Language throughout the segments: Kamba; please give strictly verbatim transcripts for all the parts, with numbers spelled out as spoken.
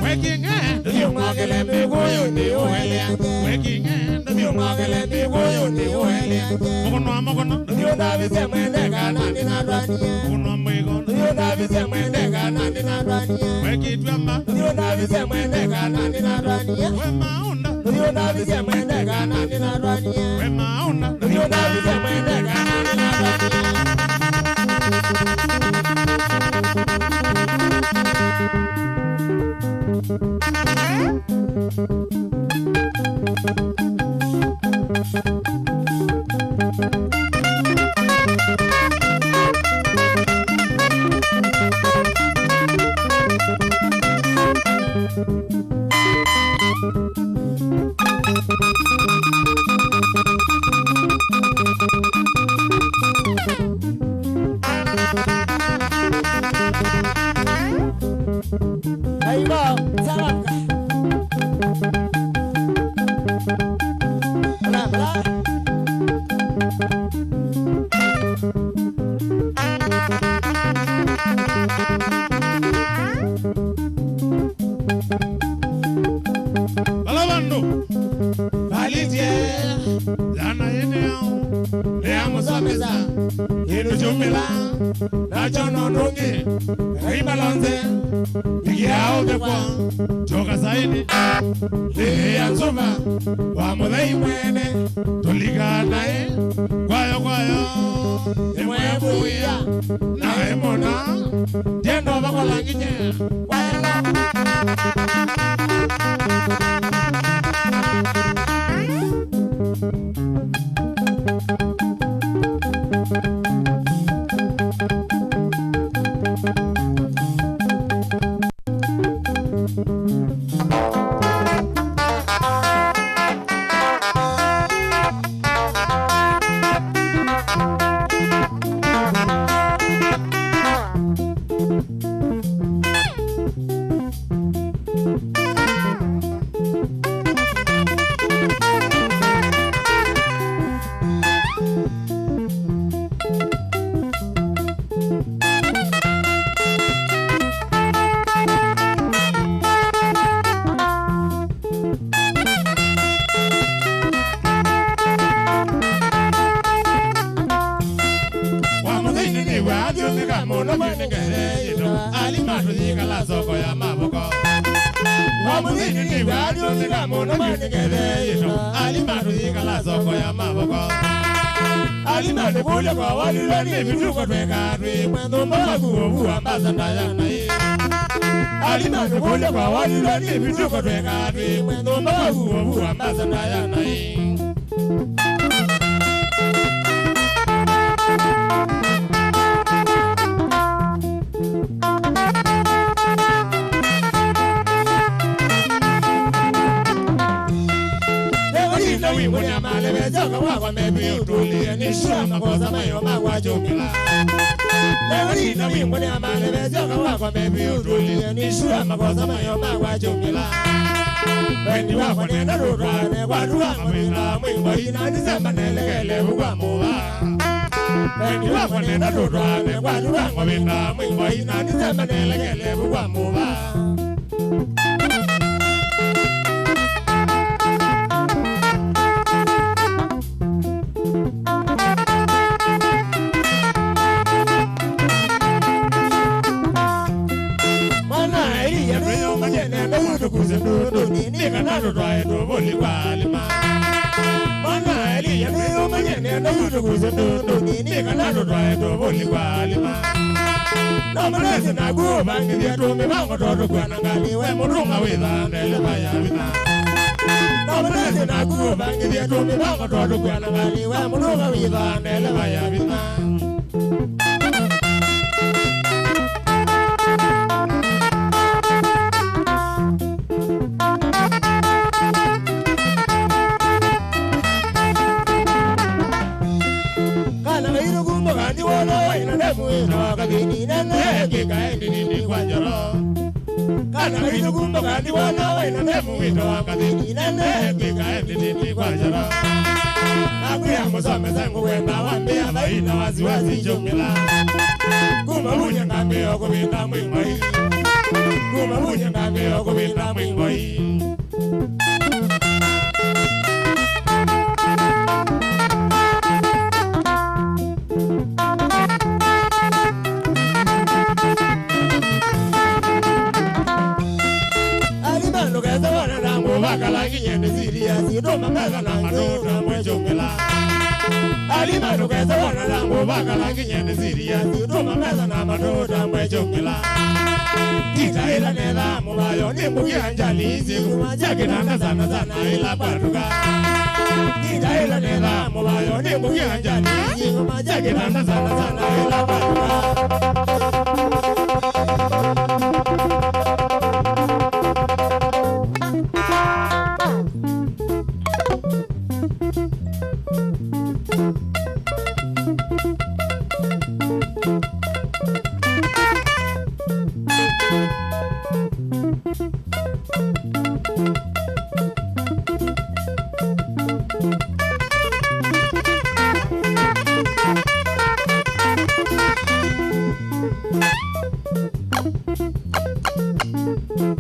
Weking'e, ndũthiũng'okele mĩkũyũnĩ ũeleange. Weking'e, ndũthiũng'okele mĩkũyũnĩ ũeleange. Mũkono wa mũkono. Ndũthiũndavĩsye mwendeka na ndĩnatwanie. Mũkono wa mũiko. Ndũthiũndavĩsye mwendeka na ndĩnatwanie. Wekitwamba. Ndũthiũndavĩsye mwendeka na ndĩnatwanie. We maũnda. Ndũthiũndavĩsye mwendeka na ndĩnatwanie. We maũnda. Ndũthiũndavĩsye mwendeka na ndĩnatwanie. Aiwa, saranga. Bla, bla. Vala vandũ valĩtye yana ĩnĩ yao nĩyamũsomesa kĩndũ kyumĩla nakyo no ndũngĩ aimalonze. Mbikia ũthekwa tyoka saĩnĩ lĩĩa nzũva wa mũthei mwene tũlikaa naĩ kwayo kwayo. Nĩmwembuia naĩ mũno. Ndienda ũvakola nginya. Wa mũthĩni nĩw'a athyũmĩka mũno mwenengere yĩto, ali matũyĩkala soko ya mavoko. Wa mũthĩni nĩw'a athyũmĩka mũno mwenengere yĩto, ali matũyĩkala soko ya mavoko. Ali matũkũlya kwa walilwe nĩ vituko tweka twĩ mwethũmba waku ũvu ambasada ya naĩ. Ali matũkũlya kwa walilwe nĩ vituko tweka twĩ mwethũmba waku ũvu ambasada ya naĩ. Leo hii na wimbo ni amale bezaka wako mebi utulie, ni shua makosa mayo magwa jumila. Leo hii na wimbo ni amale bezaka wako mebi utulie, ni shua makosa mayo magwa jumila. Wendi wakwa nenda rũtwane kwa tuwa mawĩna mwĩmbo ina Disemba nelekele vukwa mũva. Wendi wakwa nenda rũtwane kwa tuwa mawĩna mwĩmbo ina Disemba nelekele vukwa mũva. Mwana Elia, ndwĩyũmanyene ndũtũkuse ndũndũnĩ, nĩ kana tũtwae tũvũli kwa alima. Mwana Elia, ndwĩyũmanyene ndũtũkuse ndũndũnĩ, nĩ kana tũtwae tũvũli kwa alima. No mũnesi naku ũvangĩthye tũmĩvango tũtũkua na ngalĩ, we mũtũma wĩthaa ndeleva ya vinya. No mũnesi naku ũvangĩthye tũmĩvango tũtũkua na ngalĩ, we mũtũma wĩthaa ndeleva ya vinya. Kana kaitũ kumbuka ndiwona waina ndemu ĩtawa kathini nene, kĩkae ndinini kwa njoro. Kana kaitũ kumbuka ndiwona waina ndemu ĩtawa kathini nene, kĩkae ndinini kwa njoro. Nakwĩa mũsomesa ngũkwenda wambĩa vaina wasiwasi njũmĩla. Kuma vunya ngambĩa kũvinda mwĩmai. Nĩ serious, tũma metha na matũ, tũtambwe kyũngĩla. Alima ndũkese wona na ngũvakala nginya nĩ serious, tũma metha na matũ, tũtambwe kyũngĩla. Nditaĩla netha mũvayo nĩ mbũkĩa njali isu, sya kĩtanda sana sana ila kwatuka. Nditaĩla netha mũvayo nĩ mbũkĩa njali isu, sya kĩtanda sana sana ila kwatuka.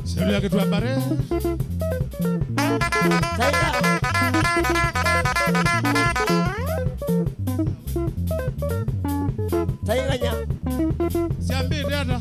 Selu ya Kĩtwambare. Taiga. Taiganya. Syambĩte ata?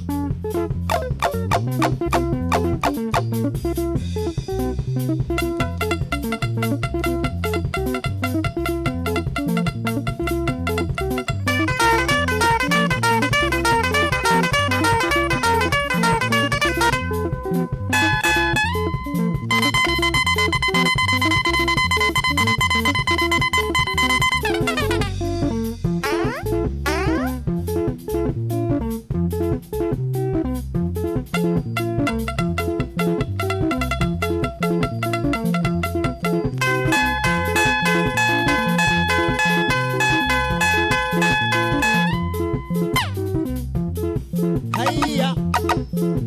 Haiya,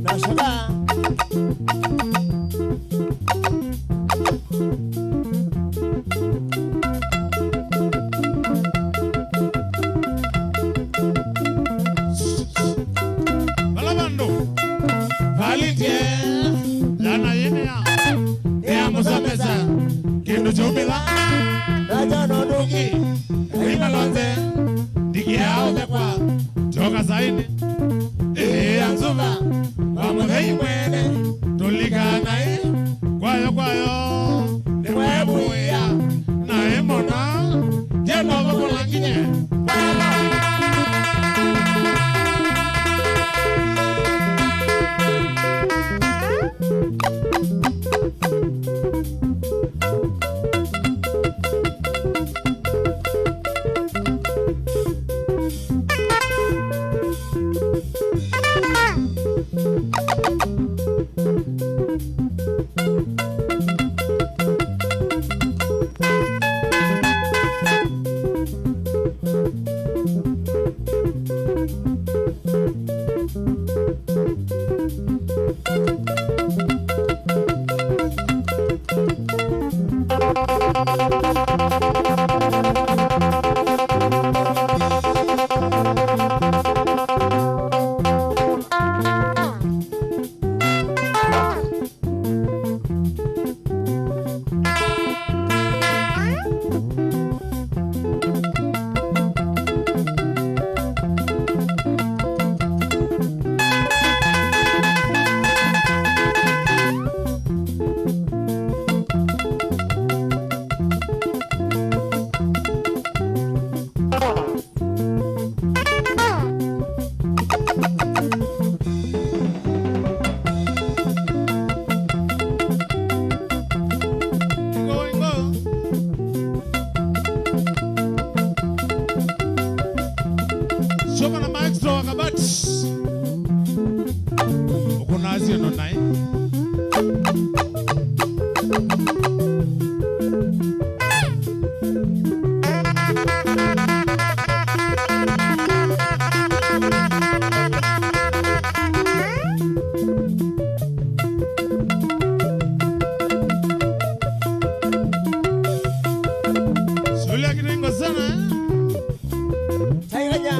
nashoka. Vala vandũ valindye yana yĩnĩa, nĩyamũsomesa kĩndũ kyũmĩla. Ndakya nũndũ ũngĩ, aimalonze, ndikĩaa ũthekwa, tyoka saĩnĩ. Ĩĩa nzuva, wa mũthei mwene, tũlikaa naĩ, kwayo, kwayo, nĩwevuĩa, naĩ mũno, ndĩenda ũvũkũla nginye. Ingo, ingo. Syoka na maestro wa kabati. Ũkũnasye no naĩ. Shughuli ya kitengo sana, eh? Taiganya.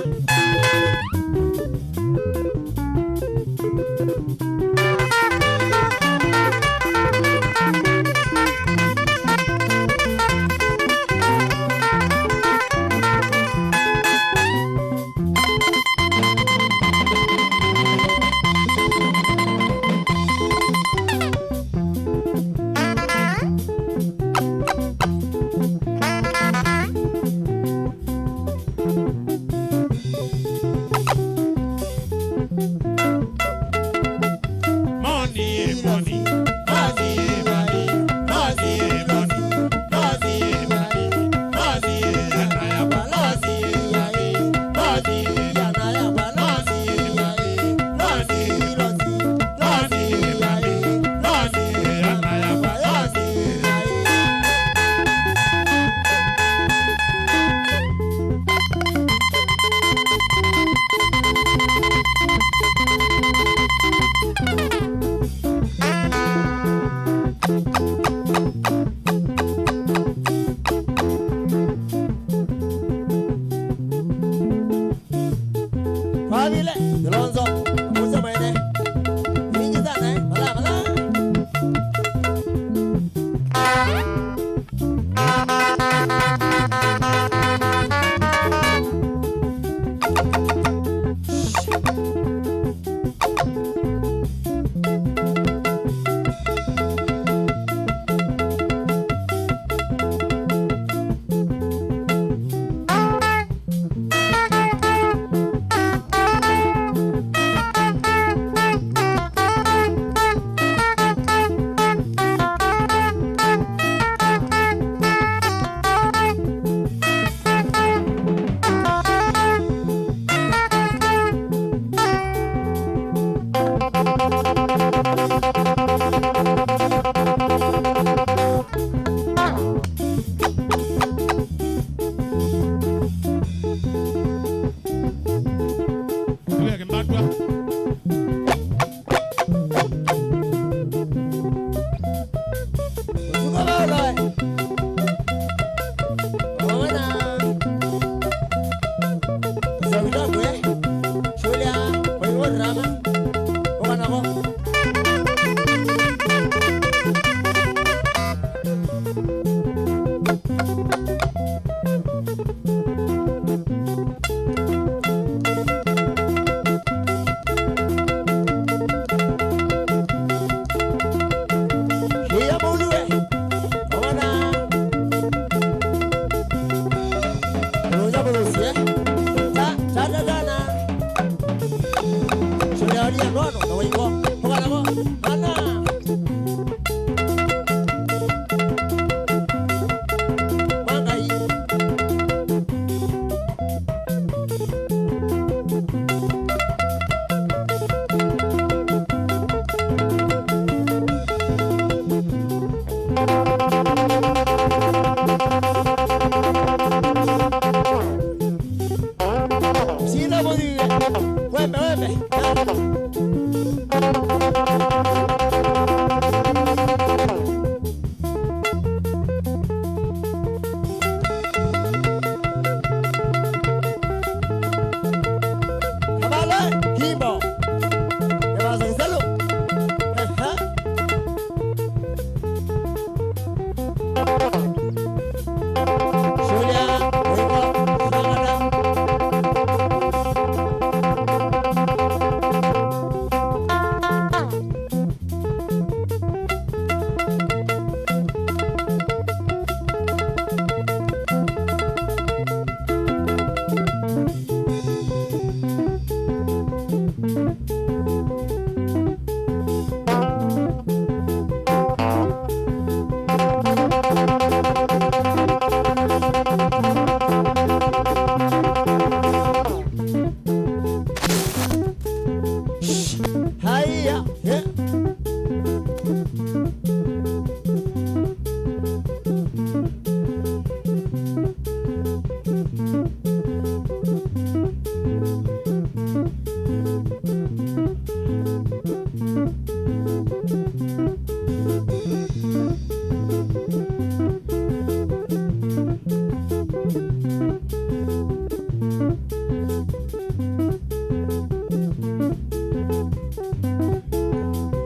Yeah.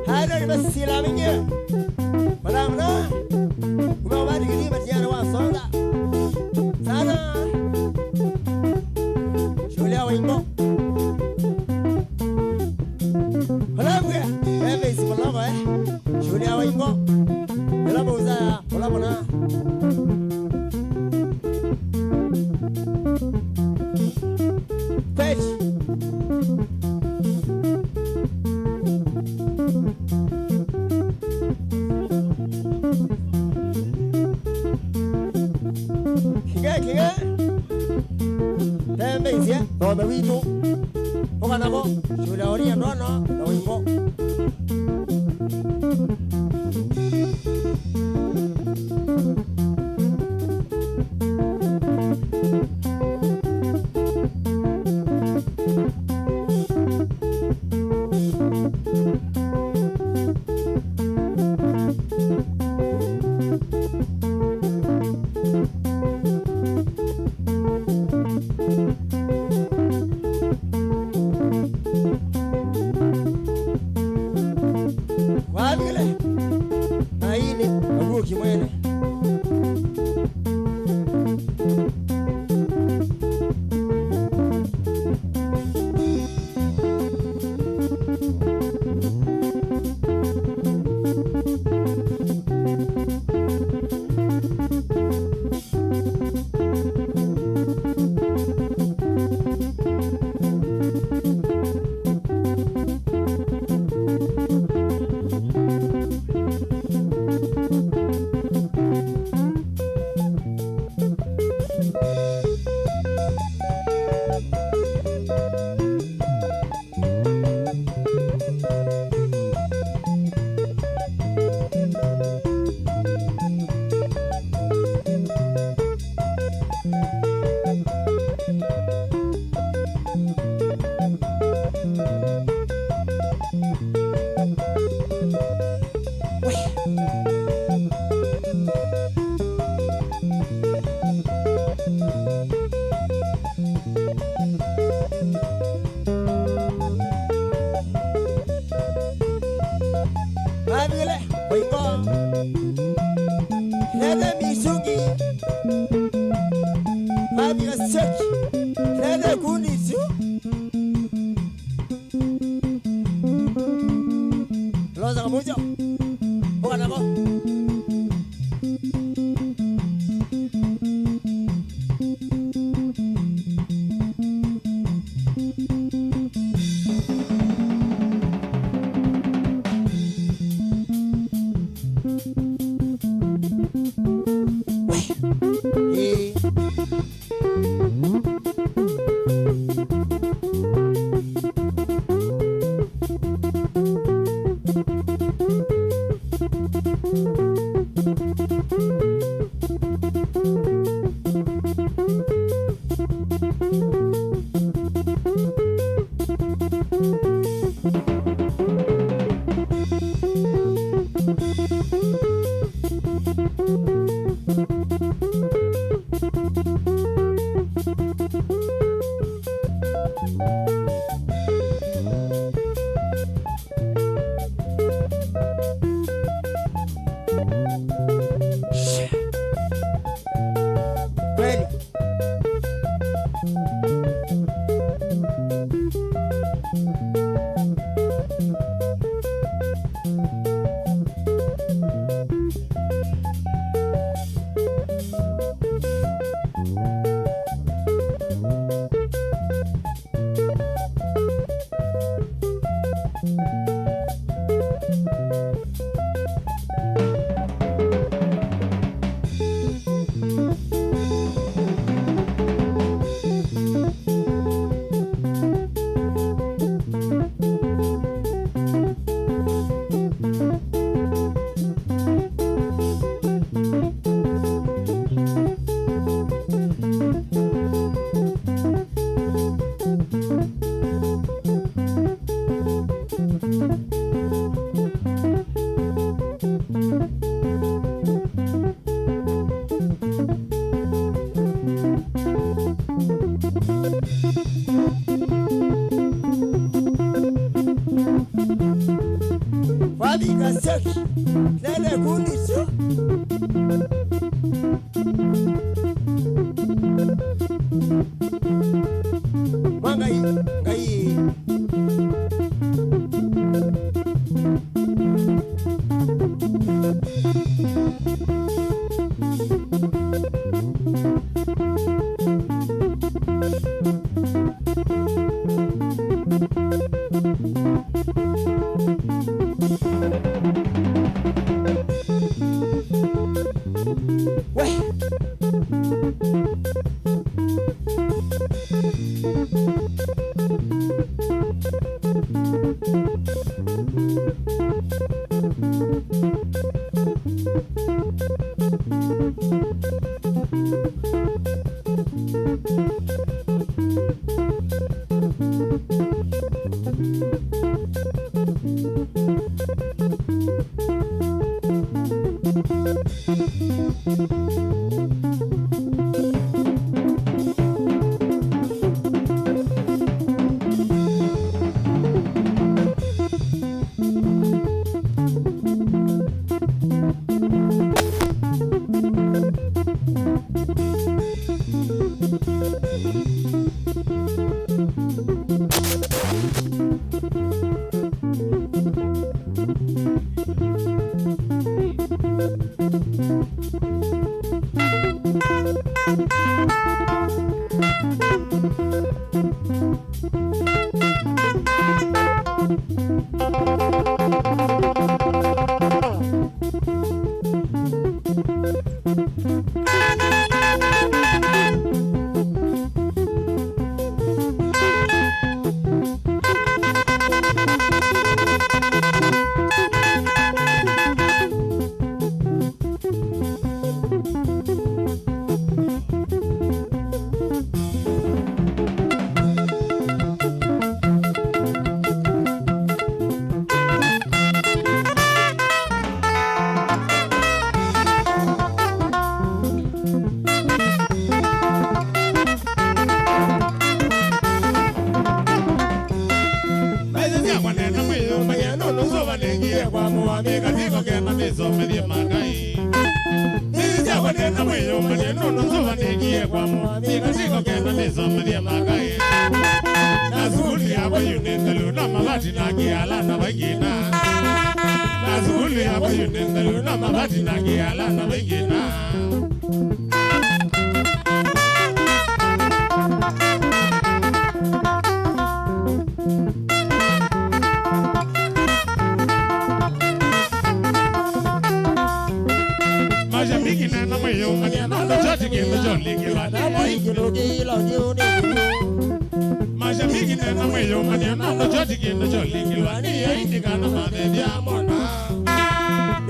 Halo, ni basi sila mingi. Mwana, mwana. Kuma wadi kidi matiana wa songa. Sana. Shuhulia wa ingo. Halafu ya. Ebe isi mwana, eh. Shuhulia wa ingo. Ela mbuza ya. Hola, mwana. Kweli. Kĩge, kĩge. Tembeisye, thome witũ. Ũka nako, shule oria ndono, na wimbo. Wavile, aini, aguo kimwene. Mavile, oiko. Nene misungi. Mavile seki. Nene kunisu. Loza kamujo. Boka nako. Athi kaseki. Nene kundi sio. Mwa Ngai, Ngai. Maisyakwa nena mwĩyũmbany'a nũndũ Nzũva nĩngie kwamũa mĩkatiko kena mĩsomethye ma Ngai. Maisyakwa nena mwĩyũmbany'a nũndũ Nzũva nĩngie kwamũa mĩkatiko kena mĩsomethye ma Ngai. Na sukulu yakwa yu nĩ nthelu, no mavati na ngiala na vaingĩna. Na sukulu yakwa yu nĩ nthelu, no mavati na ngiala na vaingĩna. Mashabiki nena mwĩyũmbany'a nũndũ kyo ti kĩndũ kyolingĩlwa nĩ Ngai. Mashabiki nena mwĩyũmbany'a nũndũ kyo ti kĩndũ kyolingĩlwa nĩ Ngai, nĩ kana mathethya mona.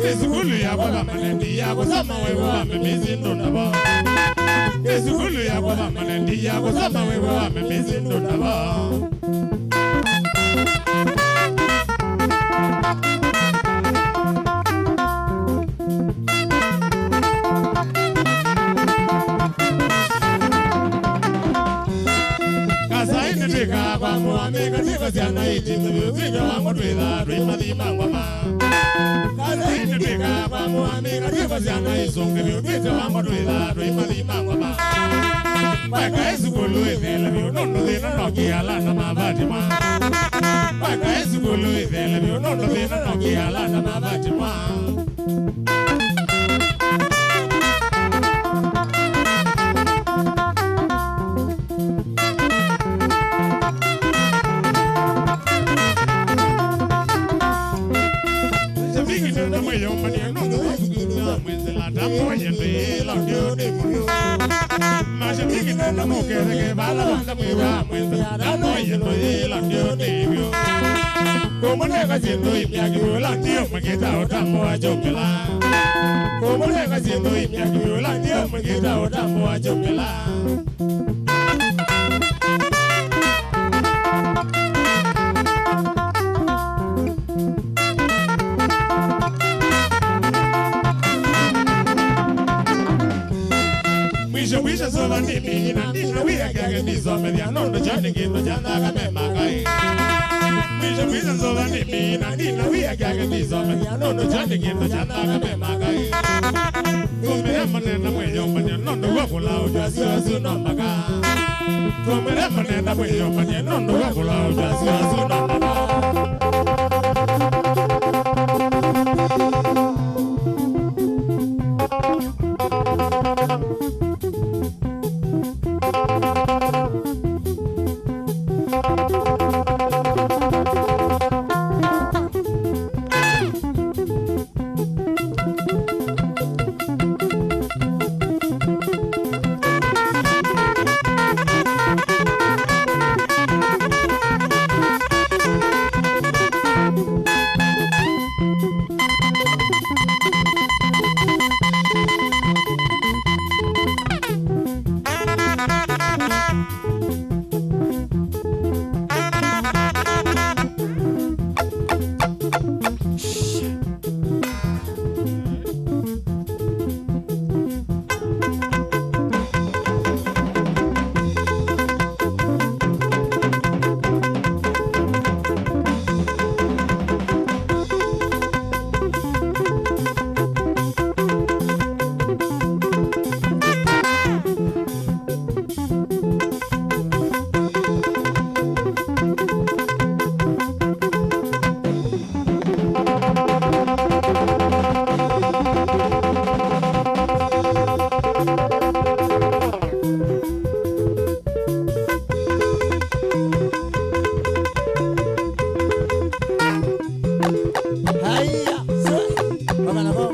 Nĩ sukulu yakwa permanent ya kũsoma wĩw'o wa mĩmĩsi ndũndavo. Nĩ sukulu yakwa permanent ya kũsoma wĩw'o wa mĩmĩsi ndũndavo. Kasainĩ twĩkaa kwamũa mĩkatiko syana itindu vyũ, twĩthe wamo twĩthaa twĩ mathima ngoma. Kasainĩ twĩkaa kwamũa mĩkatiko syana isũngĩ vyũ, twĩthe wamo twĩthaa twĩ mathima ngoma. Weka ĩsukulu ĩthele vyũ, nũndũ thĩna no kĩala na mavati ma. Weka ĩsukulu ĩthele vyũ, nũndũ thĩna no kĩala na mavati ma. Shabiki nena mwĩyũmbany'a nũndũ wa sukulu ya mwĩsĩla, tamoye ndĩla ndio nĩ mũyo. Mashabiki nena mũketheke vala wanda mwĩwa mwĩsĩla, tamoye ndĩla ndio nĩ mũyo. Kũmũnenga syĩndũ imya kĩvũla ndio makĩta ũtambo wa kyũmĩla. Kũmũnenga syĩndũ imya kĩvũla ndio makĩta ũtambo wa kyũmĩla. Mwisho, mwisho, sova ndimi ina ndina wia kĩake ndisomethya nũndũ kyo nĩ kĩndũ kya nthakame ma Ngai. Nĩsyo kwĩsa nzova nĩ mĩĩ na nina wĩa kyake ndĩsomethya, nũndũ kyo nĩ kĩndũ kya nthakame makai. Tũmĩe manena mwĩyũmbany'a, nũndũ w'o kũlaũtw'a sio asu no mbaka. Tũmĩe manena mwĩyũmbany'a, nũndũ w'o kũlaũtw'a sio asu no mbaka. Haya, swe, wakana ko.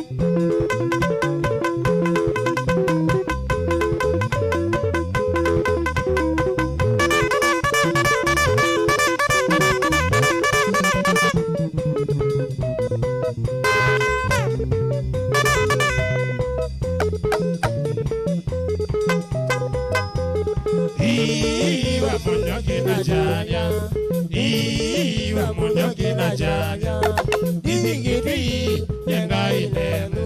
Iwa mũnyũki na kyanya, iwa mũnyũki na kyanya, ndithingitwi nye Ngai nenyu,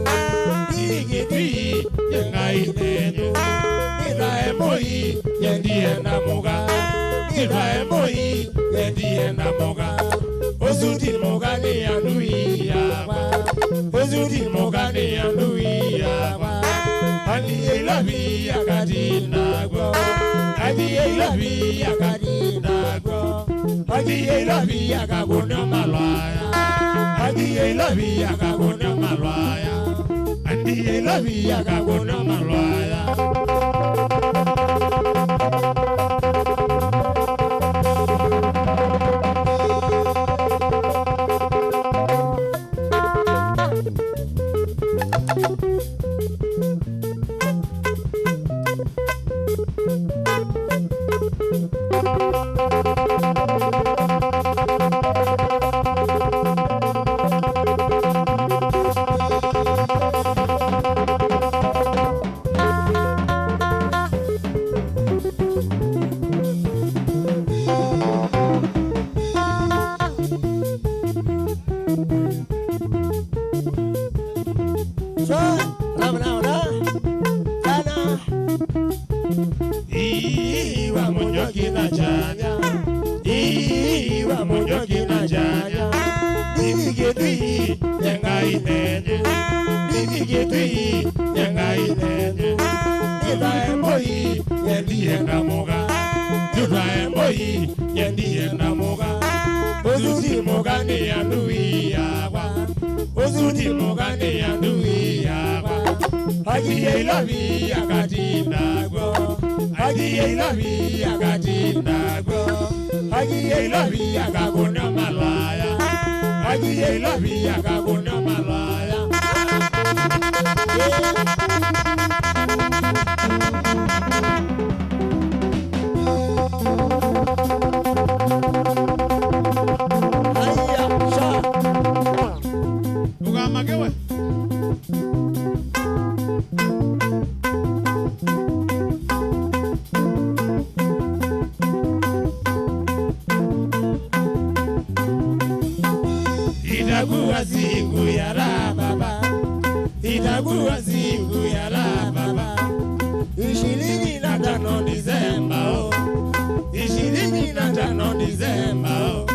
ndithingitwi nye Ngai nenyu, nĩthae mũi nye ndienda mũka, nĩthae mũi nye ndienda mũka. Ũsu ti mũka nĩ andui yakwa. Ũsu ti mũka nĩ andui yakwa. Athiĩ Ilovi akatinda kw'o. Athiĩ Ilovi akatinda kw'o. Athiĩ Ilovi akakũnwa malwaya. Athiĩ Ilovi akakũnwa malwaya. Athiĩ Ilovi akakũnwa malwaya. Iwa mũnyũki na kyanya, iwa mũnyũki na kyanya, ndithikĩtwi nye Ngai nenyu, ndithikĩtwi nye Ngai nenyu, nĩthae mũi nye ndienda mũka, nĩthae mũi nye ndienda mũka. Ũsu ti mũka nĩ andui yakwa. Ũsu ti mũka nĩ andui yakwa. Athiĩ Ilovi akatinda kw'o. Athiĩ Ilovi akatinda kw'o. Athiĩ Ilovi akakũnwa malwaya. Athiĩ Ilovi akakũnwa malwaya. Haya, sha. Ndũkamake we. Itakuwa siku ya raha baba, itakuwa siku ya raha baba. Ishirini na tano Disemba, oh. Ishirini na tano Disemba, oh.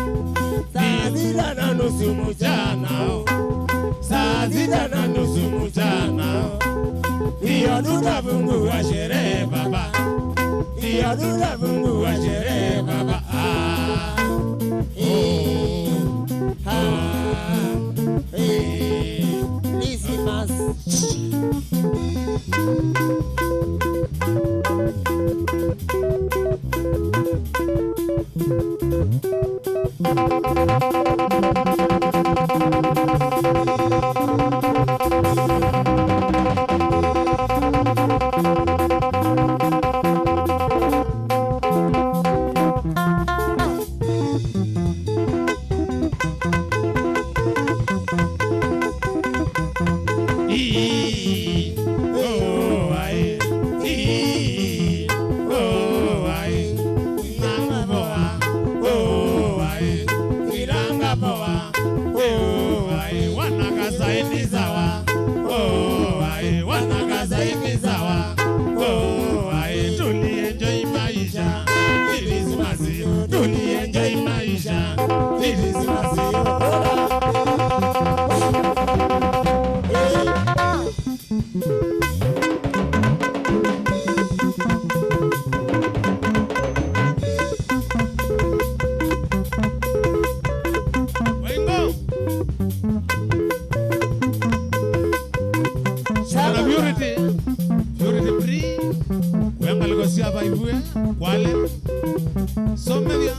Saa sita na nusu mchana, oh. Saa sita na nusu mchana, oh. Ndio tutafungua sherehe, baba. Ndio tutafungua sherehe, baba. Ah. Eh. Ah. Eh. Lizzy Maz. Ii, oh, ai. Ii, oh, ai. Namba poa, oh, ai. Nilanga poa, oh, ai. Wanakasaini sawa, oh, ai. Wanakasaini sawa, oh, ai. Tulienjoy maisha. Krismasi, tulienjoy maisha. Krismasi, hola. Waingo. Sana Purity, Purity Bree, kũya ngalĩko sya vaivue, Kwale, somethya.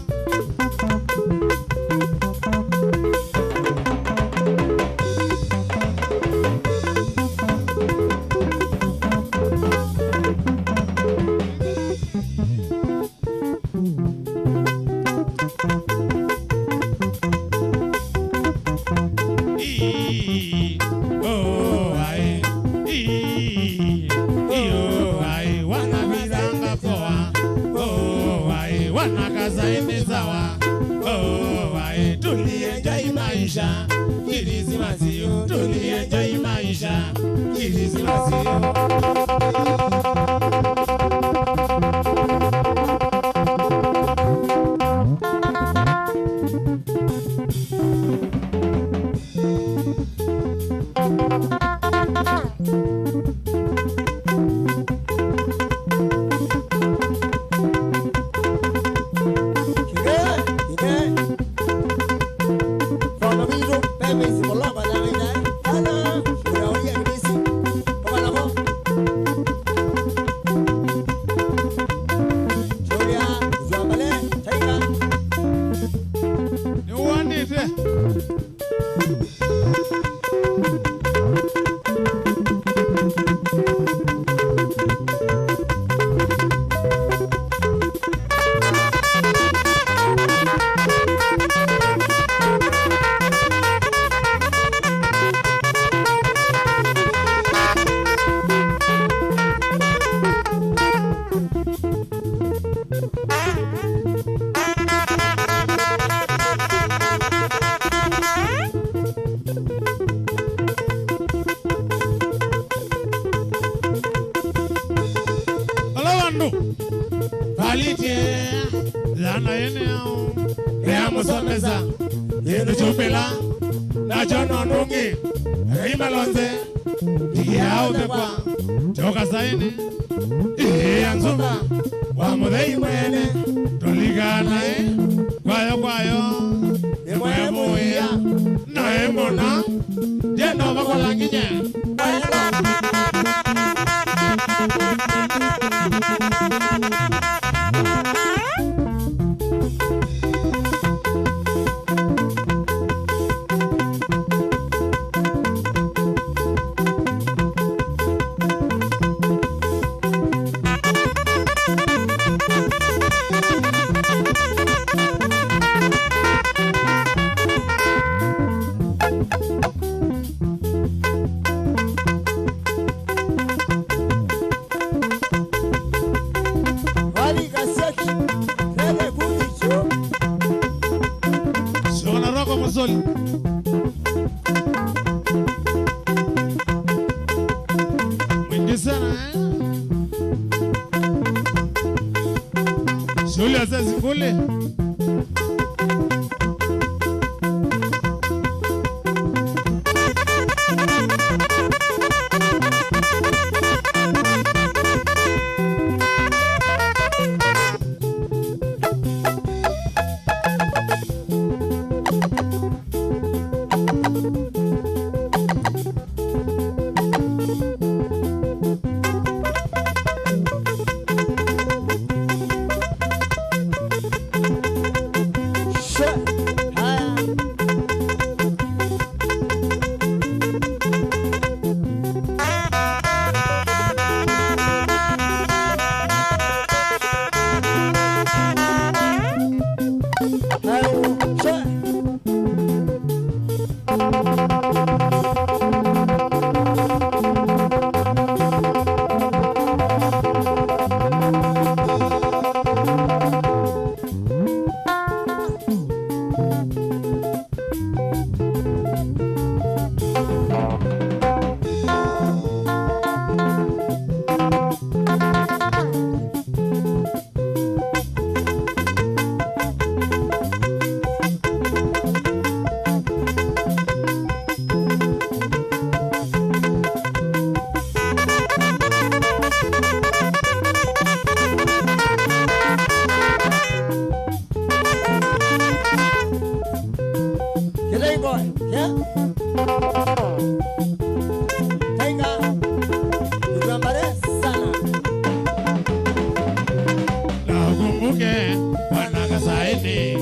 Ii, oh, ai. Ii, ii, oh, ai. Wanavizanga poa. Oh, ai. Wanakasaini sawa. Oh, ai. Tulienjoy maisha. Krismasi, oh, tulienjoy maisha. Krismasi, oh. Nĩwonete. Vala vandũ valĩtye yana ene ao, nĩamũsomesa kĩndũ kyumĩla nakyo no nũngĩ, Ngai malonze. Ndigiaũthekwa, kyoka saini, ĩĩa nzũva, wa mũthei mwene, tũlikana ĩ, kwayo kwayo, ĩmwe mũia, na ĩ mũna, ndienda ũvakola nginya. Vali Kasiaki, Lele Kulicho. Sio na roho mzuri. Mwingi sana, eh? Shughuli ya sasa kule. Taiga, tutambare sana. Na ukumbuke wana Kasaini,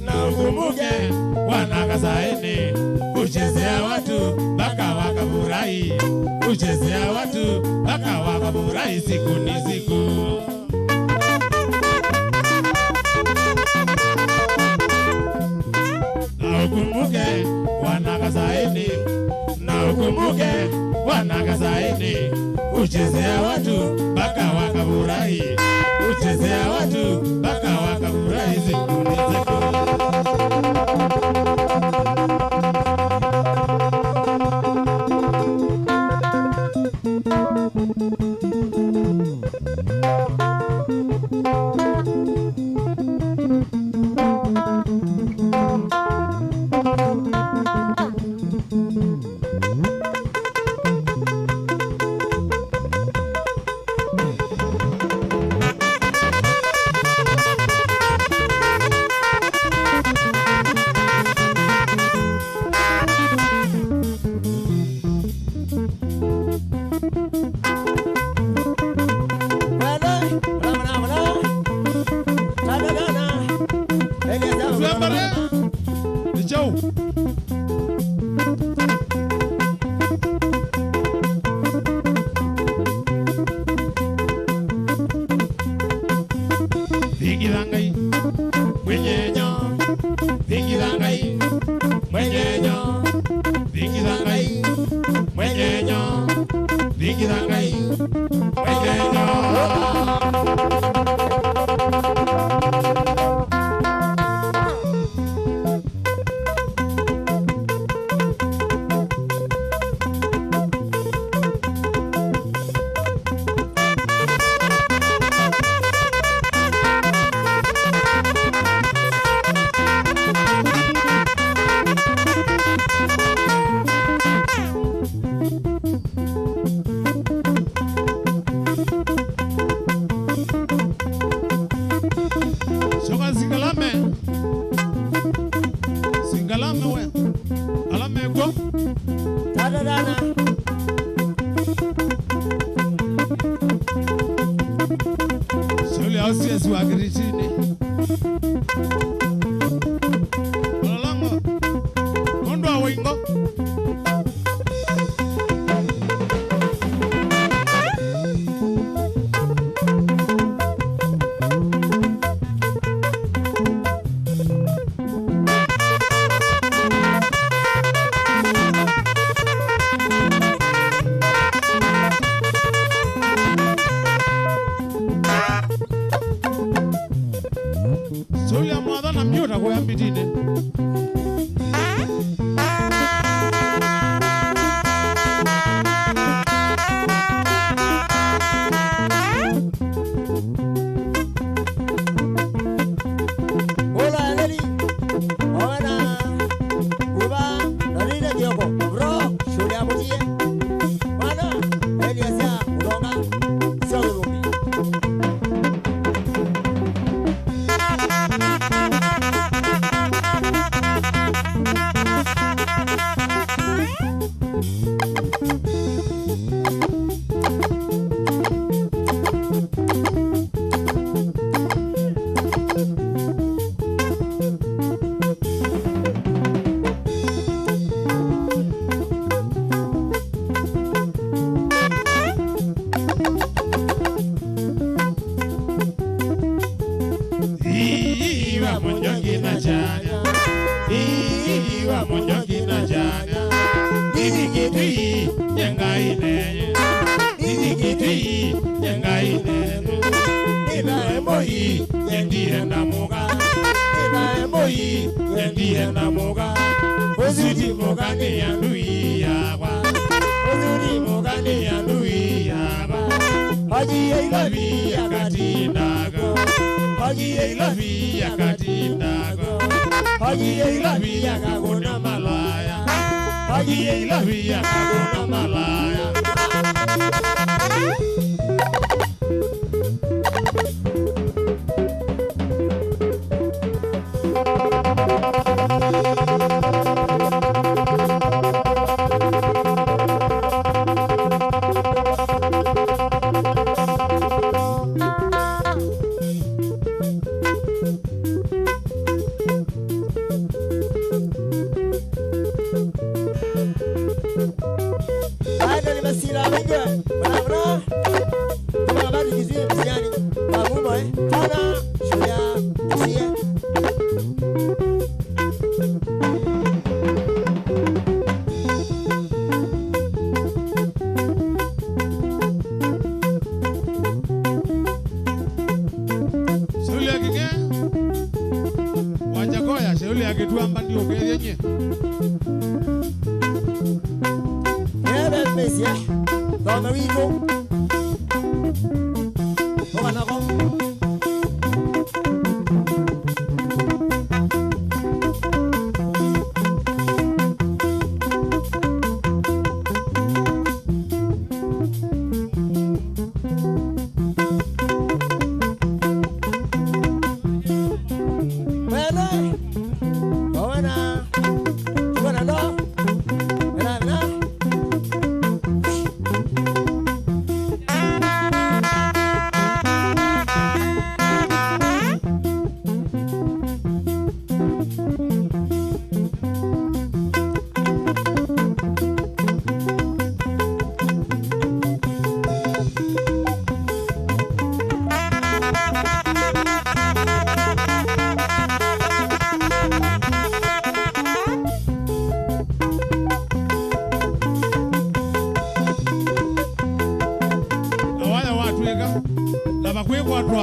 na ukumbuke wana Kasaini, kuchezea watu mpaka wakafurahi, kuchezea watu mpaka wakafurahi, siku ni siku. Na ukumbuke wana Kasaini, na ukumbuke wana Kasaini, uchezea watu mpaka wakafurahi, uchezea watu mpaka wakafurahi, siku ni siku. Twambare. Nĩ kyaũ? Thingitha Ngai mwenyenyo, thingitha Ngai mwenyenyo, thingitha Ngai mwenyenyo, thingitha Ngai mwenyenyo. Coka Singalame. Singalame we. Ala mekw'o. Tata, tata. Syaũlya ũsiasi wa Kĩrĩtinĩ. Malalango. Nũndũ wa Waingo. Sũlya mwatha na myũta kũya Mbitinĩ. Ũla Eleli, owe na kuva na nine kioko, bro, shughuli ya mutie. Mwana, Eleli asia, utonga, sio kĩthũmbi. Ii, wa Mũnyoki na kyanya. Ii, wa Mũnyoki na kyanya. Ithikitwi nyengaineye. Ithikitwi nyengaineye. Nĩthae mboi, yendie na mũka. Nĩthae mboi, yendie na mũka. Ũsu ti mũka nĩ andui yakwa. Ũsu ti mũka nĩ andui yakwa. Ogie ilovi akatindako. Ogie ilovi akatindako. Ogie ilovi akakũna malaya. Ogie ilovi akakũna malaya. Mara, mara. Kama habari kizuri msiani. Magumo, eh. Tana, shujaa, usiye. Shauli ya Kĩng'ea, Wanjakoya, Shauli ya Kĩtuamba, ndiũkethya nyie. Ebe mĩsyĩ, thome witũ. Ũka nako. Mwene, wawena, tuwana ndo, mena, mena. Na waya watw'ĩka, na vakwĩkwatwa.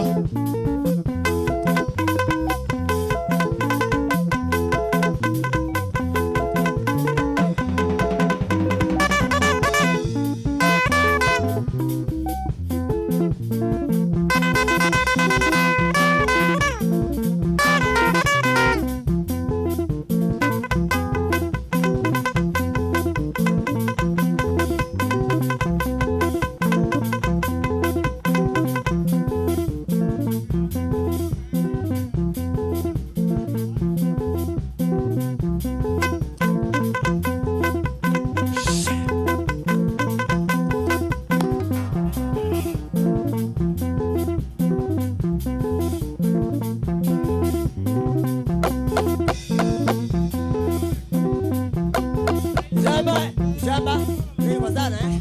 Shamba, shamba, nzuri sana, eh?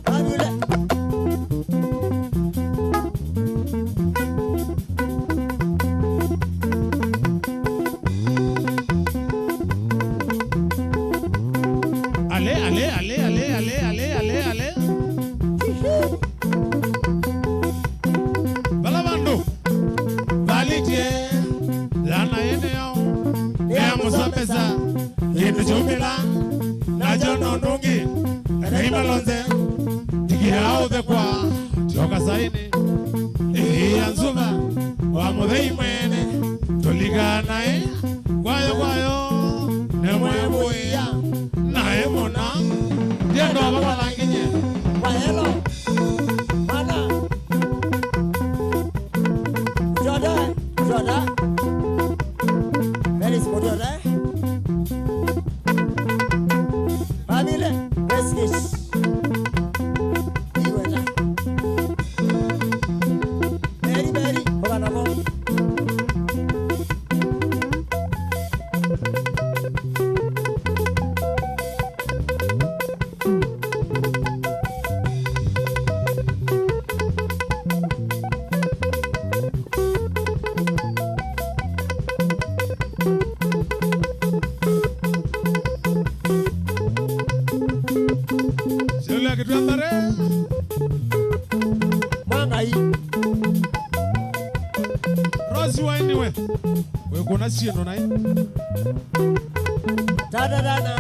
Kama vile. Ale, ale, ale. Vala vandũ valĩtye yana ĩnĩ yao, nĩyamũsomesa kĩndũ kyũmĩla, nakyo nũndũ ũngĩ, kana imalonze, ndikĩaa ũthekwa, tyoka saĩnĩ, ĩĩa nzũva, wa mũthei mwene, tũlikaa naĩ, kwayo, kwayo, nĩmwĩvũĩa, naĩ mũna, ndiendwa vakwalanginye, kwa yelo. Mana. Jordan, Jordan. Very smooth, Jordan. Family, let's get. Iweta. Very, very. Oga na go. Sĩũlya kĩtwambare. Mwangai. Rosi wainiwe. Wĩkũna syĩndũ naĩ. Tata, tata.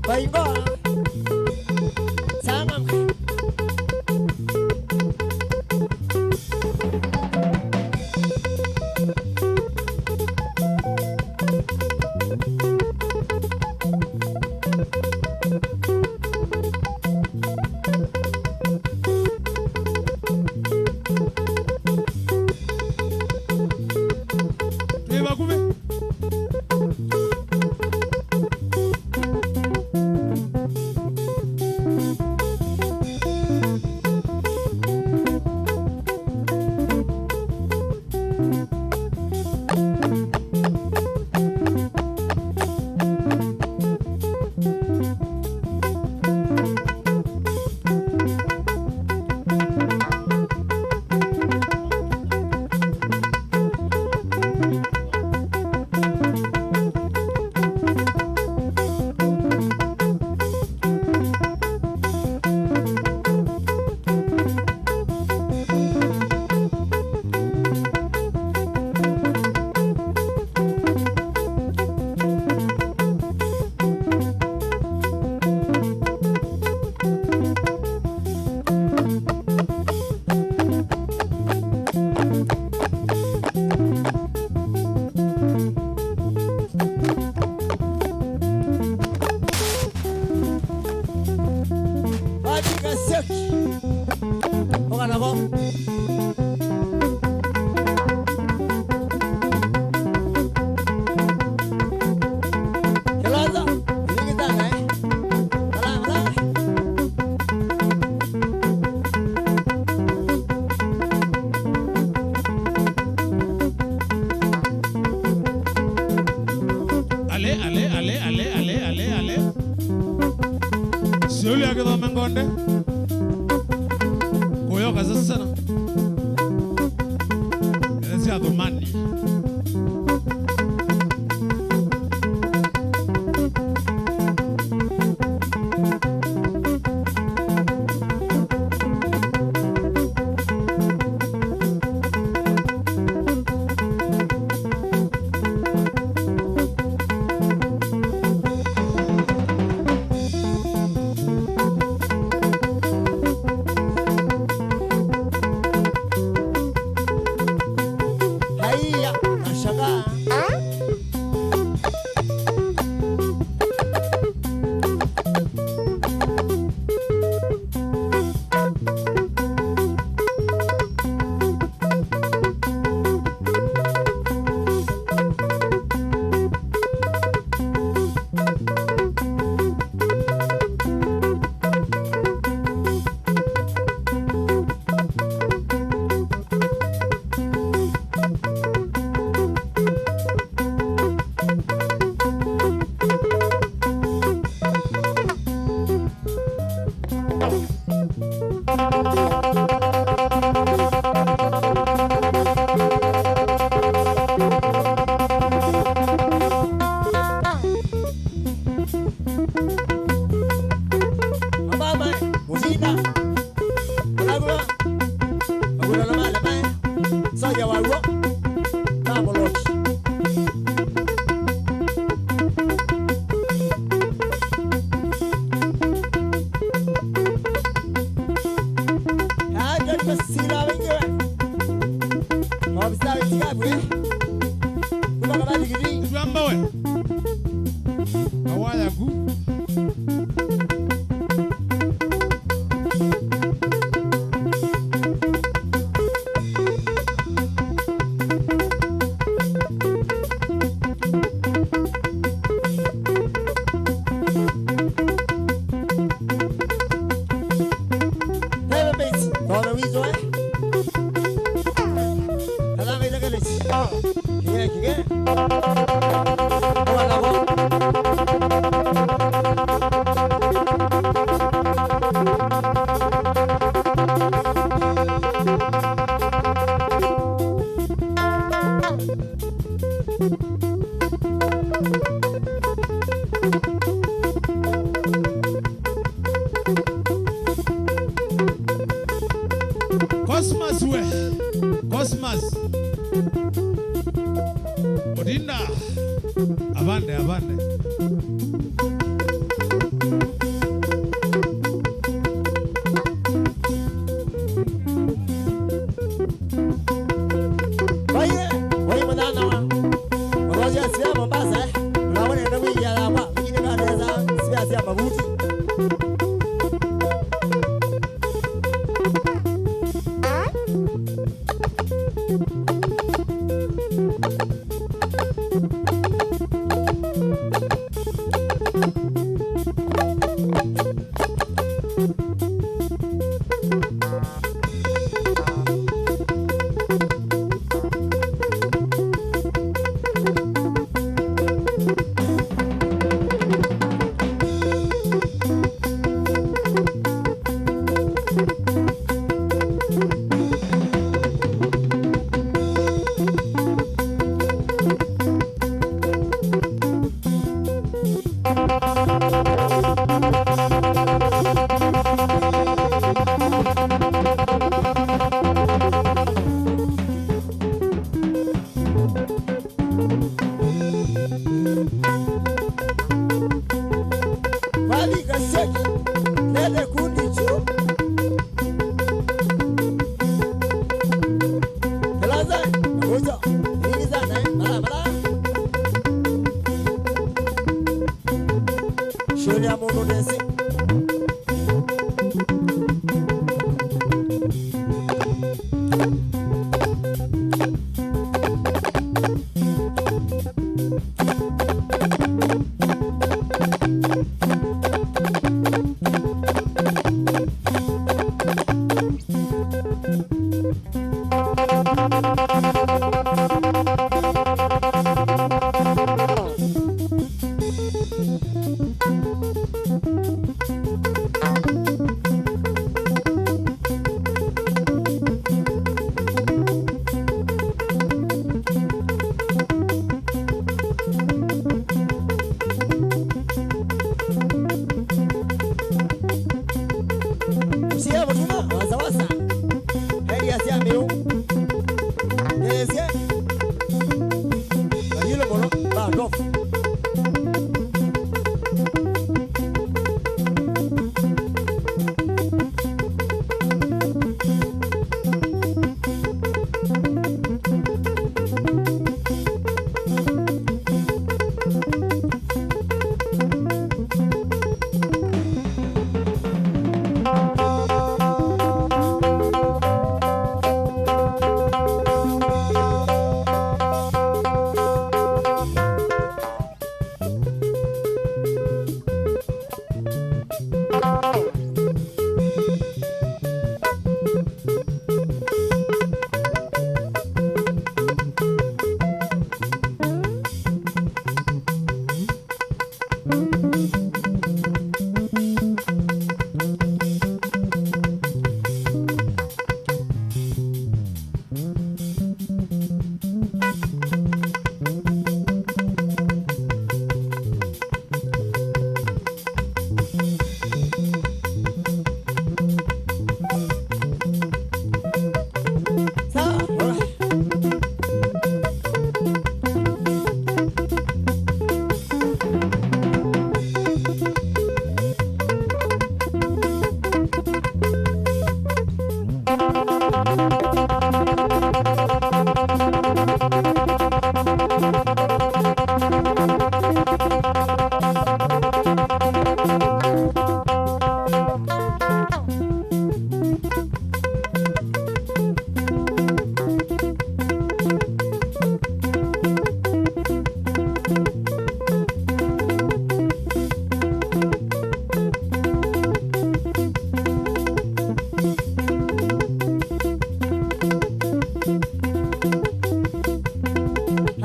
Baingo. Sana. Twĩ vakuvĩ. Atika seki. Oka nako. Kĩlonzo, nĩkĩtanga, eh? Mala, mala. Ale, ale, ale, ale, ale, ale, ale. Siũlya kĩthome ngonde. Kũyoka sasana. Ene sya thumani. Haiya, nashangaa. Mababa, mũcinda. Ũlagũa. Magũlala male mae. Soja wa ruo. Mamũloti. Aa, ndio ndio sila wenyewe. Mabisa wetu kabwe. Kuma kama digiri. Tuambawe. Awaya ku. Heavy bass, thome wĩsĩ, eh? Kathama ila kelesi. Kige, kige. Kwa nako. Cosmas we. Cosmas. Odinda. Avande, avande. Vaie, vai mũthana wa. Mũthosi asia Mombasa, eh. Tũnawonete wĩia yakwa, lakini kanesa, sia sia mavuti. Vali kaseki, lele kundi chu. Kalaza, ujo, ingi sana, eh, bala, bala. Shule ya mundu nesi. Usiye mũtuma, wasa wasa. Elia sya mĩu. Ngelesye. Ayilo mono, ba dofu.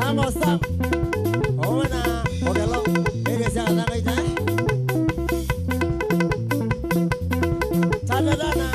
Amo Sam, Owana, Ogelo, ĩndĩ sya Kathanga ita. Tatatana.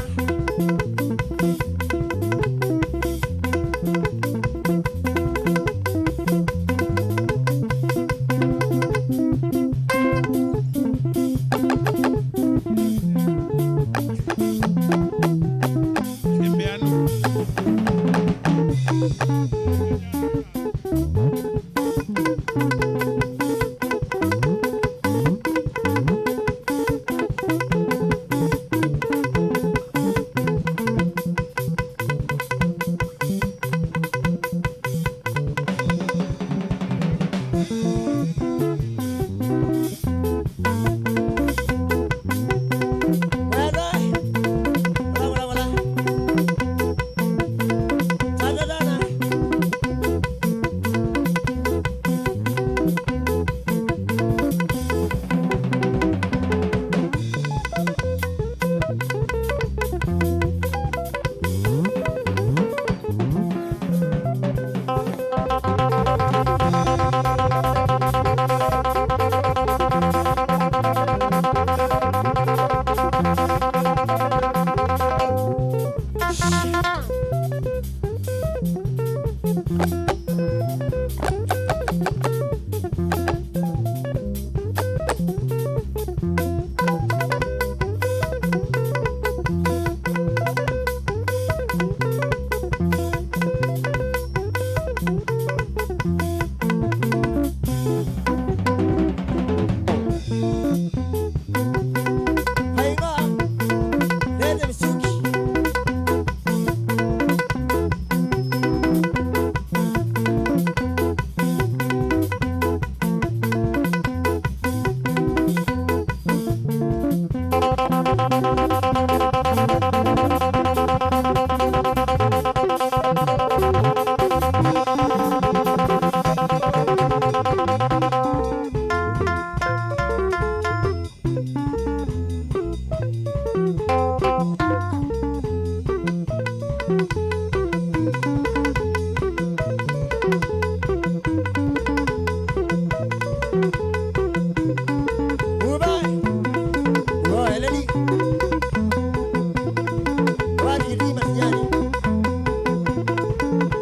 Abandi kĩtĩi matinyani.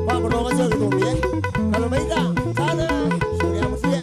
Kwa kũtongosya ũkĩthũmbĩe. Kalomaita, sana, shuria mũsie.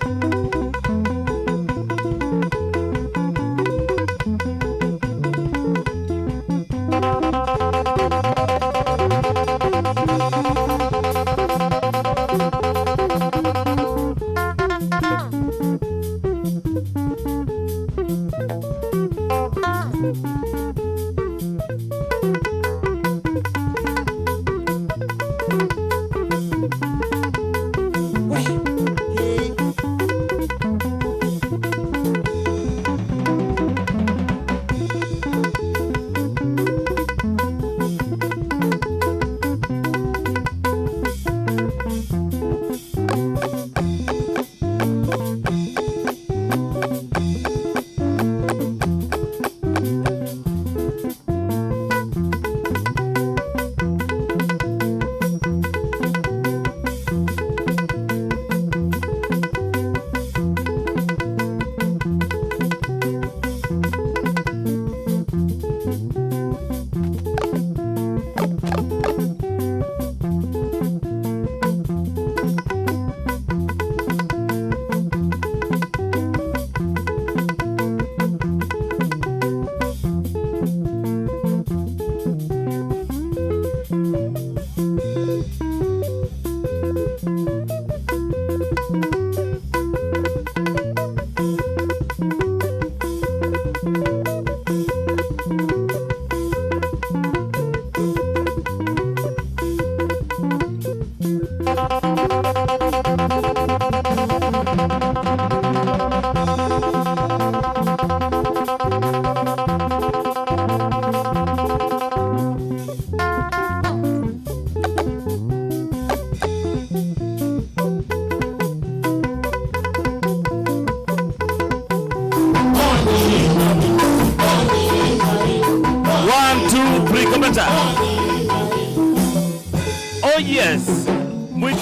One, two, three, kamata. Oh yes. Mwi-,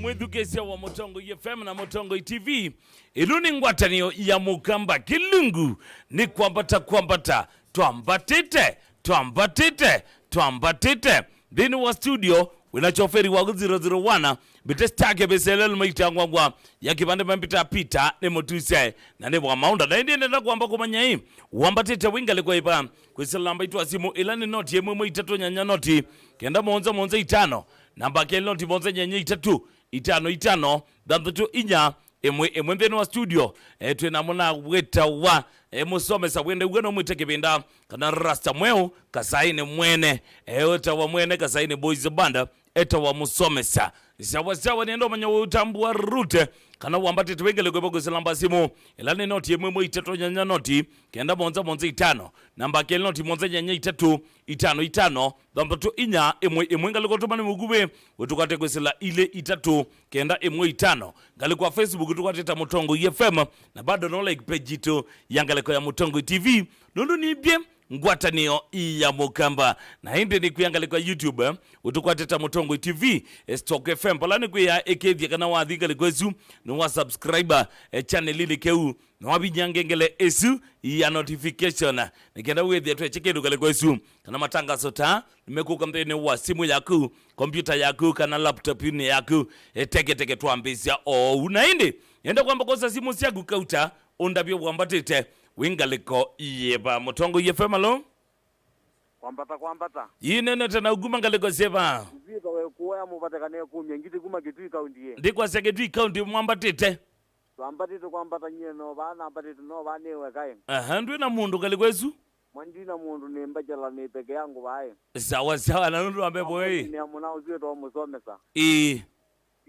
mwĩthukĩĩsya wa Mũtongoi F M na Mũtongoi T V. Ĩno nĩ ngwatanĩo ya Mũkamba. Kĩlungu nĩ kwambata, kwambata. Twambatĩte, twambatĩte, twambatĩte. Nthĩnĩ wa studio, wĩna choferi waku zero zero one, mbĩte star kĩvĩsele maitangwangwa ya kĩvandĩ mambĩta Peter nĩ Mũtuse, na nĩ wa Maũnda. Na ĩndĩ ndenda kwamba kũmanya ĩ, wambatĩte wĩ ngalĩko ĩva? Kwĩsĩla namba itũ ya simũ, ĩla nĩ noti ĩmwe ĩmwe itatũ nyanya noti kenda mũonza mũonza itano. Namba kelĩ noti mũonza nyanya itatũ itano itano thanthatũ inya ĩmwe ĩmwe. Nthĩnĩ wa studio, eh, twĩ na mũna wĩtawa, eh, Mũsomesa, wenda w'o no mwĩte Kĩvinda, kana Rasta Mweũ, Kasainĩ mwene, eh, wĩtawa mwene Kasainĩ Boys Band, etawa Mũsomesa. Sawa sawa, nĩenda ũmanya ũtambua route, kana wambatĩte wĩ ngalĩko ĩva kwĩsĩla namba simũ, ĩla nĩ noti ĩmwe ĩmwe itatũ nyanya noti kenda mũonza mũonza itano, namba kelĩ noti mũonza nyanya itatũ itano itano thanthatũ inya ĩmwe ĩmwe. Ngalĩko tũmane mũkuvĩ, ũtũkwate kwĩsĩla ilĩ itatũ kenda ĩmwe itano. Ngalĩko ya Facebook ũtũkwate ta Mũtongoi F M, na bado no like page itũ ya ngalĩko ya Mũtongoi T V, nũndũ nĩmbye ngwatanĩo ya Mũkamba. Na ĩndĩ nĩkwĩa ngalĩko ya YouTube, eh, ũtũkwate ta Mũtongoi T V, eh, Stock F M. Pala nĩkwĩa ĩkĩthya kana wathi ngalĩko ĩsu, nĩ wa subscriber, eh, channel-inĩ kĩu, na wavinya ngengele ĩsu ya notification, nĩ kenda wĩthĩa twekye kĩndũ ngalĩko ĩsu, kana matangaso ta nĩmekũka nthĩnĩ wa simũ yaku, kompyuta yaku, kana laptop-inĩ yaku, eh, teke teke twambĩĩsya oou. Na ĩndĩ, enda kwamba kwosa simũ syaku kauta, ũndavye wambatĩte wĩ ngalĩko yĩva. Mũtongoi F M, alo? Kwambata, kwambata. Ĩĩ, nenete na ũkuma ngalĩko syĩva? Ivitha we kuoya mũvate kana ĩkumya ngiti kuma Kitui County ĩ. Ndikwasya Kitui County mwambatĩte? Twambatĩte kwambata nyie no vaa nambatĩte no vaa nĩwe kaĩ. Aha, ndwĩ na mũndũ ngalĩko ĩsu? Mwa ndi na mũndũ nĩ mbachelor nĩ peke yangu vaa ĩ. Sawa sawa, na nũndũ wa mbevo ĩ? Nĩ amũna ũsu wĩtawa Mũsomesa. Ĩĩ.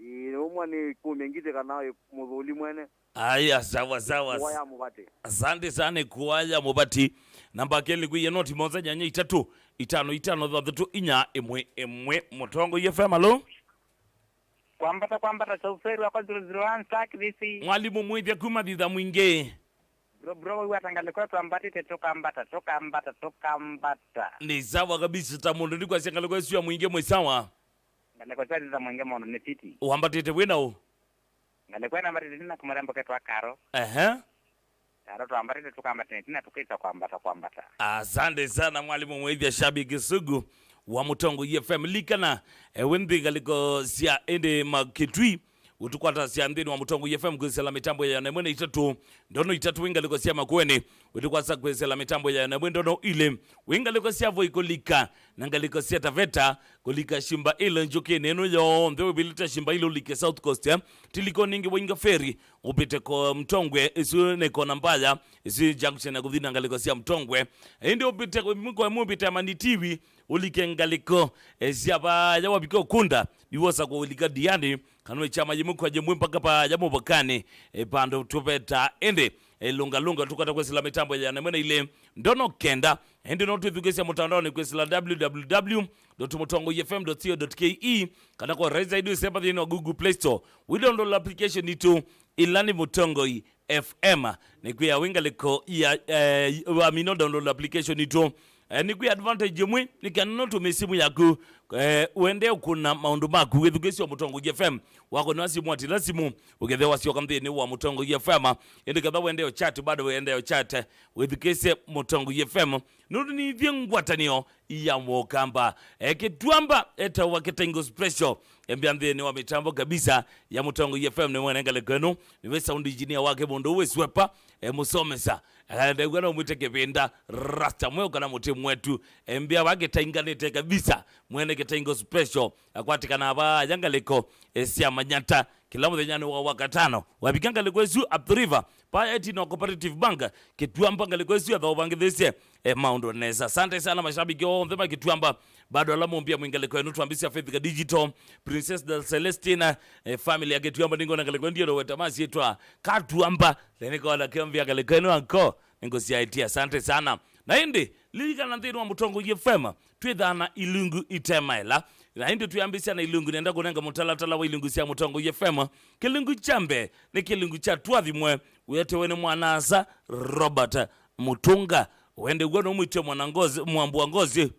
Ĩĩ, ũmwe nĩ kumya ngiti kana ĩ mũthũli mwene. Aya, sawa sawa. Kuoya mũvati. Asante sana, kuoya mũvati. Namba kelĩ kwĩya noti mũonza nyanya itatũ itano itano thanthatũ inya ĩmwe ĩmwe. Mũtongoi F M, alo? Kwambata, kwambata, Chauferi wakwa zero zero one, Stark this. Mwalimũ mwĩthya kuma Thitha Mwingĩ. Bro, bro, wĩwata ngalĩko ĩsu twambatĩte, tũkambata, tũkambata, tũkambata. Nĩ sawa kabisa, ta mũndũ ndikwasya ngalĩko ĩsu ya Mwingĩ mwĩ sawa. Ngalĩko sya Thitha Mwingĩ maũndũ nĩ fiti. Wambatĩte wĩ na ũ? Ngalĩko ĩsu nambatĩte nĩ na kamũrembo ketwa Karo. Ehe. Tata twambatĩte tũkambatĩte na tũkĩsa kwambata kwambata. Asante sana mwalimu Mwĩthya, shabiki sugu wa Mũtongoi F M. Likana, eh, wĩ nthĩ ngalĩko sya ĩndĩ Makĩtui, ũtũkwatasya nthĩnĩ wa Mũtongoi F M kwĩsĩla mĩtambo ya ĩana ĩmwe na itatũ ndono itatũ wĩ ngalĩko sya Makueni, ũtũkwasa kwĩsĩla mĩtambo ya ĩana ĩmwe ndono ilĩ wĩ ngalĩko sya Voi kũlika na ngalĩko sya Taveta kũlika Shimba Hill, njũkĩnĩ ĩno yonthe wĩvĩlĩte Shimba Hill ũlike South Coast, eh, tiliko ningĩ wainga ferry, ũpĩte ko Mtongwe, ĩsu nĩ kona mbaya, ĩsu junction ya kũthi na ngalĩko sya Mtongwe. Ĩndĩ ũpĩte kwa ĩmwe, kwa ĩmwe ũpĩte Amani T V, ũlike ngalĩko, eh, sya vaya wavika Ukunda, ndiwosa kũlika Diani, kana nĩ kyama yĩmwe kwa yĩmwe mpaka vaya mũvakanĩ, eh, vandũ tũveta. Ĩndĩ, eh, lũnga lũnga tũkwata kwĩsĩla mĩtambo ya ĩana ĩmwe na ilĩ ndono kenda. Ĩndĩ no twĩthukĩsya mũtandaonĩ kwĩsĩla w w w dot mũtongoi f m dot co dot k e, kana kwa rahisi zaidi ũsemba nthĩnĩ wa Google Play Store, wĩdownload application itũ, ĩla nĩ Mũtongoi F M. Nĩkwĩa wĩ ngalĩko ya, eh, wamina download application itũ. Eh, nĩkwĩa advantage ĩmwe, nĩ kana no tũmĩe simũ yaku, eh, wende ũkũna maũndũ maku wĩthukĩsya Mũtongoi F M. Wakonwa simũ atila simũ, ũkethĩa wasyoka nthĩnĩ wa Mũtongoi F M. Ĩndĩ ketha wende ũchat, bado wende ũchat, wĩthukĩsye Mũtongoi F M. Nũndũ nĩ ithyĩ ngwatanĩo ya Mũkamba. E, Kĩtuamba etawa Kĩtaingo Special. Embya nthĩnĩ wa mĩtambo kabisa ya Mũtongoi F M nĩ mwene ngalĩko ĩno. Nĩwe sound engineer wake mũndũ wĩ swepa, e, mũsomesa. E, ndegwa no mwĩte kĩvinda, rasta mweo kana mũtĩ mwetu. Embya wa kĩtainganĩte kabisa. Mwene Kĩtaingo Special. Akwatĩkana vaya ngalĩko, e, sya Manyata. Kĩla mũthenya nĩ wa wakatano. Wavika ngalĩko ĩsu Athi River. Paya ĩtina wa Cooperative Bank, Kĩtuamba ngalĩko ĩsu athaũvangĩthĩsye, e, maũndũ nesa. Asante sana mashabiki onthe ma Kĩtuamba. Bado ala mũmbia mwĩ ngalĩko ĩno twambĩsya Faith ka Digital, Princess da Celestina, e, family ya Kĩtuamba nĩngona ngalĩko ndiyo weta masyĩtwa Katuamba. Nĩnĩkona kĩombia ngalĩko ĩno anko. Nĩngũsyaĩtie, asante sana. Na ĩndĩ, lilikana nthĩnĩ wa Mũtongoi F M, twĩthaa na ilungu itemaela. Na ĩndĩ twĩambĩsya na ilungu, nenda kũnenga mũtalatala wa ilungu sya Mũtongoi F M. Kĩlungu kya mbee nĩ kĩlungu kya Twathimwe, wĩetewe nĩ mwana-a-asa Robert Mũtũnga. Wende w'o nũmwĩtwe mwana ngozi, mwambua ngozi.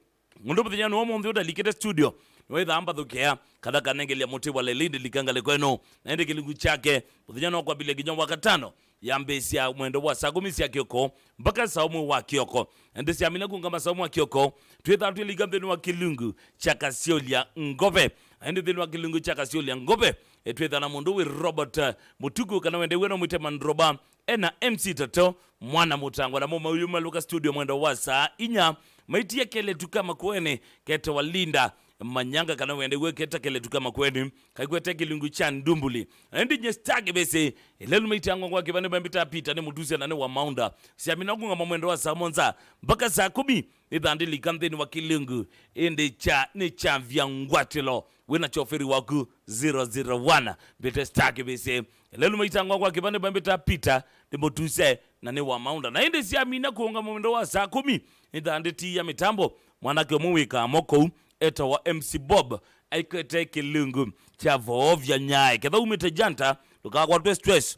Mũndũ mũthenya nĩ ũmũnthĩ ũtalikĩte studio, nĩwĩthaa mbathũkĩa, kana kanengelya mũtĩ wa lelindi likangalĩko ĩno. Na ĩndĩ kĩlungu kyake, mũthenya no kwambĩlya nginya wakatano. Yambĩĩsya mwendo wa saa kũmi sya kĩoko mpaka saa ũmwe wa kĩoko. Ĩndĩ syamina kũngama saa ũmwe wa kĩoko, twĩthaa twĩlika nthĩnĩ wa kĩlungu kya Kasyolya Ngove. Ĩndĩ nthĩnĩ wa kĩlungu kya Kasyolya Ngove, e, twĩthaa na mũndũ wĩ Robert, eh, Mũtuku, kana wende wĩna mwĩte Mandroba, ena M C Toto, mwana mũtangwa, namo mauyu malũka studio mwendo wa saa inya. Maitie keletu kama kũene, kete walinda, Manyanga kana wende weketa keletu kama kweni, kaikwete kĩlungu kya Ndumbuli. Ĩndĩ nye star kĩvĩsĩ, ĩlelu maitangwa kwa kĩvande mambĩta Peter nĩ mũtusya na nĩ wa maunda. Syamina kũngama mwendo wa saa mũonza mpaka saa kũmi, nĩthandĩlika nthĩnĩ wa kĩlungu, ĩndĩ kya, nĩ kyavya ngwatĩlo. Wĩna choferi waku zero zero one, mbĩte star kĩvĩsĩ. Ĩlelu maitangwa kwa kĩvande mambĩta Peter nĩ mũtusya na nĩ wa maunda. Na ĩndĩ syamina kũngama mwendo wa saa kũmi, nĩthandĩtiia mĩtambo, mwanake ũmwe wĩkaa mo kũu, etawa M C Bob, aikwete kĩlungu kya voovya nyae. Ketha umĩte janta, ndũkakwatwe stress.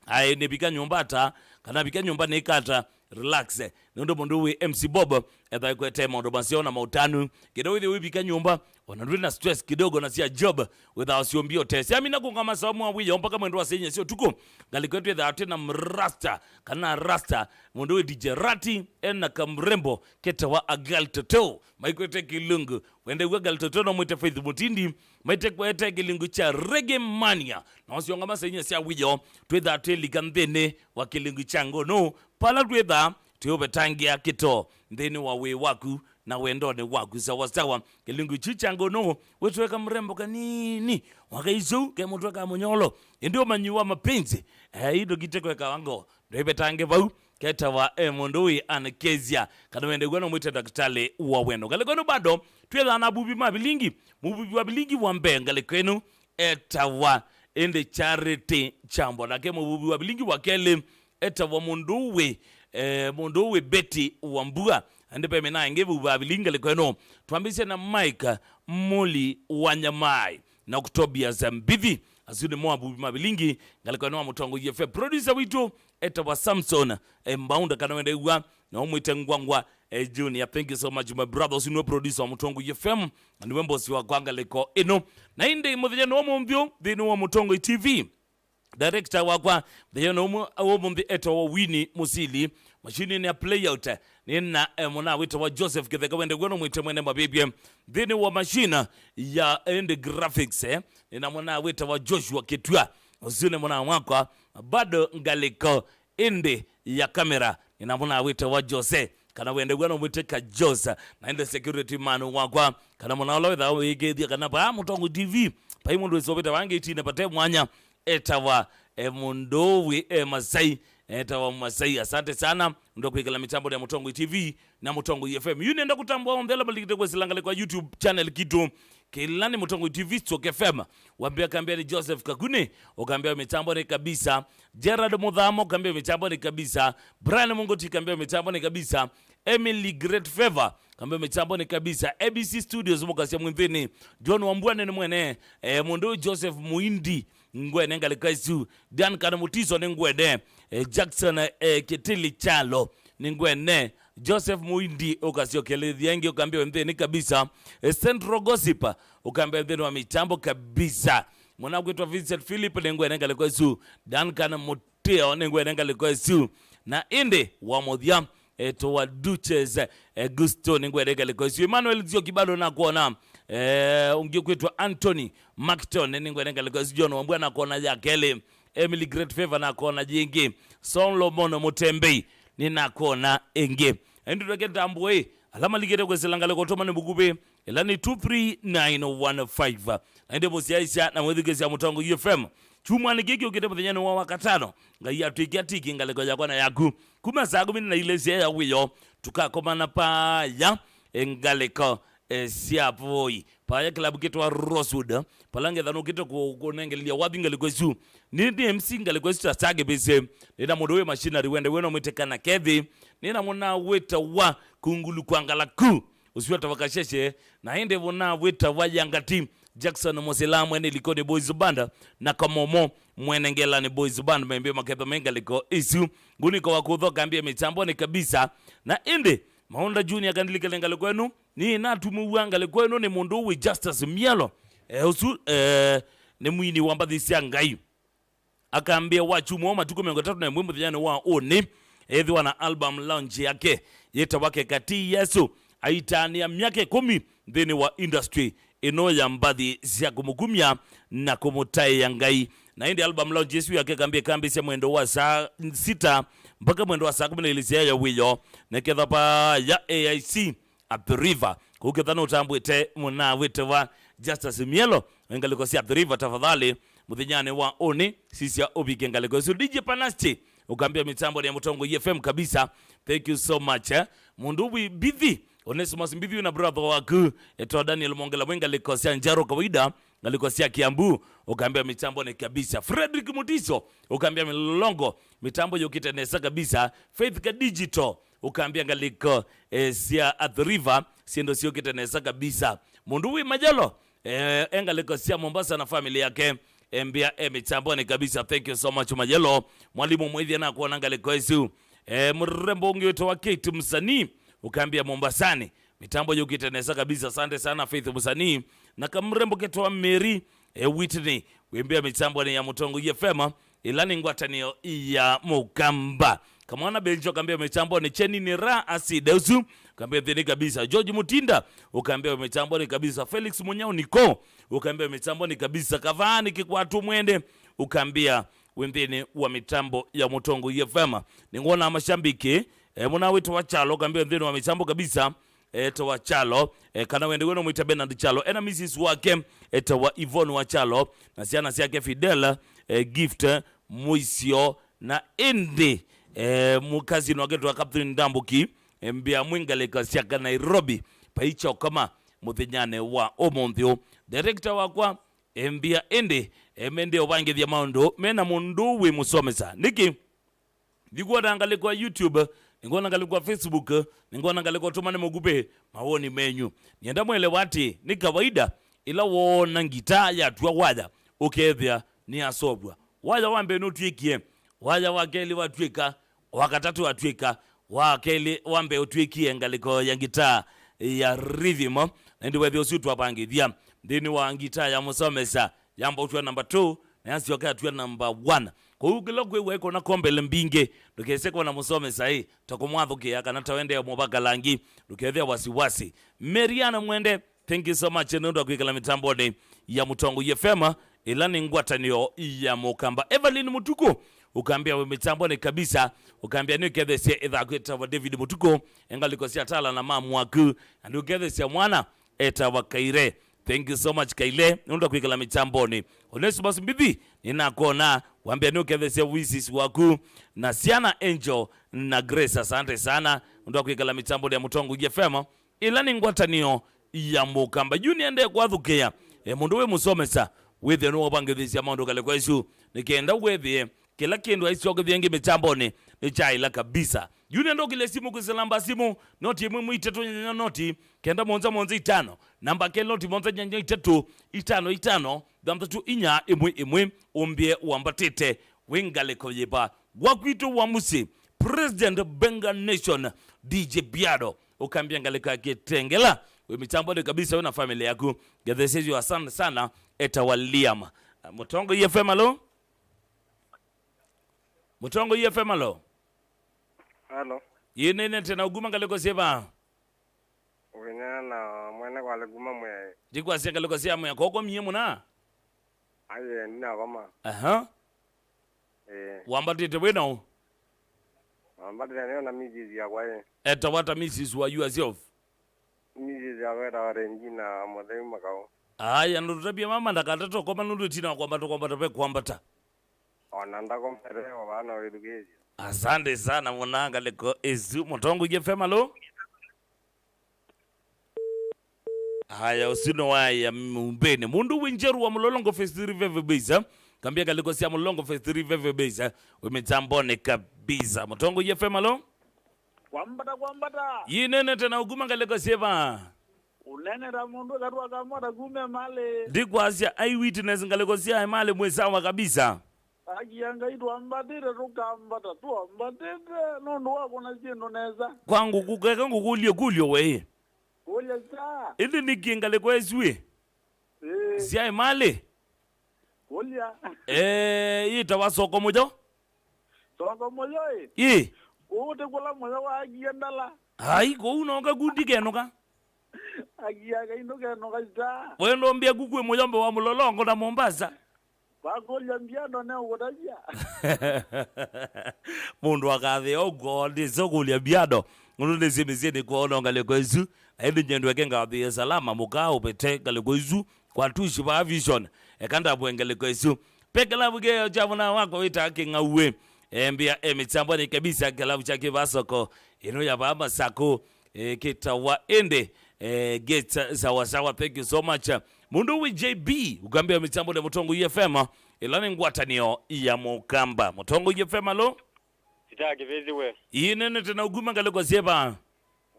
Aĩ, nĩvika nyũmba ata, kana vika nyũmba nĩkata, relax. Nũndũ mũndũ wĩ M C Bob, etha aikwete maũndũ maseo na maũtanu. Kĩndũ wĩthĩ wĩvika nyũmba, ona ndwĩ na stress kidogo na sya job, wĩthaa ũsyũmbio ũte. Syamina kũngama saa ũmwe wa wĩoo mpaka mwendo wa saa inya sya ũtukũ, ngalĩko ĩtwĩthaa twĩ na mrasta, kana rasta, mũndũ wĩ D J Rati, ena kamrembo, ketawa Agal Toto. Maikwete kĩlungu. Wende w'a Galtoto no mwĩte Faith Mutindi. Maite kwete kĩlungu kya Reggae Mania. Na ũsyonga masaa inya sya wĩoo, twĩthaa twĩlika nthĩnĩ wa kĩlungu kya ngono. Pala twĩthaa twĩũvetangĩa kĩto nthĩnĩ wa wĩĩ waku na wendonĩ waku. Sawa sawa. Kĩlungu kyu kya ngono, wĩtweka mrembo kanini. Wakaisu ke mũtwe ka mũnyolo. Ĩndĩ ũmanyi wa mapenzi, eh, indo kite kweka wango. Ndwĩvetange vau, ketawa e mũndũ wĩ Anne Kezia, kana wende w'o no mwĩte ndakĩtalĩ wa wendo. Ngalĩko ĩno bado, twĩthaa na avuvi ma vilingi. Mũvuvi wa vilingi wa mbee ngalĩko ĩno etawa ĩndĩ Charity Chambo. Nake mũvuvi wa vilingi wa kelĩ etawa mũndũ wĩ, eh, mũndũ wĩ Betty Wambua. Ĩndĩ ve mĩna ĩngĩ vuvi wa vilingi ngalĩko ĩno. Twambĩsye na Mike Muli wa Nyamai na Tobias Mbithi. Asu nĩmo avuvi ma vilingi ngalĩko ĩno wa Mũtongoi F M. Producer witũ etawa Samson, eh, Mbaunda kana wende w'a, na ũmwĩte Ngwangwa, eh, Junior. Thank you so much, my brother. Ũsu nĩwe producer wa Mũtongoi F M, na nĩwe mbosi wakwa ngalĩko ĩno. Na ĩndĩ mũthenya nĩ wa mũnthĩ nthĩnĩ wa Mũtongoi T V. Director wakwa, mũthenya ũmwe ũmũnthĩ etawa Winnie Musili, machine-inĩ ya playout. Nĩ na, eh, mũna wĩtawa Joseph Kĩtheka, wende wĩona mwĩte mwene mavĩvye. Nthĩnĩ wa machine ya End Graphics, eh, nĩ na mũna wĩtawa Joshua Kĩtua. Ũsu nĩ mũna wakwa, bado ngalĩko ĩndĩ ya kamera, nĩ na mũna wĩtawa Jose, kana wende wĩona mwĩte ka Jose. Na ĩndĩ security man wakwa, kana mũna ũla wĩthaa wĩkĩthia kana pa Mũtongoi T V, pai mũndũ wĩsovete wangĩtine pate mwanya, etawa, e, mũndũ wĩ, e, Masai, etawa Masai. Asante sana, ndo kwĩkĩla mĩtambo ya Mũtongoi T V na Mũtongoi F M. Yu nenda kũtambua onthe ala malikite kwĩsĩla ngalĩko ya YouTube channel kitu. Kĩla nĩ Mũtongoi T V, Stoke F M. Wambia kambia nĩ Joseph Kakune, ũkambia mĩtambo nĩ kabisa. Gerard Muthamo, kambia mĩtambo nĩ kabisa. Brian Mungoti, kambia mĩtambo nĩ kabisa. Emily Great Favor, kambia mĩtambo nĩ kabisa. A B C Studios, mũkasya mwĩnthĩnĩ. John Wambua nĩ mwene, e, mũndũ Joseph Muindi, nĩngwene ngalĩko ĩsu. Duncan Mutiso nĩngwene. E, Jackson, e, Kitili Chalo nĩngwene. Joseph Muindi, ũkasyokelethya ĩngĩ, ũkambia nthĩnĩ kabisa. E, Central Gossip, ũkambia nthĩnĩ wa mĩtambo kabisa. Mwana kwĩtwa Vincent Philip nĩngwene ngalĩko ĩsu. Duncan Mutio nĩngwene ngalĩko ĩsu. Na ĩndĩ wa mũthya, e, twa Duches, e, Gusto nĩngwene ngalĩko ĩsu. Emmanuel Nzioki bado nakuona. E, ũngĩ kwĩtwa Anthony Macton nĩngwene ngalĩko ĩsu. John Wambua nakuona ya kelĩ. Emily Great Favor nakuona yĩngĩ. Solomon Mutembei nĩnakuona ĩngĩ. Ĩndĩ tweke ntambo ĩ, ala malikĩte kwĩsĩla ngalĩko tũma nĩ mũkuvĩ, ĩla nĩ two three nine one five. Na ĩndĩ mũsyaĩsya na mwĩthukĩĩsya Mũtongoi F M. Kyumwanĩ kĩĩ kĩũkĩte mũthenyanĩ wa Wakatano, Ngai atwĩkĩa tiki ngalĩko yakwa na yaku. Kuma saa kũmi na ilĩ sya ya wĩoo, tũkakomana paya, e, ngalĩko, e, sya voi. Paya kĩlavu kĩtwa Rosewood, pala ngetha nũkĩte kũ-, kũnengelelya wathi ngalĩko ĩsu. Nĩ, nĩ M C ngalĩko ĩsu ta Star Kĩvĩsĩ. Nĩ na mũndũ wĩ machinery wende wĩno mwĩte kana Kethi. Nĩ na mũna wĩtawa Kungulu kwa Ngalaku. Ũsu wĩtawa Kasheshe. Na ĩndĩ mũna wĩtawa Yangati. Jackson Mũsila mwene Likoni Boys Band. Na Kamomo mwene Ngelani Boys Band. Membie maketho me ngalĩko ĩsu. Nguniko wa kũthoka mbie mĩtambo nĩ kabisa. Na ĩndĩ Maũnda Junior kandilikane ngalĩko ĩno. Nĩnatũmĩw'a ngalĩko ĩno nĩ mũndũ wĩ Justus Mielo. E, ũsu, e, nĩ mwini wa mbathi sya Ngai. Akambĩa wa kyumwa wa matukũ mĩongo ĩtatũ na ĩmwe mũthenyanĩ wa ũnĩ, ethĩwa na album launch yake yĩtawa Keka Ti Yesu. Aitanĩa myaka ĩkũmi nthĩnĩ wa industry ĩno ya mbathi sya kũmũkumya na kũmũtaĩa Ngai. Na ĩndĩ album launch ĩsu yake kambĩ kambĩsya mwendo wa saa sita mpaka mwendo wa saa kũmi na ilĩ sya ya wĩoo, neketha pa ya A I C. Athi River. Kũu ketha nũtambwĩte mũna wĩtawa Justus Mielo, ngalĩko sya Athi River, tafadhali, mũthenyanĩ wa ũnĩ, sisya ũvike ngalĩko ĩsu. D J Panasti, ũkambĩa mĩtambo ya Mũtongoi F M kabisa. Thank you so much, eh. Mũndũ wĩ Mbithi, Onesimus Mbithi na brother waku, etwa Daniel Mongela, mwĩ ngalĩko sya Njaro kawaida, ngalĩko sya Kiambu, ũkambĩa mĩtambo nĩ kabisa. Frederick Mutiso, ũkambĩa Mlolongo, mĩtambo yũkĩte nesa kabisa. Faith ka Digital, ũkambĩa ngalĩko, eh, sya Athi River, syĩndũ syũkĩte nesa kabisa. Mũndũ wĩ Majalo, eh, e ngalĩko sya Mombasa na family yake, embĩa e mĩtamboni kabisa. Thank you so much, Majalo. Mwalimu Mwĩthia nakuona ngalĩko ĩsu. Eh, mrembo ũngĩ wĩtawa Kate Msanii, ũkambĩa Mombasani. Mĩtambo yũkĩte nesa kabisa. Asante sana, Faith Msanii. Na kamrembo ketwa Mary, eh, Whitney, wĩmbĩa mĩtamboni ya Mũtongoi F M. Ĩla nĩ ngwatanĩo ya Mũkamba. Kamwana Benjo kambĩa mĩtamboni, Cheni nĩ ra aside ũsu, kambĩa nthĩnĩ kabisa. George Mutinda, ũkambĩa mĩtamboni kabisa. Felix Munyao Niko, ũkambĩa mĩtamboni kabisa. Kavaa nĩ kĩkwatũ mwende, ũkambĩa wĩ nthĩnĩ wa mĩtambo ya Mũtongoi F M. Nĩngwona mashambiki, eh, mũna wĩtawa Chalo, ũkambĩa nthĩnĩ wa mĩtambo kabisa. Etawa Chalo, eh, kana wende wĩno mwĩta Bernard Chalo, ena missus wake, etawa Yvonne wa Chalo, na syana syake Fidel, eh, Gift, eh, Mũisyo, na ĩndĩ, eh, mũkasini wake etawa Catherine Ndambuki, eh, mbĩa mwĩ ngalĩko syaka Nairobi, paichokoma mũthenyanĩ wa ũmũnthĩ ũũ. Director wakwa, eh, mbĩa ĩndĩ, eh, mende ũvangĩthya maũndũ, mena mũndũ wĩ mũsomesa. Nĩkĩ? Nĩngwona ngalĩko ya YouTube, nĩngwona ngalĩko ya Facebook, nĩngwona ngalĩko tũmane mũkupĩ mawoni menyu. Nĩenda mwelewa atĩ nĩ kawaida, ĩla woona ngitaa yatw'a waya, ũkethĩa nĩyasovw'a. Waya wa mbee nũtw'ĩkie, waya wa kelĩ watw'ĩka, wa katatũ watw'ĩka, wa kelĩ, wa mbee ũtw'ĩkie ngalĩko ya ngitaa ya rhythm. Na ĩndĩ wethĩa ũsu twavangĩthya nthĩnĩ wa ngitaa ya mũsomesa, yamba ũtw'a number two, na asyoka atw'a number one. Kwoou kĩla kwĩw'a ĩkona kombele mbingĩ, ndũkese kũna mũsomesa ĩ, ta kũmwathũkĩa kana ta wendea mũvaka langi, ndũkethĩa wasiwasi. Meriana Mwende, thank you so much nĩ ũndũ wa kwĩkala mĩtambonĩ ya Mũtongoi F M, ĩla nĩ ngwatanĩo ya Mũkamba. Evelyn Mũtuku, ũkambĩa wĩ mĩtambonĩ kabisa, ũkambĩa nĩ ũkethesye ĩthaku ĩtawa David Mũtuku, engaliko sya tala na mamu waku, na nĩ ũkethesya mwana etawa Kaire. Thank you so much, Kaile, nĩ ũndũ wa kwĩkala mĩtambonĩ. Onesimus Mbithi, nĩnakona, wambĩa nĩ ũkethesya wisis waku, na syana Angel na Grace, asante sana, nĩ ũndũ wa kwĩkala mĩtambonĩ ya Mũtongoi F M, ĩla nĩ ngwatanĩo ya Mũkamba. Yu nĩendee kwathũkĩa, e, mũndũ wĩ mũsomesa, wĩthĩe nĩwavangĩthĩsya maũndũ ngalĩko ĩsu, nĩ kenda wĩthĩe kĩla kĩndũ aisyoke vĩngĩ mĩtambonĩ nĩ kyaĩla kabisa. Yu nĩenda ũkĩlya simũ kwĩsĩla namba simũ, noti ĩmwe ĩmwe itatũ nyanya noti, kenda mũonza mũonza itano, namba kelĩ noti mũonza nyanya itatũ, itano itano, thanthatũ inya ĩmwe ĩmwe, ũmbĩe wambatĩte, wĩ ngalĩko yĩva, wa kwitũ wa mũsyĩ, President Benga Nation, D J Biado, ũkambĩa ngalĩko ya Kĩtengela, wĩ mĩtambonĩ kabisa, we na family yaku, ngethesyesyo asante sana, etawa Liam. Mũtongoi F M, alo? Mũtongoi F M, alo? Alo. Yĩnene tena, ũkuma ngalĩko syĩva? Wĩneena na mwene kwale kuma Mwea. Ndikwasya ngalĩko sya Mwea, koko mie mũna? Aye, ndinakoma. Aha. Eh. Wambatĩte wĩ naũ? Wambatĩte nĩo na missus yakwa ĩ. Etawa ata missus wa yourself? Missus yakwa etawa Regina Mũtheu Makau. Aya, ndũtavya mama ndakatata ũkoma nũndũ ĩtina wa kwambata, kwambata ve kwambata. Ona ndakomete o vana wĩthukĩĩsye. Asante sana mũna ngalĩko ĩsu. Mũtongoi F M, alo? Aya, ũsu nĩ waya mũmbĩnĩ. Mũndũ wĩ Njeru wa Mũlolongo Phase three Veve Base. Kambia ngalĩko sya Mũlolongo Phase three Veve Base. Wĩ mĩtambonĩ kabisa. Mũtongoi F M, alo? Kwambata, kwambata. Yĩnene tena, ũkuma ngalĩko syĩva? Ũnene ta mũndũ katwa kamota kume malĩ. Ndikwasya eyewitness ngalĩko sya malĩ mwĩ sawa kabisa. Akia Ngai twambatĩte, tũkambata, twambatĩte, nũndũ wa kũna syĩndũ nesa. Kwa ngũkũ, keka ngũkũlye kũlyo we. Kũlya saa. Ĩndĩ nĩkĩ ngalĩko ĩsu ĩ? Ĩĩ. Syaĩ malĩ? Kũlya. Eh, yĩtawa soko mũyo? Soko mũyo ĩ? Ĩ. Kũu tĩ kũla mũyo waakie ndala. Ai, kũu no kakundi kenũka. Akia Ngai ndũkenũka ita. Wendo mbia kuku ĩ mũyombe wa Mũlolongo na Mombasa. Wakũlya Biado ne ũkũtavya. Mũndũ akathĩa ũkwoo, ndĩsĩ ũkũlya Biado. Nũndũ nĩsĩ mĩsyĩnĩ kwoo no ngalĩko ĩsu. Na ĩndĩ nyendweke ngathĩe salama, mũkaa ũvete ngalĩko ĩsu. Kwa tushi va vision. Eka ndavue ngalĩko ĩsu. Pe kĩlavu kĩeo kya mũna wakwa wĩtaa Kĩng'auĩ. E, mbia e mĩtambonĩ kabisa kĩlavu kya kĩvasoko. Ĩno ya vaa Masakũ. E, kĩtawa ĩndĩ. E, get sawa sawa. Thank you so much. Mũndũ wĩ J B, ũkambĩa mĩtambonĩ Mũtongoi F M, ĩla nĩ ngwatanĩo ya Mũkamba. Mũtongoi F M, alo? Sita kĩvĩthĩ we. Ĩĩ nene tena, ũkuma ngalĩko syĩva?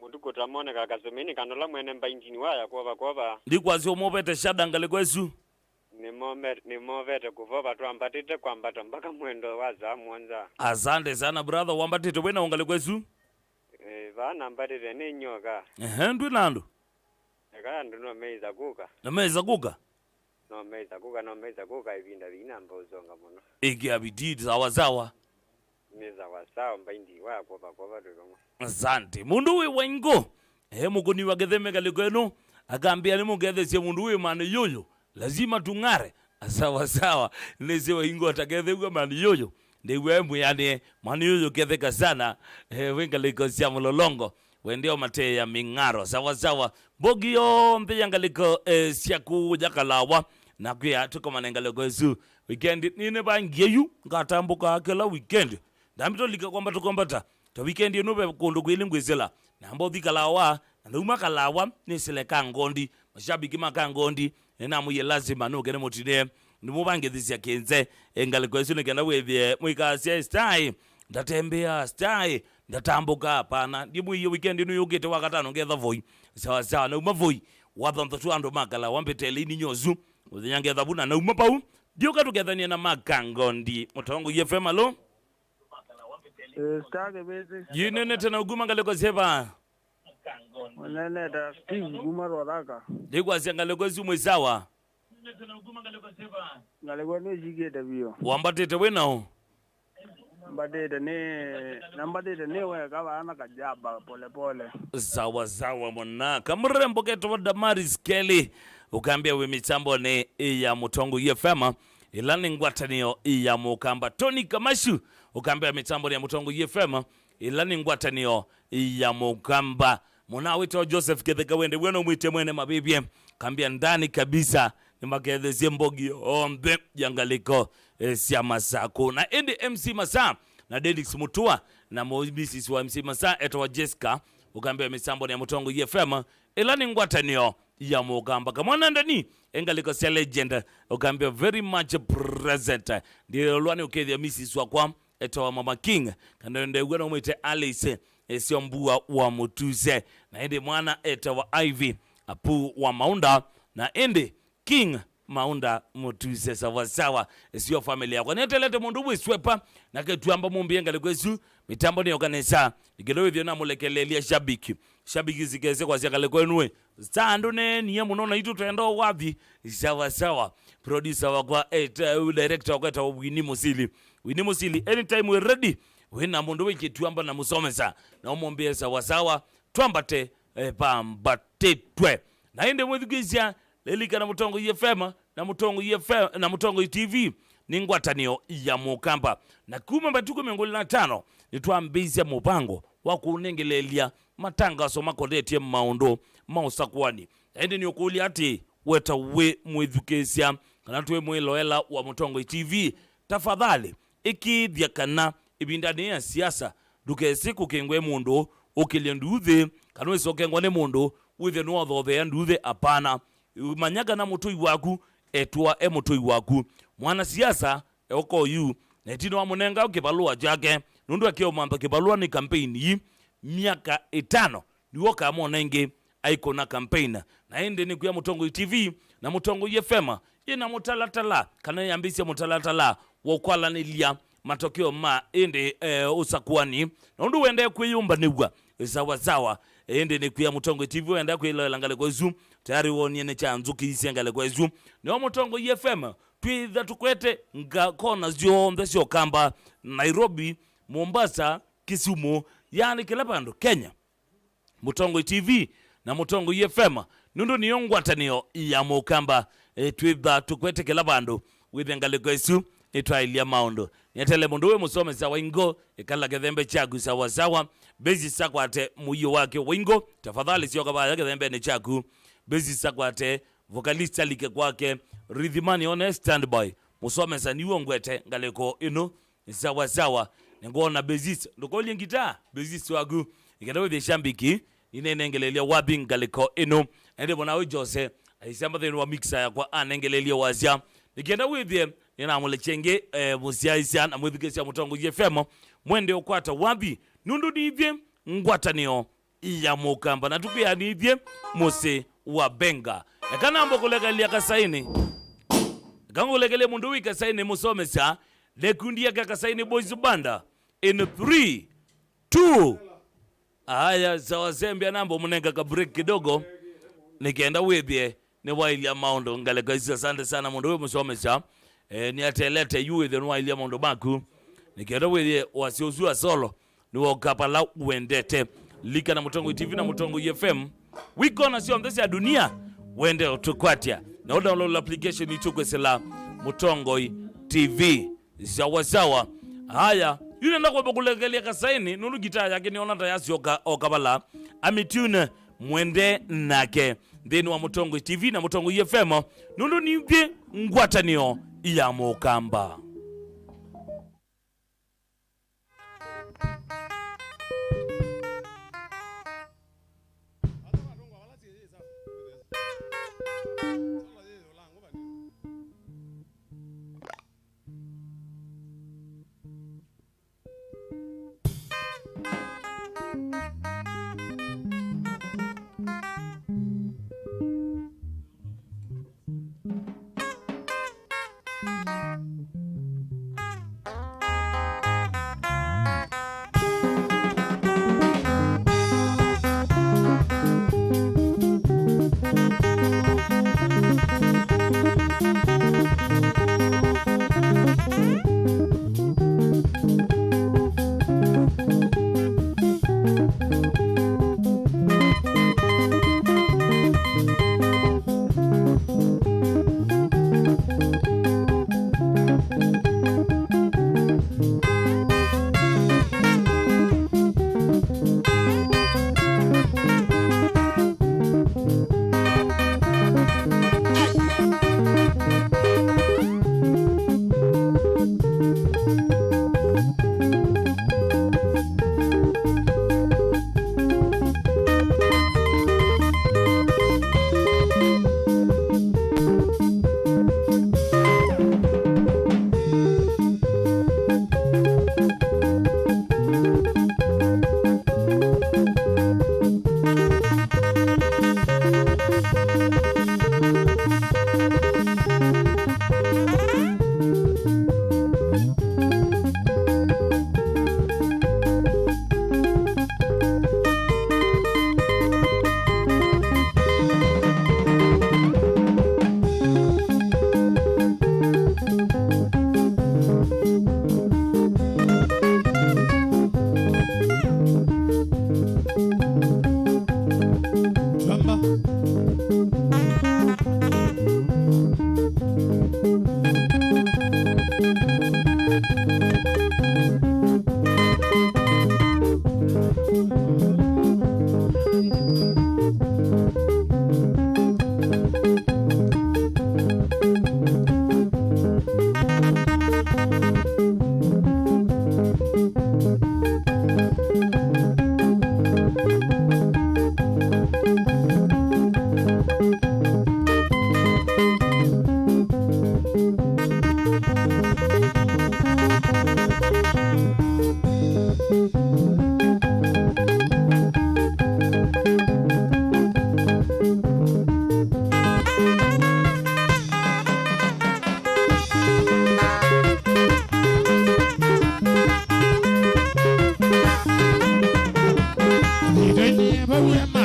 Mũtukũ ta moneka kasũmĩnĩ kanola mwene mbaindini waya kwova kwova. Ndikwasya ũmovete shada ngalĩko ĩsu. Nĩmome-, nĩmovete kũvova twambatĩte kwambata mpaka mwendo wa saa mũonza. Asante sana brother, wambatĩte wĩna ũngalĩko ĩsu? Eh, vaa nambatĩte nĩ nyoka. Ehe, ndwĩ na andũ? Eka andũ no meĩsa kũka. No meĩsa kũka? No meĩsa kũka, no meĩsa kũka ĩvinda vĩina mbaũsonga mũno. Ĩkĩa bidii, sawa sawa. Nĩ sawa sawa, mbaindi wa kwova kwova twĩ vamwe. Asante. Mũndũ wĩ Waingũ, e mũkũni wa kĩtheme ngalĩko ĩno, akambĩa nĩmũkethesye mũndũ wĩ mani yũyũ. Lazima tung'are. Sawa sawa. Nĩsĩ Waingũ atakethew'a mani yũyũ. Ndĩw'a e mwĩanĩe. Mani yũyũ ketheka sana. E, wĩ ngalĩko sya Mũlolongo. Wendeo mateea mĩng'aro. Sawa sawa. Mbogi yonthe ya ngalĩko, e, sya kũya Kalawa. Na kwĩa tũkomane ngalĩko ĩsu. Weekend nĩnĩvangie yu. Ngatambũkaa kĩla weekend. Ndambĩtũlika kwambata kwambata. Ta weekend ĩno ve kũndũ kwĩlĩ ngwĩsĩla. Namba ũthi Kalawa, na ndauma Kalawa, nĩsĩle Kangondi. Mashabiki ma Kangondi, nĩnamwĩie lazima nũke nĩmũtinĩe. Nĩmũvangĩthisya kĩnze, e, ngalĩko ĩsu nĩ kenda wĩthĩe mũikasya, "Stai, ndatembea, stai, ndatambũka, hapana." Ndimwĩie weekend ĩno yũkĩte Wakatano ngetha Voi. Sawa sawa, nauma Voi, wathanthatũ andũ ma Kalawa mbĩtele ini nyosu. Mũthenya ngetha vu na nauma vau, ndiũka tũkethanie na ma Kangondi. Mũtongoi F M, alo? Eh, Star Kĩvĩsĩ. Yĩnene tena, ũkuma ngalĩko syĩva? Ũnene ta Steve kuma Roraka. Ndikwasya ngalĩko ĩsu mwĩ sawa? Ngalĩko nĩsyĩkĩte vyũ. Wambatĩte wĩ naũ? Mbatĩte nĩ, nambatĩte nĩ weka vana kajamba polepole. Sawa sawa mwana. Kamrembo ketwa Damaris Kelly. Ũkambĩa wĩ mĩtambonĩ ya Mũtongoi F M. Ĩla nĩ ngwatanĩo ya Mũkamba. Tony Kamashu. Ũkambĩa mĩtambonĩ ya Mũtongoi F M. Ĩla nĩ ngwatanĩo ya Mũkamba. Mũna wĩtawa Joseph Kĩtheka wende wĩona ũmwĩte mwene mavĩvye. Kambĩa ndani kabisa nĩmakethesye mbogi onthe ya ngalĩko, eh, sya Masakũ. Na ĩndĩ M C Masaa na Dennis Mutua na mũ-, missus wa M C Masaa etawa Jessica, ũkambĩa mĩtambonĩ ya Mũtongoi F M, ĩla nĩ ngwatanĩo ya Mũkamba. Kamwana ndani, e ngalĩko sya legend, ũkambĩa very much present. Ndilolwa nĩ ũkethĩa missus wakwa, etawa Mama King, kana ndew'a no mwĩte Alice, eh, syo mbua wa Mũtuse. Na ĩndĩ mwana etawa Ivy, Apu wa Maunda, na ĩndĩ King Maunda Mũtuse sawasawa, eh, syo family yakwa. Nĩetelete mũndũ wĩ swepa, na ketwamba mũmbĩe ngalĩko ĩsu, mĩtambo nĩyoka nesa, ĩkĩlo wĩthĩo na mũlekelelya shabiki. Shabiki sikese kwasya ngalĩko ĩnũĩ. Star ndũneenie mũno na itũ twenda wathi. Sawasawa. Producer wakwa, eh, director wakwa etawa Winnie Musili. Winnie Musili, anytime we're ready, wĩna mũndũ wĩkĩtwamba na mũsomesa, na ũmũmbĩe sawasawa, twambate, eh, pambatĩtwe. Na ĩndĩ mwĩthukĩsya, lilikana Mũtongoi F M na Mũtongoi F M na Mũtongoi T V nĩ ngwatanĩo ya Mũkamba. Na kuma matukũ mĩongo ĩlĩ na tano, nĩtwambĩĩsya mũvango wa kũnengelelya matangaso makotetye maũndũ ma ũsakũani. Na ĩndĩ nĩũkũlya atĩ, weta wĩ mwĩthukĩĩsya kana twĩ mwĩloela wa Mũtongoi T V, tafadhali ĩkĩĩthya kana ĩvindanĩ ya siasa ndũkesĩ kũkengwe mũndũ ũkĩlye nduuthĩ, kana wĩsokengwa nĩ mũndũ wĩthwe nĩwathothea nduuthĩ. Apana. Manya kana mũtũi waku etwa e mũtũi waku. Mwanasiasa eoka oyu, na ĩtina wamũnenga kĩvalũa kyake, nũndũ akeũmantha kĩvalũa nĩ kampeini ii myaka ĩtano, nĩw'o ũkamwona ĩngĩ aikũna campaign. Na ĩndĩ nĩkwĩa Mũtongoi T V na Mũtongoi F M yĩna mũtalatala, kana yambĩĩsya mũtalatala wa ũkwalanĩlya matokeo ma ĩndĩ, eh, ũsakũani. Na ũndũ wendee kwĩyũmbanĩw'a, sawasawa. Ĩndĩ nĩkwĩa Mũtongoi T V wendee kwĩloela ngalĩko ĩsu, tayari wonie nĩ kya nzũkĩisye ngalĩko ĩsu. Nĩo Mũtongoi F M, twĩtha tũkwete nga-, kona syonthe sya Ũkamba, Nairobi, Mombasa, Kisumu, yaani kĩla vandũ Kenya. Mũtongoi T V na Mũtongoi F M, nũndũ nĩyo ngwatanĩo ya Mũkamba. E, twĩtha tũkwete kĩla vandũ, wĩthe ngalĩko ĩsu nĩtwaĩlya maũndũ. Nĩetele mũndũ wĩ mũsomesa wa ingo, ĩkala kĩthembe kyaku sawasawa. Besi sakwate mũio wake wa ingo, tafadhali syoka vaya kĩthembeni kyaku. Besi sakwate vocalist alike kwake. Rhythmani one standby. Mũsomesa niw'o ngwete ngalĩko ĩno. Sawa sawa. Nĩngwona bassist. Ndũkolye ngita, bassist waku. Nĩkenda wĩthĩe shambiki. Ninenengelelya wapi ngalĩko ĩno. Ende mwana wĩ Jose. Aisamba thĩnĩ wa mixer yakwa anengelelye wasya. Nĩkenda wĩthĩe. Nĩnamũlekye ĩngĩ, eh, mũsyaĩsya na mwĩthukĩĩsya Mũtongoi F M. Mwende ũkwata wapi. Nũndũ nithyĩ ngwatanĩo ya Mũkamba, na tũkwĩanĩthye mũsyĩ wa Benga. Eka namba kũlekelya Kasaini. Eka ngũlekelye mũndũ wĩ Kasaini mũsomesa, nekundi yake Kasaini Boys Banda in three, two. Aya, sawa, sembia namba ũmũnenga ka break kidogo, nĩkenda wĩthĩe nĩwaĩlya maũndũ ngalĩko isu. Asante sana mũndũ wĩ mũsomesa. Eh, nĩatelete yu wĩthĩe nĩwaĩlya maũndũ maku. Nĩkenda wĩthĩe wasya ũsu wa solo nĩwoka pala wendete. Lika na Mũtongoi T V na Mũtongoi F M. Wikona syonthe sya dunia wende ũtũkwatya. Na ũdownload application itũ kwĩsĩla Mũtongoi T V. Sawa sawa. Haya, yu nenda kwamba kũlekelya Kasaini, nũndũ gitaa yake nĩona ta yasyoka o kavala. Amitune mwende nake nthĩnĩ wa Mũtongoi T V na Mũtongoi F M, nũndũ nithyĩ ngwatanĩo ya Mũkamba.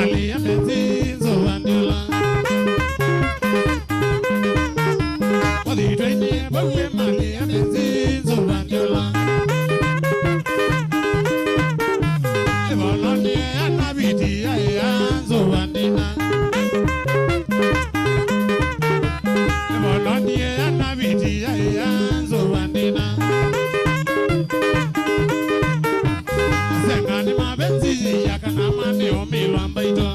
Malĩa menzi nzũva ndiũla. Wathitwa-inĩ vau ĩ malĩa menzi nzũva ndiũla. Ĩvononĩ ĩana viti yaĩa nzũva ndina. Ĩvononĩ ĩana viti yaĩa nzũva ndina. Asenga nĩ mavenzi ya kana mane ũmĩlwa mbaitũ.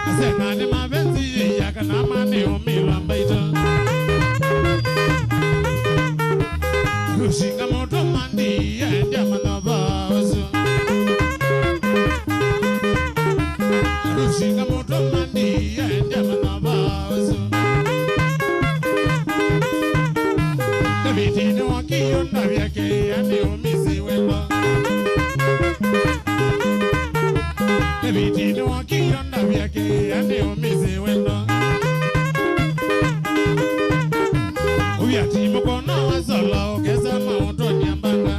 Asenga nĩ mavenzi ya kana mane ũmĩlwa mbaitũ. Rusinga mũtũmani endya manyova ũsu. Rusinga mũtũmani endya manyova ũsu. Ndaviti nĩwokie ũndavya kĩĩa nĩ ũmisi wendo. Ndaviti nĩwokie ũndavya kĩĩa nĩ ũmisi wendo. Ũvya ti mũkono wa solo ũkesa maũtũnya mbanga.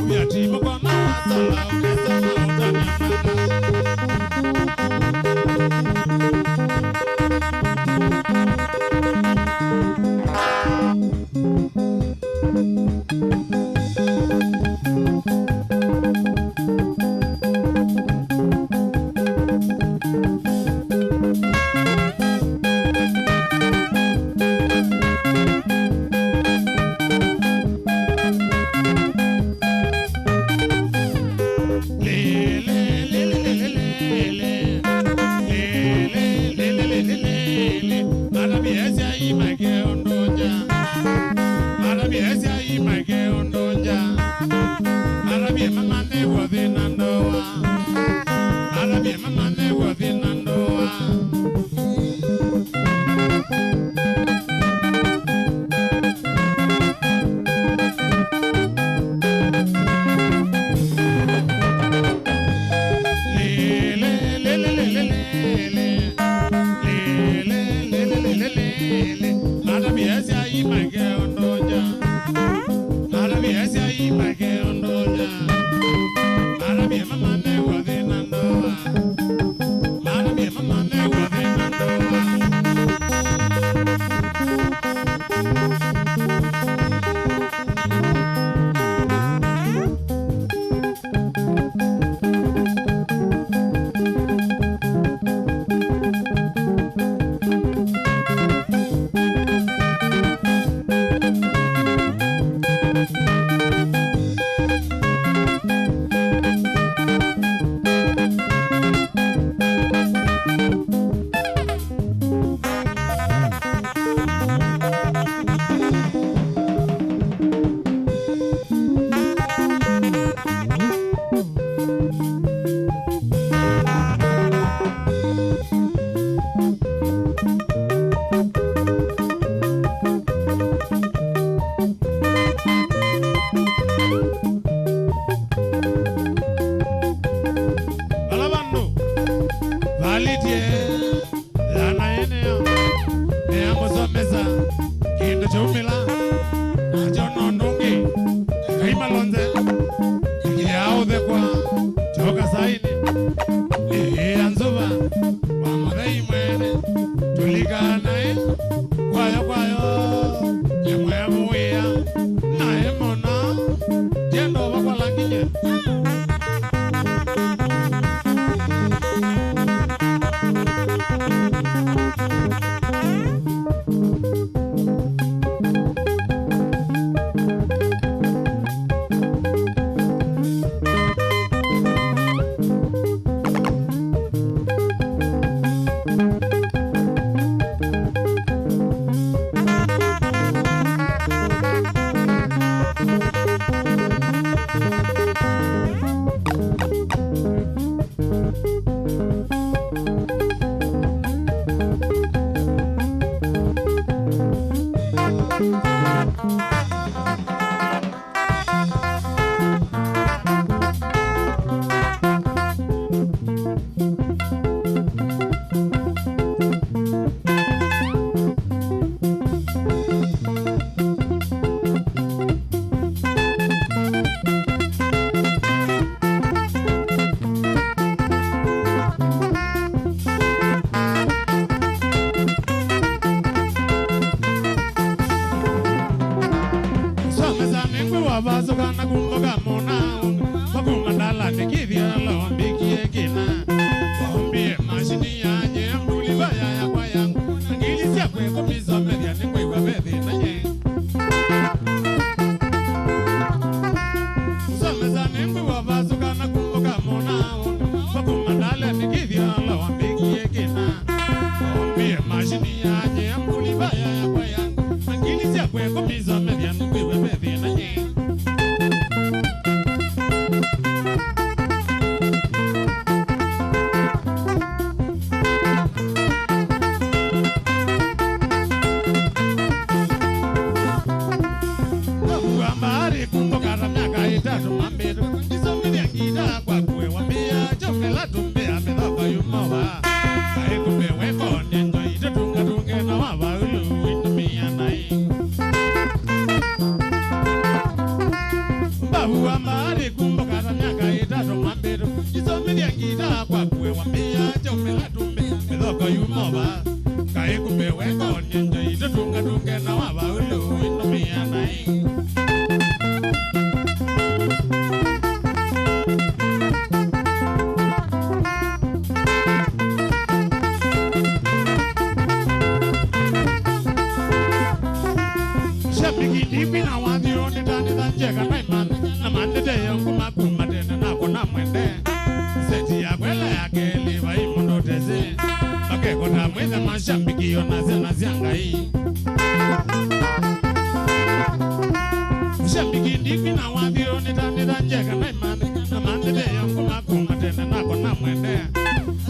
Ũvya ti mũkono wa solo ũkesa maũtũnya mbanga. Lele, lele, lele, lele, lele, lele, lele. Marabi ese ai make ondonja. Marabi ese ai make ondonja. Marabi mama ne wothi na ndoa. Marabi mama ne wothi na ndoa. Lele, lele, lele, lele. Lele, lele, lele, lele. Marabi ese ai make ondonja. Marabi ese ai make ondonja. Marabi mama ne wothi na ndoa. Marabi mama ne wothi na ndoa. Vala vandũ valĩtye yana ĩnĩa, nĩamũsomesa kĩndũ kyaumĩla, nakyo no ndũngĩ, Ngai malonze, ĩkĩaa ũthekwa, kyoka sainĩ, ĩĩa nzũva, wa mũthei mwene, tũlikana ĩ, kwayo, kwayo, ĩmwe mũĩa, naĩ mũno, ndienda ũvakwala nginya. Mambĩto, isomethya ngita kwa kũewa mbĩa, kyomela tũmbĩa mĩthoko yuma va. Kaĩ kumbe wekone njoi, tũtungatunge na wa vaulu, itumia nai. Mbavu wa mbaathi kumbuka ta myaka ĩtatũ mambĩto, isomethya ngita kwa kũewa mbĩa, kyomela tũmbĩa mĩthoko yuma va. Kaĩ kumbe wekone njoi, tũtungatunge na wa vaulu, itumia nai. Shabiki ndikwina wathi ũnĩtanĩtha njeka na imanthe, na manthĩte yo nguma kuma tene nakwa na mwende. Seti yakwa ĩla ya kelĩ vai mũndũ ũtesĩ. Makekota mwĩthe mashambiki ona syana sya Ngai. Shabiki ndikwina wathi ũnĩtanĩtha njeka na imanthe, na manthĩte yo nguma kuma tene nakwa na mwende.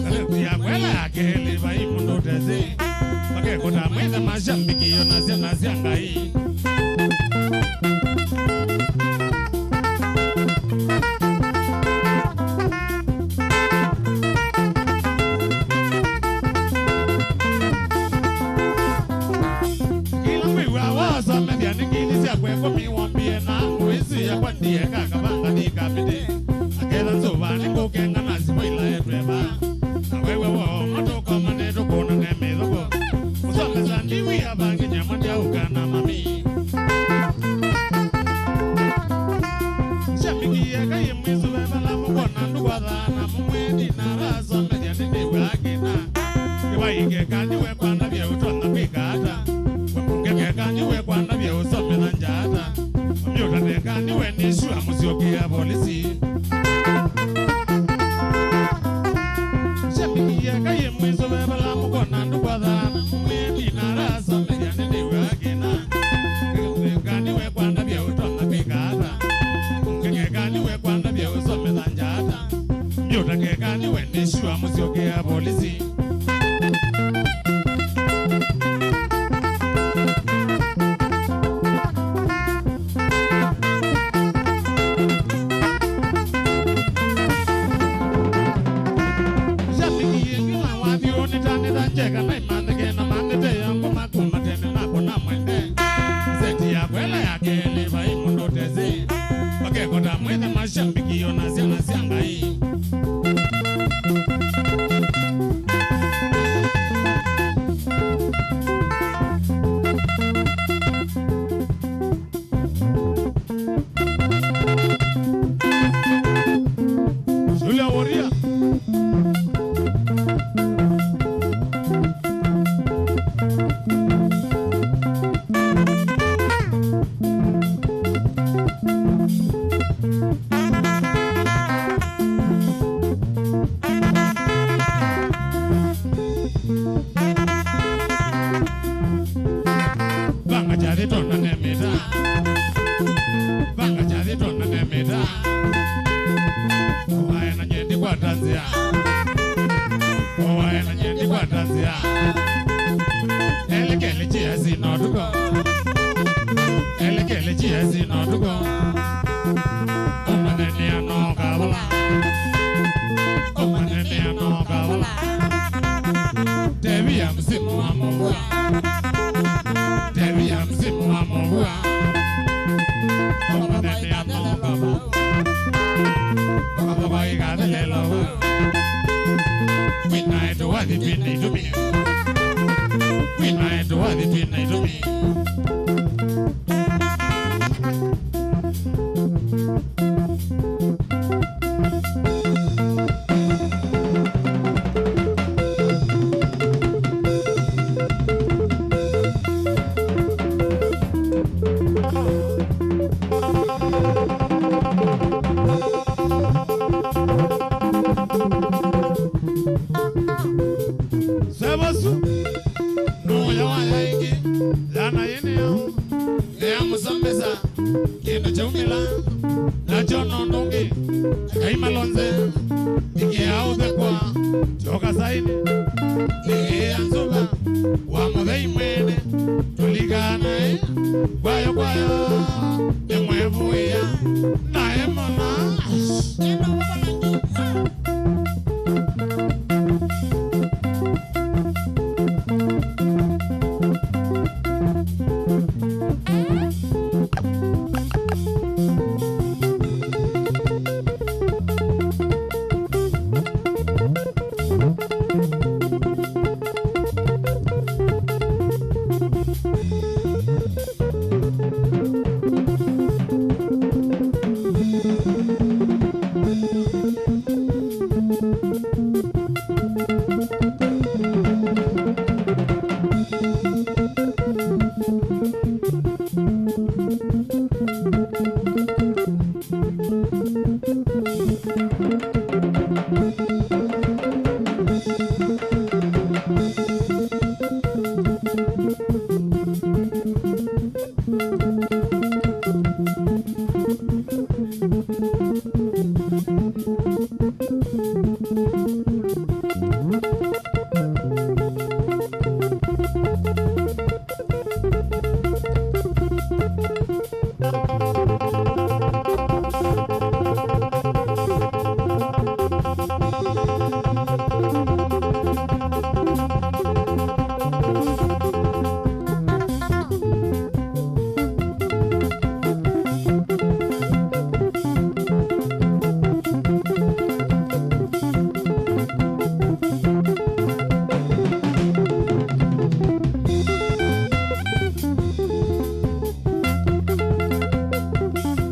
Seti yakwa ĩla ya kelĩ vai mũndũ ũtesĩ. Makekota mwĩthe mashambiki ona syana sya Ngai. Kĩla mwĩw'a wasomethya nĩ ngili syakwa ĩkũmi wombie na ngũĩ isu yakwa ndieka kavanga thika mĩtĩ. Aketha nzũva nĩ ngũkenga na sivoila etweva. Na wewe woo matũkomane tũkũnane mĩthũko. Ũsomesa ndiwi avanginya mwandiauka na mami. Shabiki eka yĩ mwĩsũve vala mũkwona ndũkwatha na mũmwĩthi na arasomethya nĩnĩw'a akĩna. Kĩvai keka ndiwe kwandavya ũtonya kwĩka ata? We mũngeke eka ndiwe kwandavya ũsomela nja ata? Myũta neka ndiwe nĩsua mũsyokea volisi. Shabiki eka yĩ mwĩsũve vala mũkwona ndũkwatha na mũmwĩthi na arasomethya nĩnĩw'a akĩna. Keka ndiwe kwandavya ũtonya kwĩka ata? Ngekeka ndiwe kwandavya ũsomela nja ata? Myũta keka ndiwe nĩsua mũsyokea volisi. Shabiki ĩngĩ na wathi ũnĩtanĩtha njeka na imanthe kena manthĩte ya ngũma kuma tene nakwa na mwende. Seti yakwa ĩla ya kelĩ vai mũndũ ũtesĩ. Makekota mwĩthe mashambiki ona syana sya Ngai. Julia Woria. Vanga kyathĩ tonane mĩta. Vanga kyathĩ tonane mĩta. Owae na nyendi kwata nzĩa. Owae na nyendi kwata nzĩa. Elekele chia sino tuko. Elekele chia sino tuko. Ũmanenea no kavala. Ũmanenea no kavala. Tevia msimu wa mvua. Tevia msimu wa mvua. Ũmanenea no kavala. Ũkavova ikathelela. Kwina etu wathi twina itumi. Kwina etu wathi twina itumi. Sevosu. Nũũya waya ĩngĩ, yana yĩnĩ yao, nĩyamũsomesa kĩndũ kyaumĩla, nakyo nũndũ ũngĩ, ekai malonze, ĩkĩa ũthekwa, tyoka saini, ĩĩa nzũva, wa mũthei mwene, tũlikana ĩ, kwayo kwayo, nĩmwevũĩa, naĩ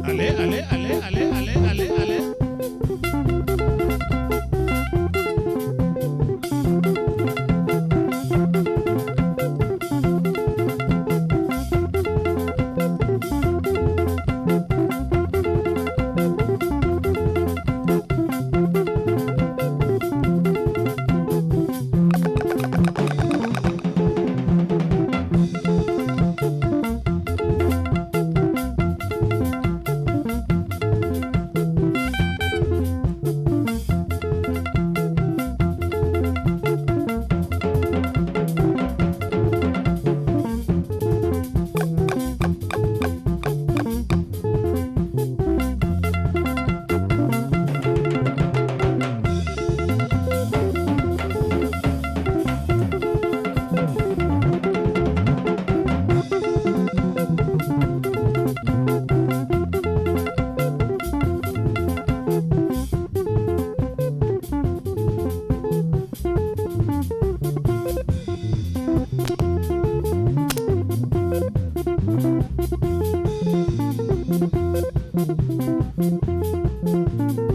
Ale, ale, ale, ale, ale, ale, ale.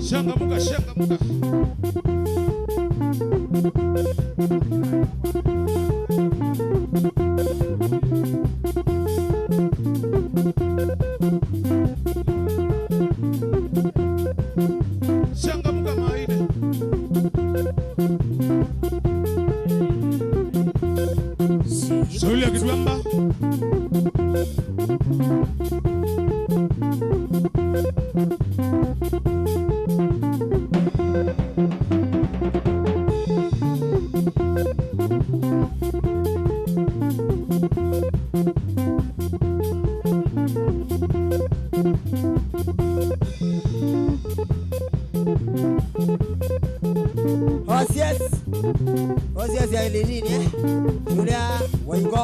Changamuka, changamuka. Changamuka, maine. Shauli ya Kituamba. Osies. Osies ya ililini, eh? Julia Waingo.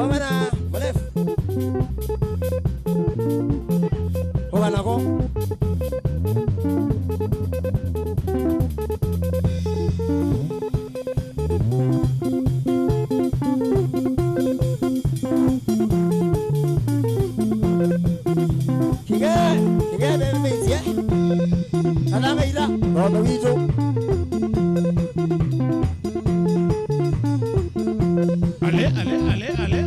Omena, Molef. Oganako. Kige, kige bebe mesie. Kana maira, nono wito. Ale, ale, ale, ale.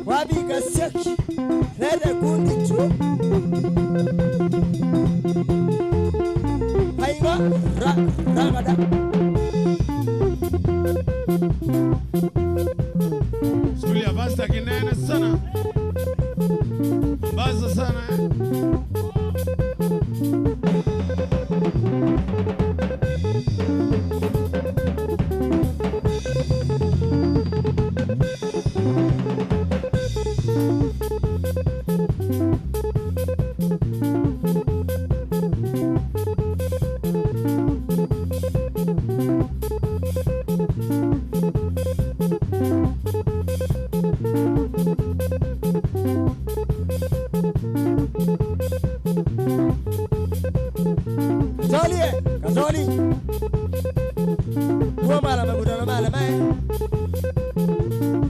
Wapi Kasiaki? Rere kundi tu. Aiwa, ra, ragada. Shughuli ya pasta kinene sana. Mombasa sana, eh. Kasoli, eh, Kasoli. Kuwa mala makutano mala mae.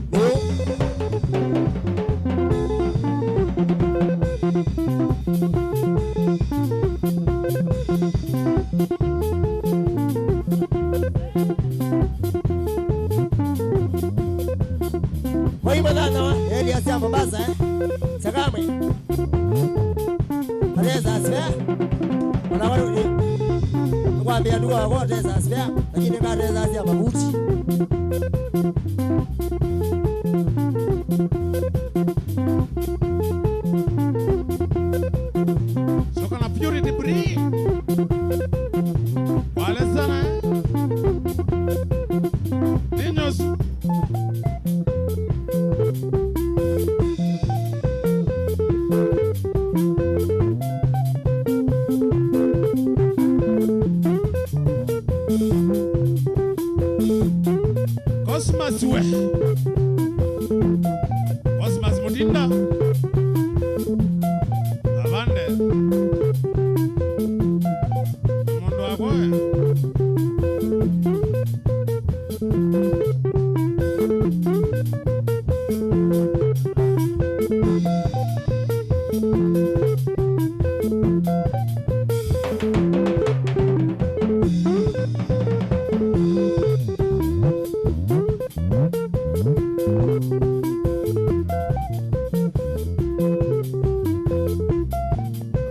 Ndio. Kwa hivyo thana wa Elias ya Mombasa, eh? Sakamwe. Areza Spare. Ona wale ni. Kwambia ndugu wako tesa spare, lakini ka tesa ya mabuti. Soka na Purity Bree. Wale sana, eh? Niños. Cosmas we. Cosmas Mutinda. Avande. Mũndũ wa kwoya.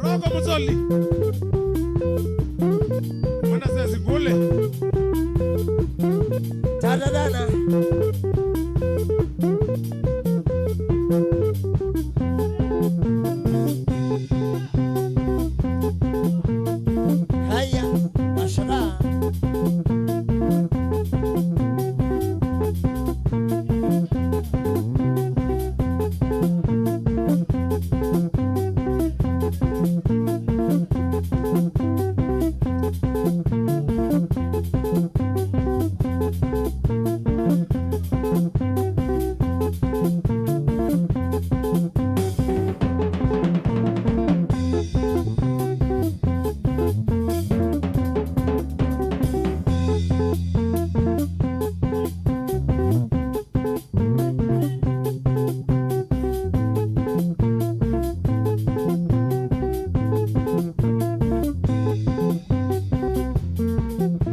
Roko Musoli. Mwana sesi ngule. Tata dana. Haya, mashallah.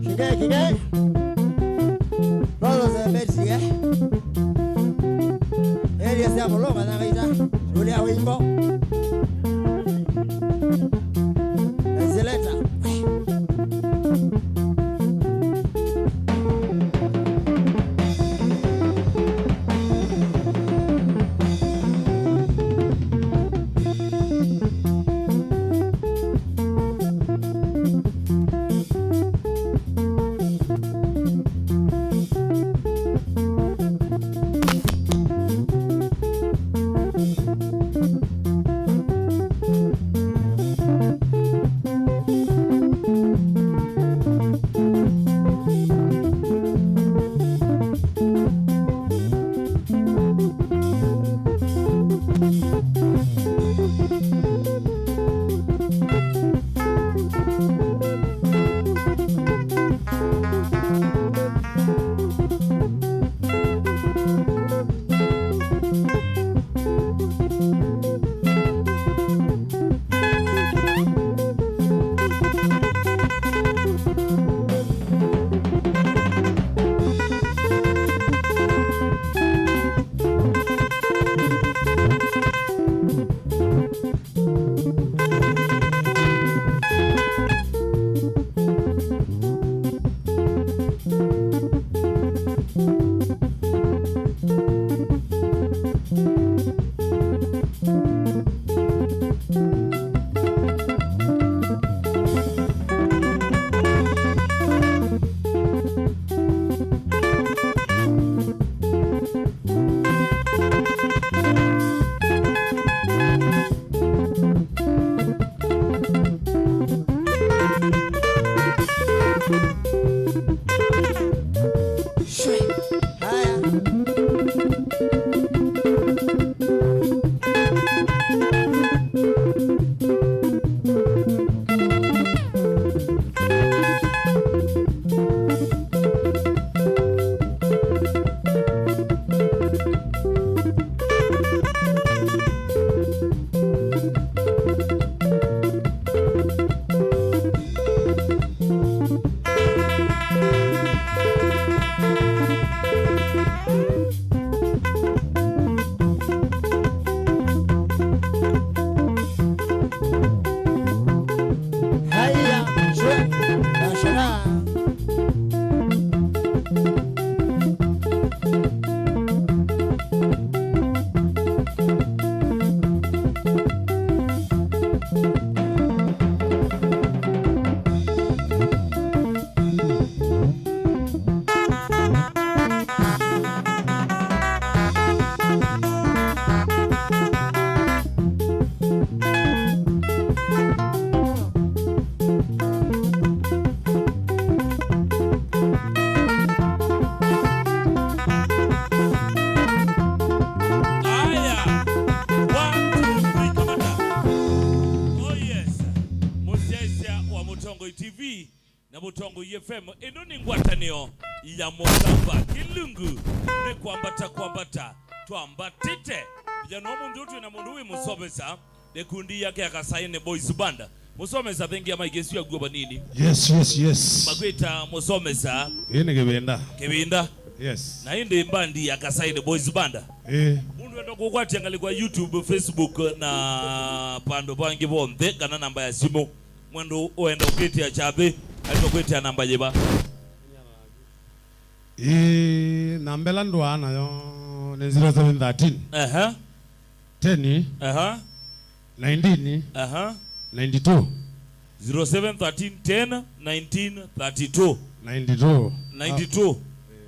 Kinge, kinge. Mũtongoi T V na Mũtongoi F M. Ĩno nĩ ngwatanĩo ya Mũkamba. Kĩlungu nĩ kwambata, kwambata, twambatĩte. Mũthenya wa ũmũnthĩ ũũ twĩ na mũndũ wĩ mũsomesa. Gĩkundi yake ya Kasaine Boys Band. Mũsomesa, thengia maiki ĩsu yaku vanini. Yes, yes, yes. Makwĩta Mũsomesa. Ĩĩ nĩ Kĩvinda. Kĩvinda. Yes. Na ĩndĩ mbandi ya Kasaine Boys Band. Ĩĩ. Mũndũ enda kũkwatya ngalĩko ya YouTube, Facebook na pandũ pangĩ vonthe, kana namba ya simũ. Mũndũ ũenda ũkĩtĩa kyathĩ, aenda kwĩtĩa namba yĩva? Ĩĩ, namba ĩla ndũaa nayo nĩ zero seven thirteen. Aha. Ten, aha, nineteen, aha, ninety-two. Zero seven thirteen ten nineteen thirty-two. Ninety-two. Ninety-two.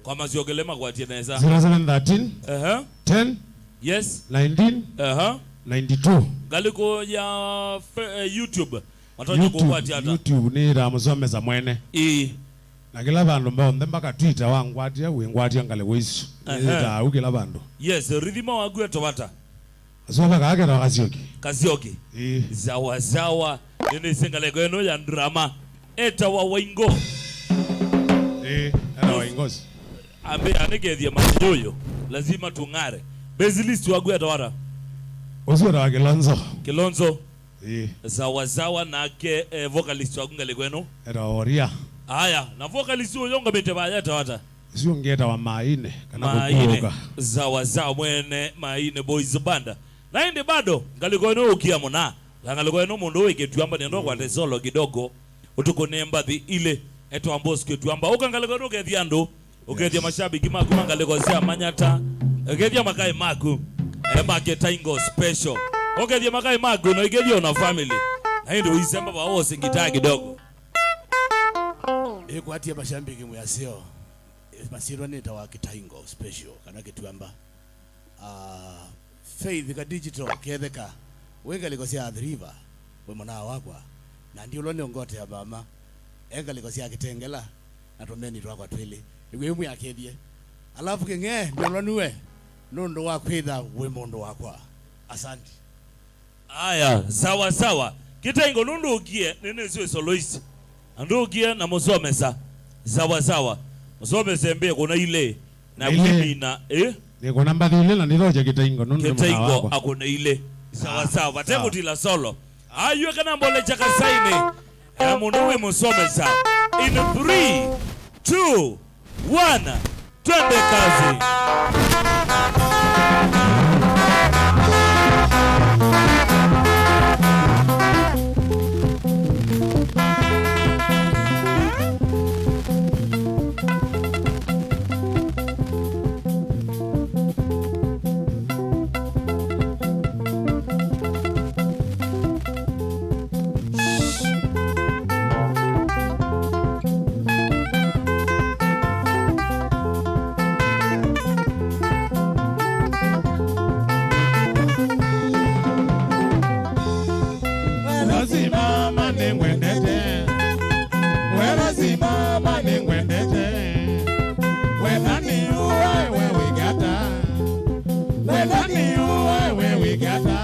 Kwa masyokele makwatie nesa. Zero seven thirteen, aha, ten, yes, nineteen, aha, ninety-two. Ngalĩko ya fe-, eh, YouTube. Matonya YouTube, kũkwatya ata? YouTube nĩ ĩtaa Mũsomesa mwene. Ĩĩ. Na kĩla vandũ mbonthe, mpaka Twitter wangwatya, wĩngwatya ngalĩko isu. Ehe. Nĩ ĩtaa au kĩla vandũ. Yes, rithima waku etwa ata? Asu aka ketawa Kasioki. Kasioki. Ĩĩ. Sawa, sawa. Nĩnĩsĩ ngalĩko ĩno ya drama. Etawa Waingo. Ĩĩ, etawa Waingosi. Ambe anĩkethie manyũyũ. Lazima tung'are. Bass list waku etawa ata? Ũsu etawa Kilonzo. Kilonzo. Ĩĩ. Sawa sawa, nake, eh, vocalist waku ngalĩko ĩno? Etawa Oria. Aya, na vocalist ũyũ ũngamĩte vaya etawa ata? Ũsu ũngĩ etawa Maine, kana Maine. Kũkuũka. Sawa sawa, mwene Maine Boys Band. Na ĩndĩ bado, ngalĩko ĩno ũkia mũna. Na ngalĩko ĩno mũndũ wĩ Kĩtuamba nĩenda kwate solo kidogo. Ũtukũ nĩ mbathi ilĩ, etawa Bosco Kĩtuamba. Ũka ngalĩko ĩno ũkethia andũ. Ũkethia, yes, mashabiki maku ma ngalĩko sya Manyata. Ũkethia makai maku, eh, ma Kĩtaingo special. Ũkethia makai maku na ũkethia ona family. Na ĩndĩ ũisemba va wose ngitaa kidogo. Ĩkwatie mashabiki mwĩaseo. Masyĩtwa nĩtawa Kĩtaingo special kana Kĩtuamba. Ah, Faith ka Digital Ketheka, wĩ ngalĩko sya Athi River, wĩ mũnaa wakwa, na ndiũlwa nĩ Ongote ya mama, e ngalĩko sya Kĩtengela, na tũmeni twakwa twĩlĩ. Ĩw'e ĩmwe akethie. Alafu Kĩng'ee, ndiũlwa nue, nũndũ wa kwĩtha wĩ mũndũ wakwa. Asante. Aya, sawa sawa. Kĩtaingo nũndũ ũkie, nĩnĩsĩ wĩ soloist. Na ndũkie na Mũsomesa. Sawa sawa. Mũsomesa embĩe kũna ilĩ. Na ilĩ. Wimina, eh? Nĩkũna mbathi ilĩ na nĩthoja Kĩtaingo, nũndũ nĩ mũna Kĩtaingo wakwa. Akũne ilĩ. Sawa, ah, sawa. Vate sawa. Kũtila solo. Ayue kana mbole cha Kasaine. Ya mũndũ wĩ Mũsomesa. In three, two, one. Twende kazi. Rosi mama nĩngwendete. We Rosi mama nĩngwendete. We nani uwe we wigata? We nani uwe we wigata?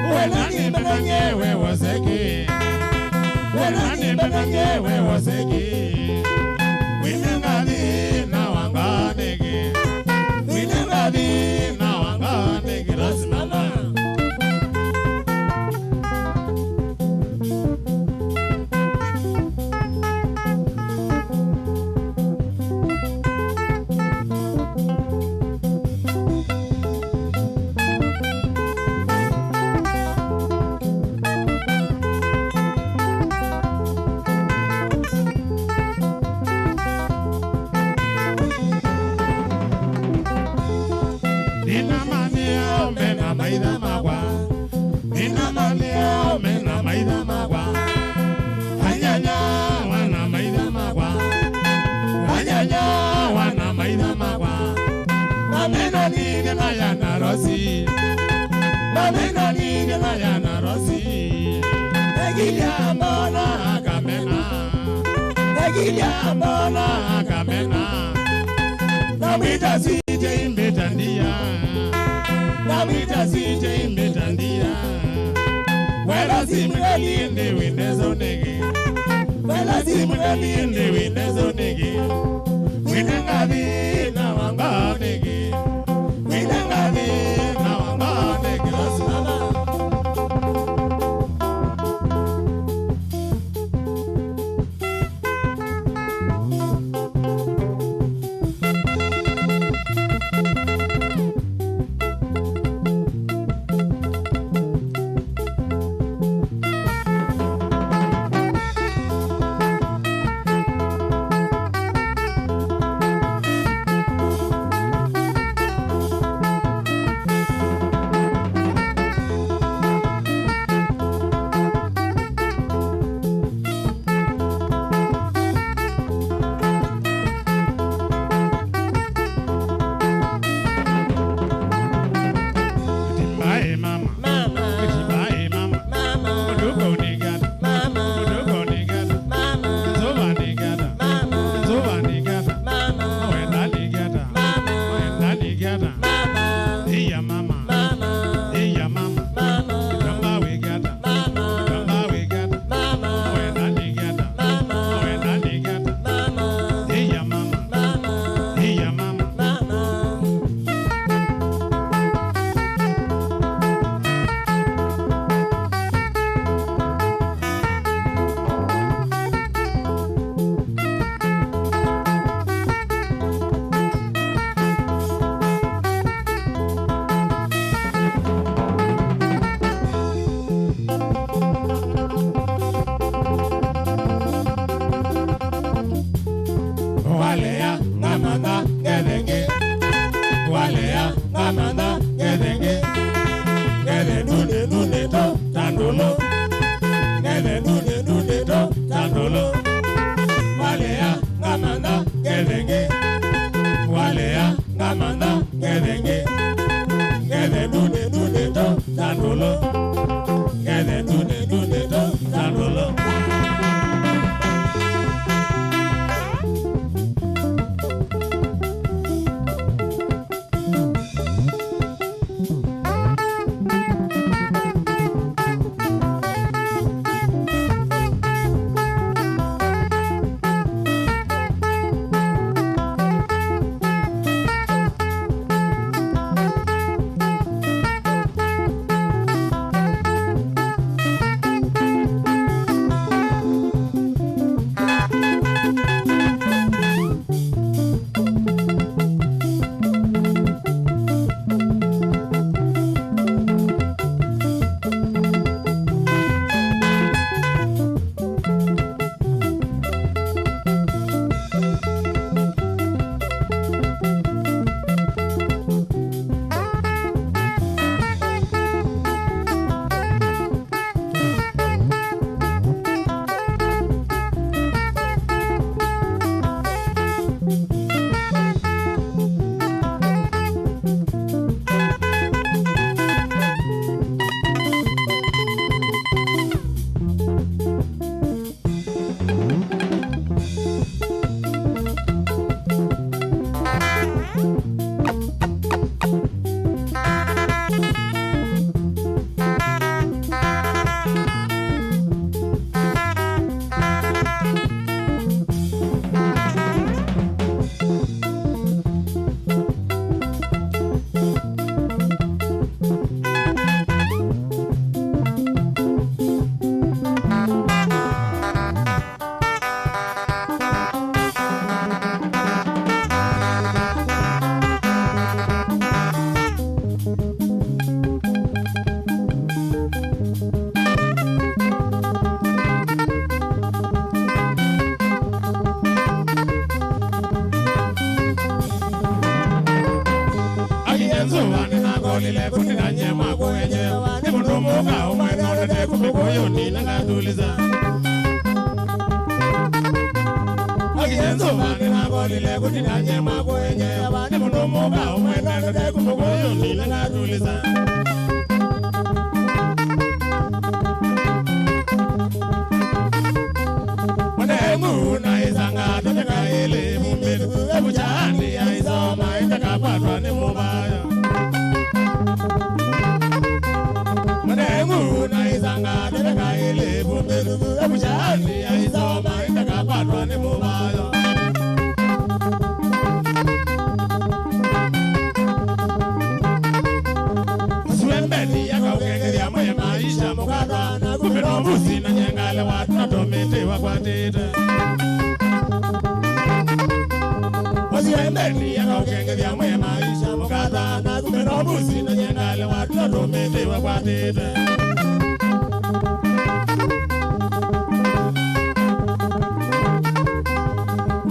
We nani mbenange we woseki? We nani mbenange we woseki? Wine ngathi na wanganiki. Wine ngathi na wanganiki. Rosi mama. Nĩnamanyĩa ũme na maitha makwa. Nĩnamanyĩa ũme na maitha makwa. Anyanya wana maitha makwa. Anyanya wana maitha makwa. Mamena nini na yana Rosi. Mamena nini na yana Rosi. Egilia mbona akamena. Egilia mbona akamena. Namwita sije imbeta ndia. Namwita sije imbeta ndia. Wera simweli ndi windezo nege. Simu ngali ndi wine zoniki. Wine ngavi na wanga niki. Wine ngavi na wanga niki. Asimama. Goodbye, mama. Mama. Goodbye, mama. Mama. Muduko nigata. Mama. Muduko nigata. Mama. Nzuva nigata. Mama. Nzuva nigata. Mama. Wenda nigata. Mama. Wenda nigata. Mama. Iya, mama. Mama. Iya, mama. Mama. Kamba wigata. Mama. Kamba wigata. Mama. Wenda nigata. Mama. Wenda nigata. Mama. Iya, mama. Mama. Iya, mama. Mama. Walea ngamantha ngethe ĩngĩ. Walea ngamantha ngethe ĩngĩ. Ngethe ndune ndune to ta ndũlũ. Ngethe ndune ndune to ta ndũlũ. Walea ngamantha ngethe ĩngĩ. Walea ngamantha ngethe ĩngĩ. Ngethe ndune ndune to ta ndũlũ. Ngethe ndune ndune to ta ndũlũ. Akinya nzũvanĩ nakolile kũnĩnany'e makũenyewa nĩ mũndũ mũka ũmwe nonete kũmĩkũyũnĩ na ngatulisa. Akinya nzũvanĩ nakolile kũnĩnany'e makũenyewa nĩ mũndũ mũka ũmwe nonete kũmĩkũyũnĩ na ngatulisa. Mwenemu na isanga tũteka ĩlĩ vumbĩtu, evucha andi aisoma itakakwatwa nĩ mũvaya. Mwenemu na isanga tũteka ĩlĩ vumbĩtu, evucha andi aisoma itaka Lewa tũna tũmĩtĩ wakwatĩte. Ũsiaendeni akaũkengethya mwe maisha mũkata na kumena ũvusi na nyendale wa tũna tũmĩtĩ wakwatĩte.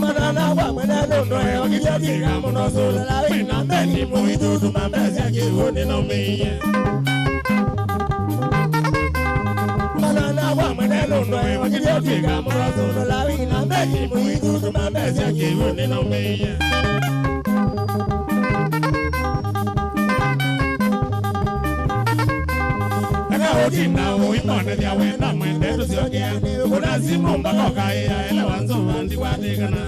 Manana wa mwene nũndũ eokithya thika mũno sũlala wĩna mbeni mũitũ tũmambesya kĩw'ũ nĩnaumĩie. Mwana wa mwene nũndũ ewa kĩlya twĩka mũraso nũla wĩna mbeni mũitũ tũmambesya kĩw'ũ nĩnaumĩie. Eka ũtina ũimonethya wenda mwende tũsyokea. Ũkũna simũ mpaka ũkaĩa elewa nzũva ndikwatĩkana.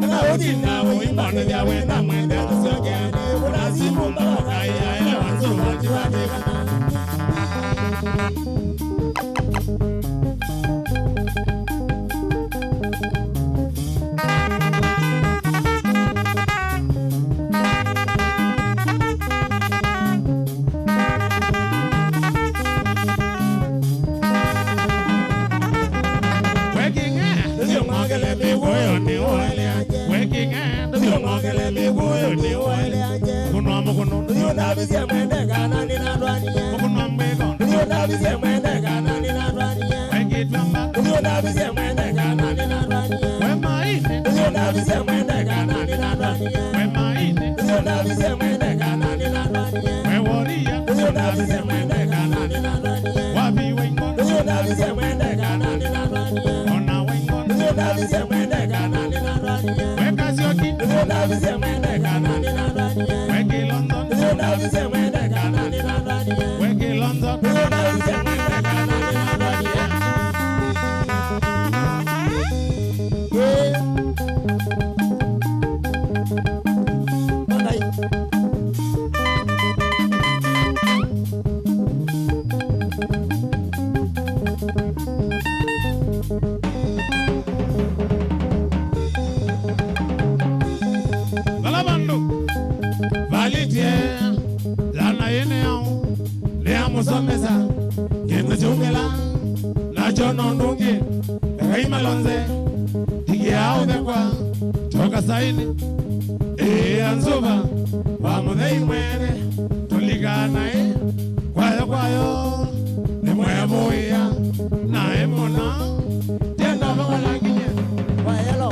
Eka ũtina ũimonethya wenda mwende tũsyokea. Ũkũna simũ mpaka ũkaĩa elewa nzũva ndikwatĩkana. Weking'e, ndũthiũng'ongele mĩw'ũ ĩyo nĩ ũeleanje. Weking'e, ndũthiũng'ongele mĩw'ũ ĩyo nĩ ũeleanje. Mũkũnwa mũkũnũ, ndũthiũndavisye mwende kana nĩnandwanie. Mũkũnwa mwĩko, ndũthiũndavisye mwende kana nĩnandwanie. Wekĩtw'a mba, ndũthiũndavisye mwende kana nĩnandwanie. We maĩnĩ, ndũthiũndavisye mwende kana nĩnandwanie. We maĩnĩ, ndũthiũndavisye mwende kana nĩnandwanie. We woria, ndũthiũndavisye mwende kana nĩnandwanie. Waviwe ing'ono, ndũthiũndavisye mwende kana nĩnandwanie. Ona we ing'ono, ndũthiũndavisye mwende kana nĩnandwanie. We kasyoki, ndũthiũndavisye mwende kana nĩnandwanie. We kĩlonzo, ndũthiũndavisye mwende kana nĩnandwanie. We kĩlonzo, ndũthiũndavisye mwende kana nĩnandwanie. Ĩĩ. Mandai. Vala vandũ valĩtye lana ĩnĩ yaũ, nĩamũsomesa kĩndũ kyaumĩla nakyo nũndũ ũngĩ, ekai malonze, ndikĩaa ũthekwa, tyoka saĩnĩ, ĩĩa nzũva wa mũthei mwene, tũlikaa naĩ, kwayo kwayo, nĩmwevũĩa, naĩ mũno, ndenda vakola nginya. Wayelo.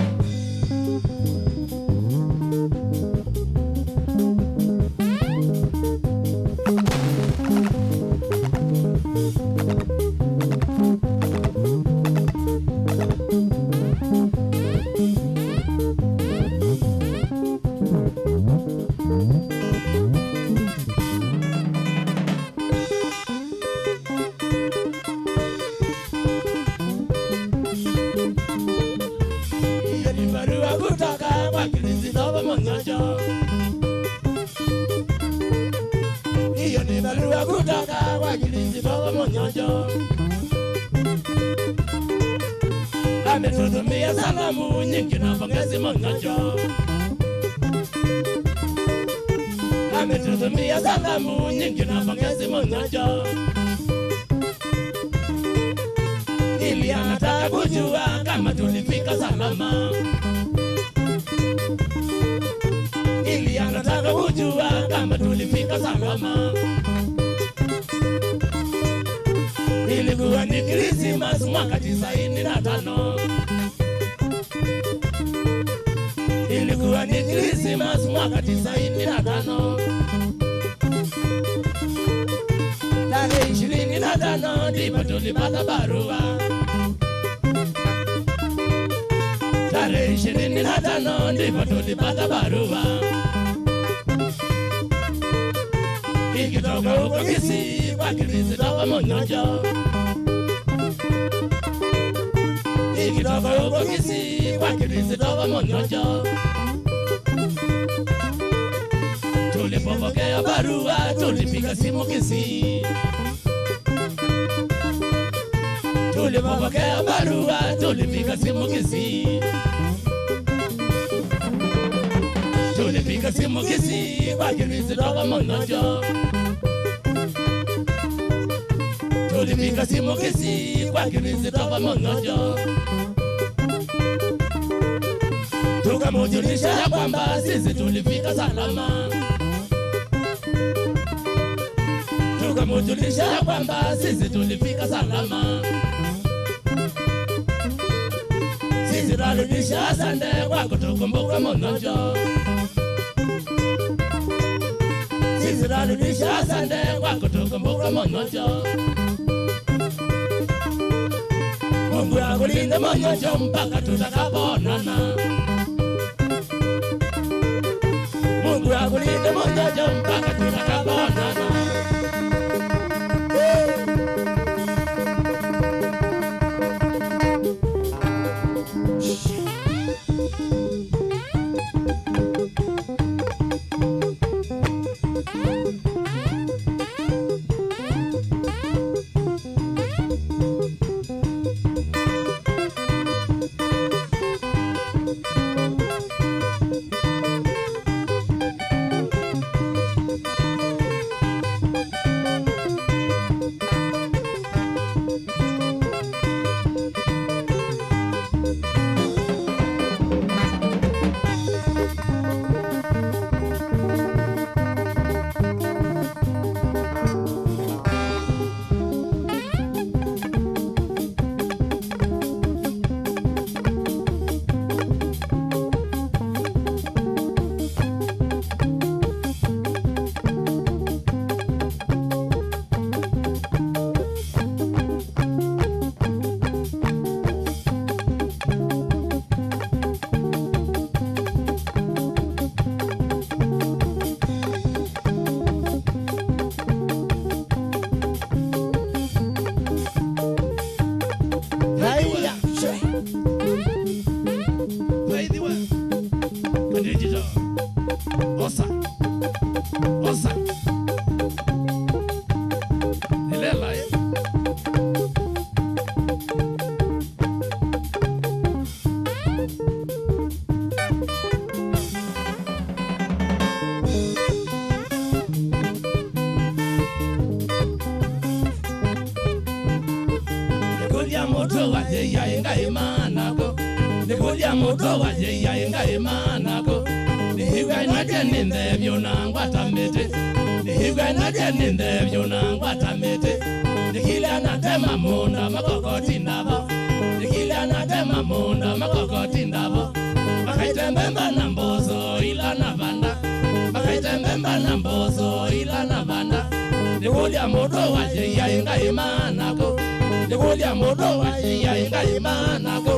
Hiyo ni barua kutoka kwa Kristo Mwokozi. Hiyo ni barua kutoka kwa Kristo Mwokozi. Ametutumia salamu nyingi na pongezi Mwokozi. Ametutumia salamu nyingi na pongezi Mwokozi. Ili anataka kujua kama tulifika salama. Ili anataka kujua kama tulifika salama. Ilikuwa ni Krismasi mwaka tisaini na tano. Ilikuwa ni Krismasi mwaka tisaini na tano. Tarehe ishirini na tano ndipo tulipata barua. Tarehe ishirini na tano ndipo tulipata barua. Ikitoka huko Kisii kwa Kristo Mwokozi. Ikitoka huko Kisii kwa Kristo Mwokozi. Tulipopokea barua, tulipiga simu Kisii. Tulipopokea barua, tulipiga simu Kisii. Tulipiga simu Kisii kwa Kristo Mwokozi. Tulifika Simukisi kwa Kristo kwa Monyonyo. Tukamjulisha ya kwamba sisi tulifika salama. Tukamjulisha ya kwamba sisi tulifika salama. Sisi tunarudisha asante kwa kutukumbuka Monyonyo. Sisi tunarudisha asante kwa kutukumbuka Monyonyo. Mungu akulinde Monyonyo mpaka tutakapoonana. Mungu akulinde Monyonyo mpaka tutakapoonana. Haya. Faithiwa. Andĩkĩta. Osa. Osa. Ĩlela, ĩ. Nĩkũlya mũtwe wa yĩia ĩnga ĩmanako. Nĩkũlya mũtwe wa yĩia ĩnga ĩmanako. Nĩĩw'a ĩnatya nĩ nthevyo na ngwata mĩtĩ. Nĩĩw'a ĩnatya nĩ nthevyo na ngwata mĩtĩ. Nĩkĩlya natema mũũnda makokoti ndavo. Nĩkĩlya natema mũũnda makokoti ndavo. Makaite mbemba na mboso ila navanda. Makaite mbemba na mboso ila navanda. Nĩkũlya mũtwe wa yĩia ĩnga ĩmanako. Nĩkũlya mũtwe wa yĩia ĩnga ĩmanako.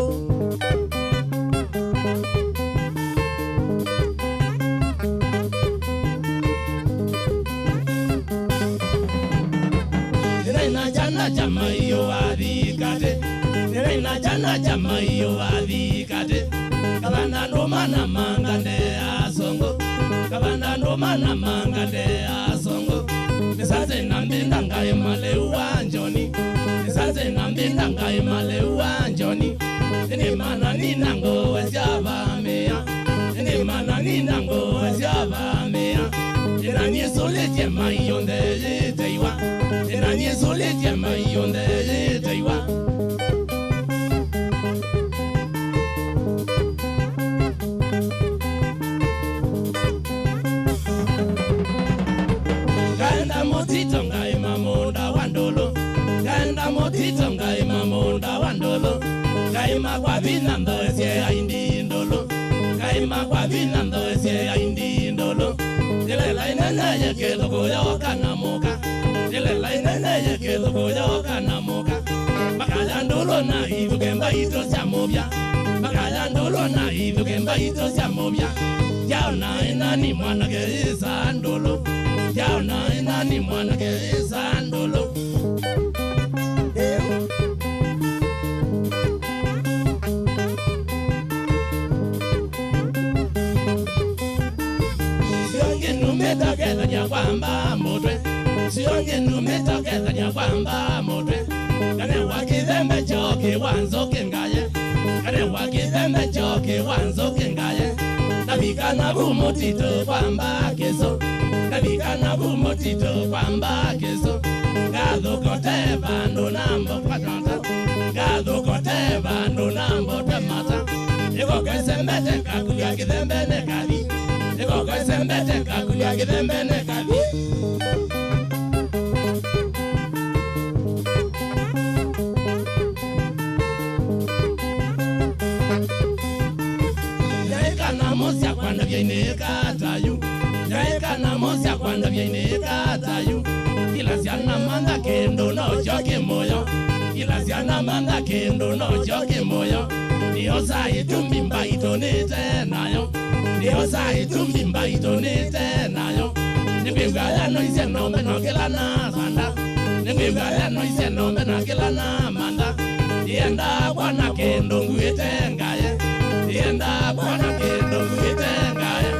Nĩnaina kyana kya maiũ wa thikatĩ. Nĩnaina kyana kya maiũ wa thikatĩ. Kavanda ndũma na manga nde ya asongo. Kavanda ndũma na manga nde ya asongo. Nĩsasĩ na mbinda ngaĩ malĩu wa Njoni. Nĩsasĩ na mbinda ngaĩ malĩu wa Njoni. Ĩndĩ mana nina ngũa sya vamĩa. Ĩndĩ mana nina ngũa sya vamĩa. Ĩna nyie sũlĩtye mai yonthe yĩteiwa. Ĩna nyie sũlĩtye mai yonthe yĩteiwa. Ngaenda mũtito ngaĩma mũũnda wa ndũlũ. Ngaenda mũtito ngaĩma mũũnda wa ndũlũ. Ngaĩma kwa vinya nthoesye aindi ndũlũ. Ngaĩma kwa vinya nthoesye aindi ndũlũ. Ĩlela ĩnene yĩkĩthũkũ yooka na mũka. Ĩlela ĩnene yĩkĩthũkũ yooka na mũka. Makaya ndũlũ na ithũke mbaitũ sya mũvya. Makaya ndũlũ na ithũke mbaitũ sya mũvya. Yaona ĩnani mwanake ĩsa ndũlũ. Yaona ĩnani mwanake ĩsa ndũlũ. Sio ngĩnumĩte ũkethany'a kwa mbaa mũtwe. Sio ngĩnumĩte ũkethany'a kwa mbaa mũtwe. Kana wa kĩthembe kyoo kĩ wa nzũkĩ ngaye. Kana wa kĩthembe kyoo kĩ wa nzũkĩ ngaye. Navika navu mũtito kwa mbaa kĩso. Navika navu mũtito kwa mbaa kĩso. Ngathukote vandũ na mbokwa tata, ngathukote vandũ na mbotwe mata. Ĩkoko ĩsembete kakulya kĩthembene kathi, ĩkoko ĩsembete kakulya kĩthembene kathi. Nyaĩka na mũsya kwandavya inĩĩka atayu. Nyaĩka na mũsya kwandavya inĩĩka atayu. Kila syana mantha kĩndũ nokyo kĩ mũyo. Kila syana mantha kĩndũ nokyo kĩ mũyo. Nĩosa ĩtumbi mbaitũ nĩte nayo. Nĩosa ĩtumbi mbaitũ nĩte nayo. Nĩkwĩw'a yanoisye nombe no kĩla na vanda. Nĩkwĩw'a yanoisye nombe na kĩla na mantha. Ndienda kwona kĩndũ nguĩte ngaye. Ndienda kwona kĩndũ nguĩte ngaye.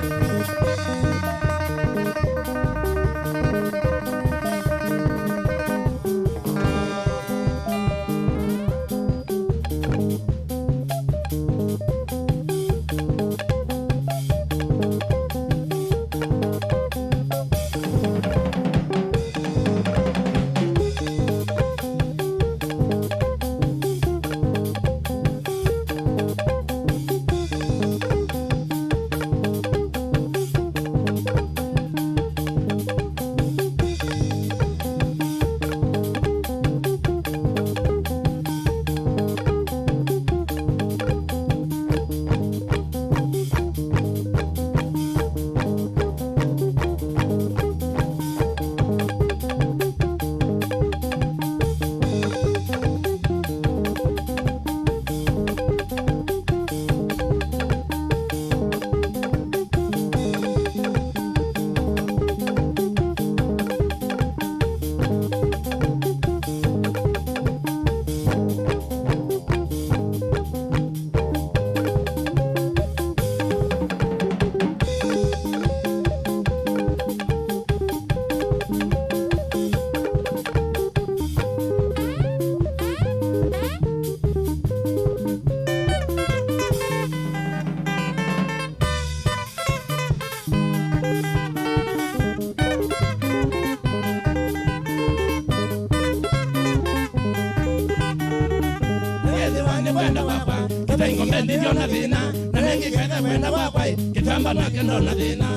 Ethĩwa nĩ kwenda kwakwa, kĩtaingo mbe ndĩvyona thĩna, na nengĩ kethe kwenda kwakwa, ĩ, kĩtamba nake ndona thĩna.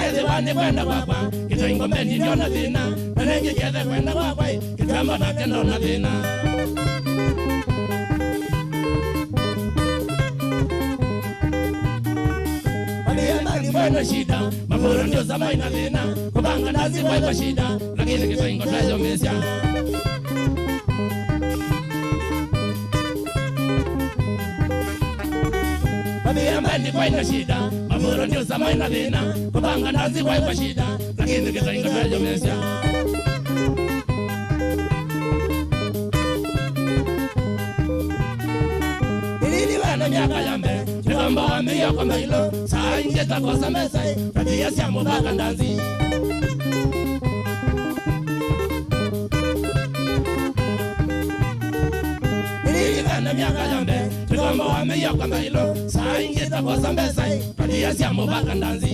Ethĩwa nĩ kwenda kwakwa, kĩtaingo mbe ndĩvyona thĩna, na nengĩ kethe kwenda kwakwa, ĩ, kĩtamba nake ndona thĩna. Walienda ni kwenda shida, mavoro ndio zamani na thĩna, kupanga nazi kwa hivyo shida, lakini kitaingo tayo misia. Walienda ni kwenda shida, mavoro ndio zamani na thĩna, kupanga nazi kwa hivyo shida, lakini kitaingo tayo misia. Ilili wana myaka ya mbe, nĩkwamba wambĩĩa kwa mailo, saa ingĩ takosa mesa, ĩ, tatia sya mũvaka ndanzi. Ilili wana myaka ya mbe, nĩkwamba wambĩĩa kwa mailo, saa ingĩ takosa mesa, ĩ, tatia sya mũvaka ndanzi.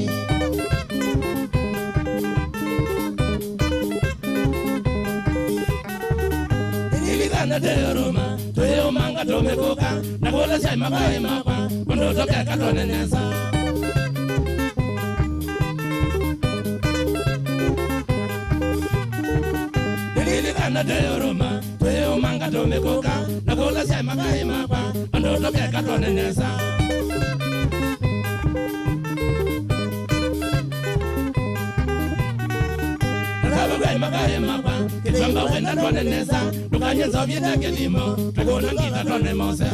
Ililikana tũyũrũma, tũyũmanga tũmĩkũka, na kũla syai makaĩ makwa, ũndũ tũkeka twone nesa. Ililikana tũyũrũma, tũyũmanga tũmĩkũka, na kũla syai makaĩ makwa, ũndũ tũkeka twone nesa. Natawe ngai makaĩ makwa, kĩtamba wenda twone nesa, ndũkanye nzovye ta kĩthimo, tũkũna ngita twone mose.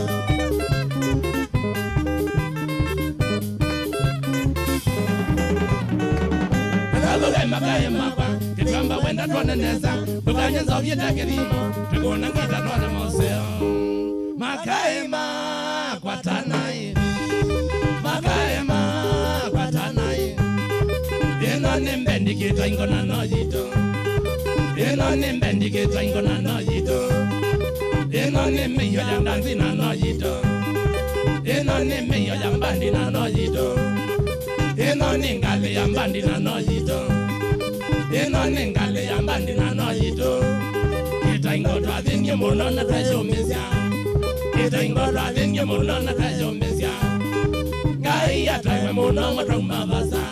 Natawe ngai makaĩ makwa, kĩtamba wenda twone nesa, ndũkanye nzovye ta kĩthimo, tũkũna ngita twone mose. Makaĩ makwa tanai. Makaĩ makwa tanai. Ĩno nĩ mbendi kĩtaingo na no yitũ. Ĩno nĩ mbendi kĩtaingo na no yitũ. Ĩno nĩ mĩio ya ndanzi na no yitũ. Ĩno nĩ mĩio ya mbandi na no yitũ. Ĩno nĩ ngalĩ ya mbandi na no yitũ. Ĩno nĩ ngalĩ ya mbandi na no yitũ. Kĩtaingo twathinie mũno na tweyũmĩsya. Kĩtaingo twathinie mũno na tweyũmĩsya. Ngai ataĩwe mũno mwa twauma vasa.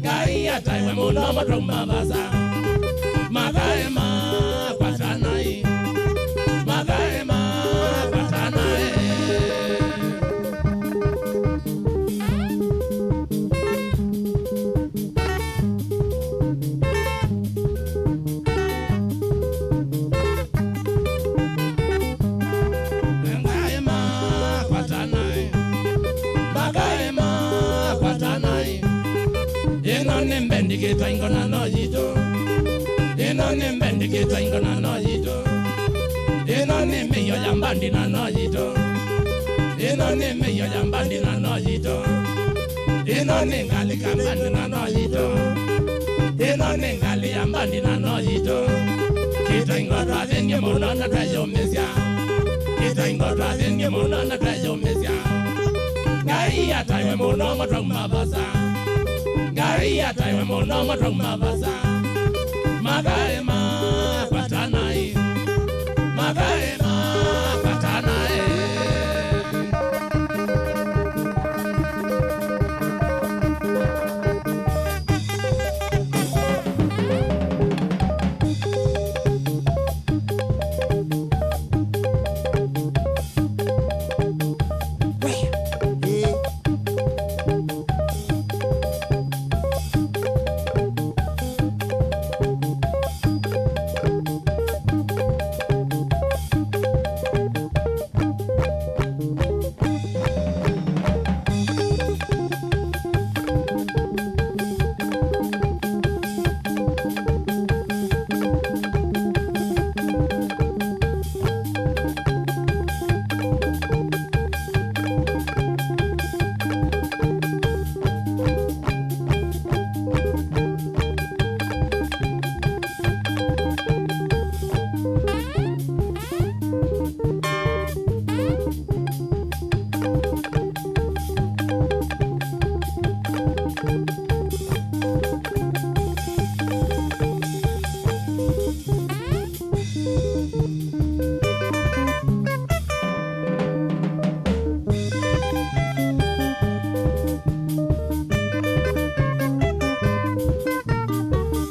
Ngai ataĩwe mũno mwa twauma vasa. Makaĩ makwa tanaĩ. Makaĩ makwa tanaĩ. Makaĩ makwa tanaĩ. Makaĩ makwa tanaĩ. Ĩno nĩ mbendi Kĩtaingo na no yitũ. Ĩno nĩ mbendi Kĩtaingo na no yitũ. Ĩno nĩ mĩio ya mbandi na no yitũ. Ĩno nĩ mĩio ya mbandi na no yitũ. Ĩno nĩ ngalĩ ka mbandi na no yitũ. Ĩno nĩ ngalĩ ya mbandi na no yitũ. Kĩtaingo twathinie mũno na tweyũmĩsya. Kĩtaingo twathinie mũno na tweyũmĩsya. Ngai ataĩwe mũno mwa twauma vasa. Ngai ataĩwe mũno mwa twauma vasa. Makaĩ makwa tanaĩ. Makaĩ makwa tanaĩ.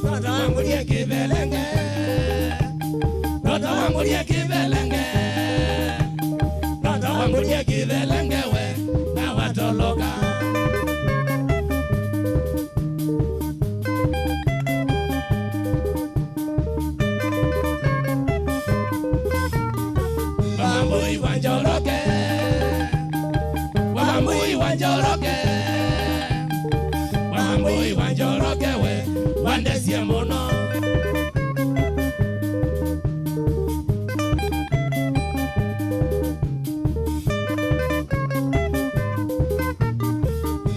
Ndoto wangu ndiye kibelenge. Ndoto wangu ndiye kibelenge. Ndoto wangu ndiye kibelenge we, na watoloka. Wambui wa Njoroge, Wambui wa Njoroge, Wambui wa Njoroge we, wandesye mũno.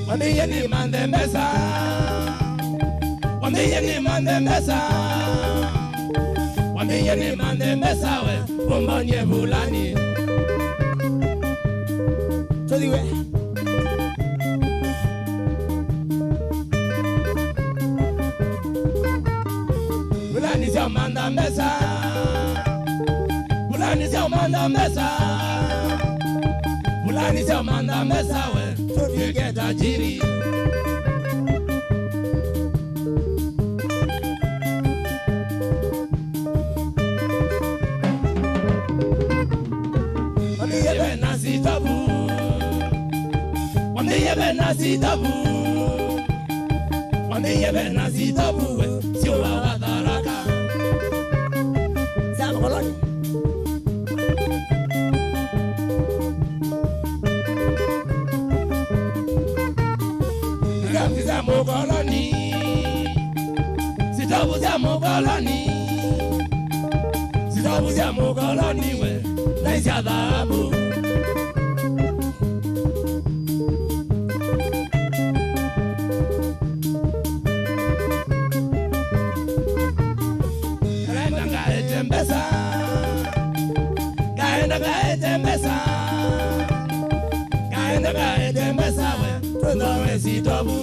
Wambĩie nĩ manthe mbesa. Wambĩie nĩ manthe mbesa. Wambĩie nĩ manthe mbesa we, ũmbonie vulani. Tũthiwe. Vulani sya mantha mbesa. Vulani sya mantha mbesa. Vulani sya mantha mbesa we, tũtw'ĩke tajiri. Wambĩie ve na sitavu. Wambĩie ve na sitavu. Wambĩie ve na sitavu we, syũa wa Tharaka. Sya mũkoloni. Sitavu sya mũkoloni. Sitavu sya mũkoloni. Sitavu sya mũkoloni we, na sya thahabu. Ngaenda ngaete mbesa. Ngaenda ngaete mbesa. Ngaenda ngaete mbesa we, tũthooe sitovu.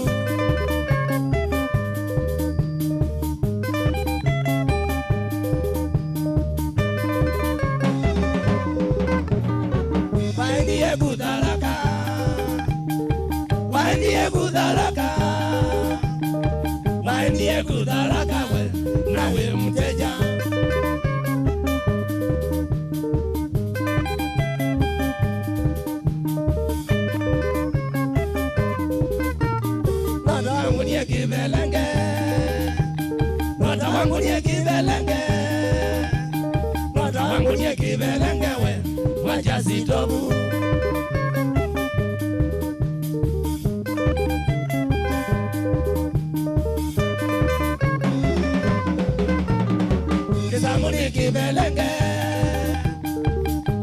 Kutharaka. Waendie kutharaka. Waendie kutharaka we, na wĩ mũteja. Nota wangu nie kĩvelenge. Nota wangu nie kĩvelenge. Nota wangu nie kĩvelenge we, wacha sitobu. Kĩsamũ nĩ kĩvelenge.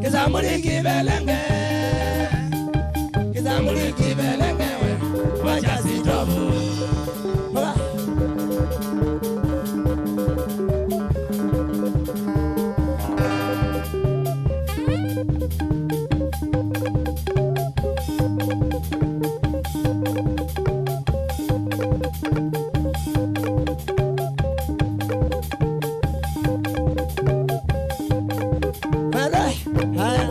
Kĩsamũ nĩ kĩvelenge. Kĩsamũ nĩ kĩvelenge we, wacha sitobu. Baba. Haya.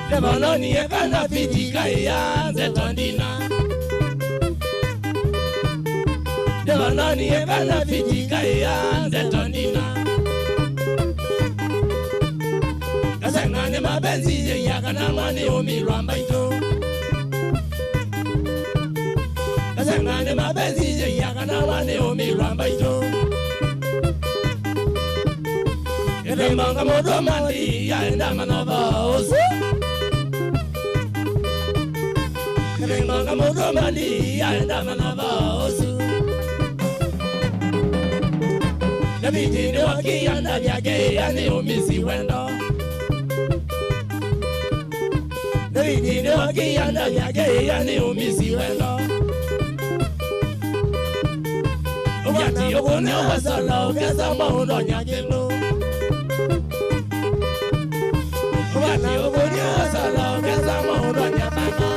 Ndĩvononie kana fiti kaĩa ndeto ndina. Ndĩvononie kana fiti kaĩa ndeto ndina. Kaseng'a nĩ mapenzi yĩia kana mwa nĩ ũmilwa mbaitũ. Kaseng'a nĩ mapenzi yĩia kana mwa nĩ ũmilwa mbaitũ. Kĩlĩmonga mũndũ mali yaenda manova ũsu. Kĩlĩmonga mũndũ mali yaenda manova ũsu. Davidi nĩwakia ndavya kĩĩa nĩ ũmisi wendo. Davidi nĩwakia ndavya kĩĩa nĩ ũmisi wendo. Ũvati ũkũnĩ ũvasala ũkesa maũndũ nya kĩndũ. Ũvati ũkũnĩ ũvasala ũkesa maũndũ nya baba.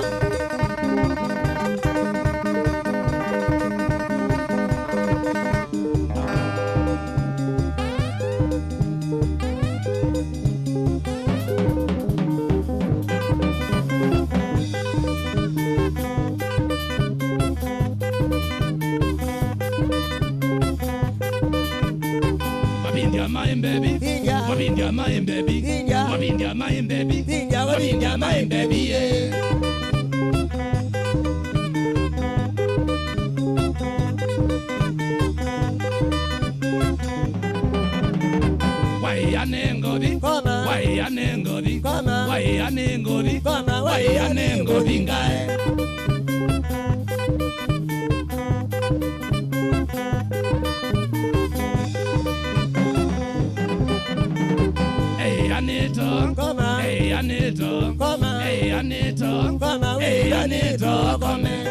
Maembevi. India. Mavindya maembevi. India. Mavindya maembevi. India. Mavindya maembevi, eh. Waĩa nĩ ngovi. Koma. Waĩa nĩ ngovi. Koma. Waĩa nĩ ngovi. Koma. Waĩa nĩ ngovi ngae. Ĩanĩto. Koma. Ĩanĩto. Koma. Ĩanĩto. Koma. Ĩanĩto. Kome.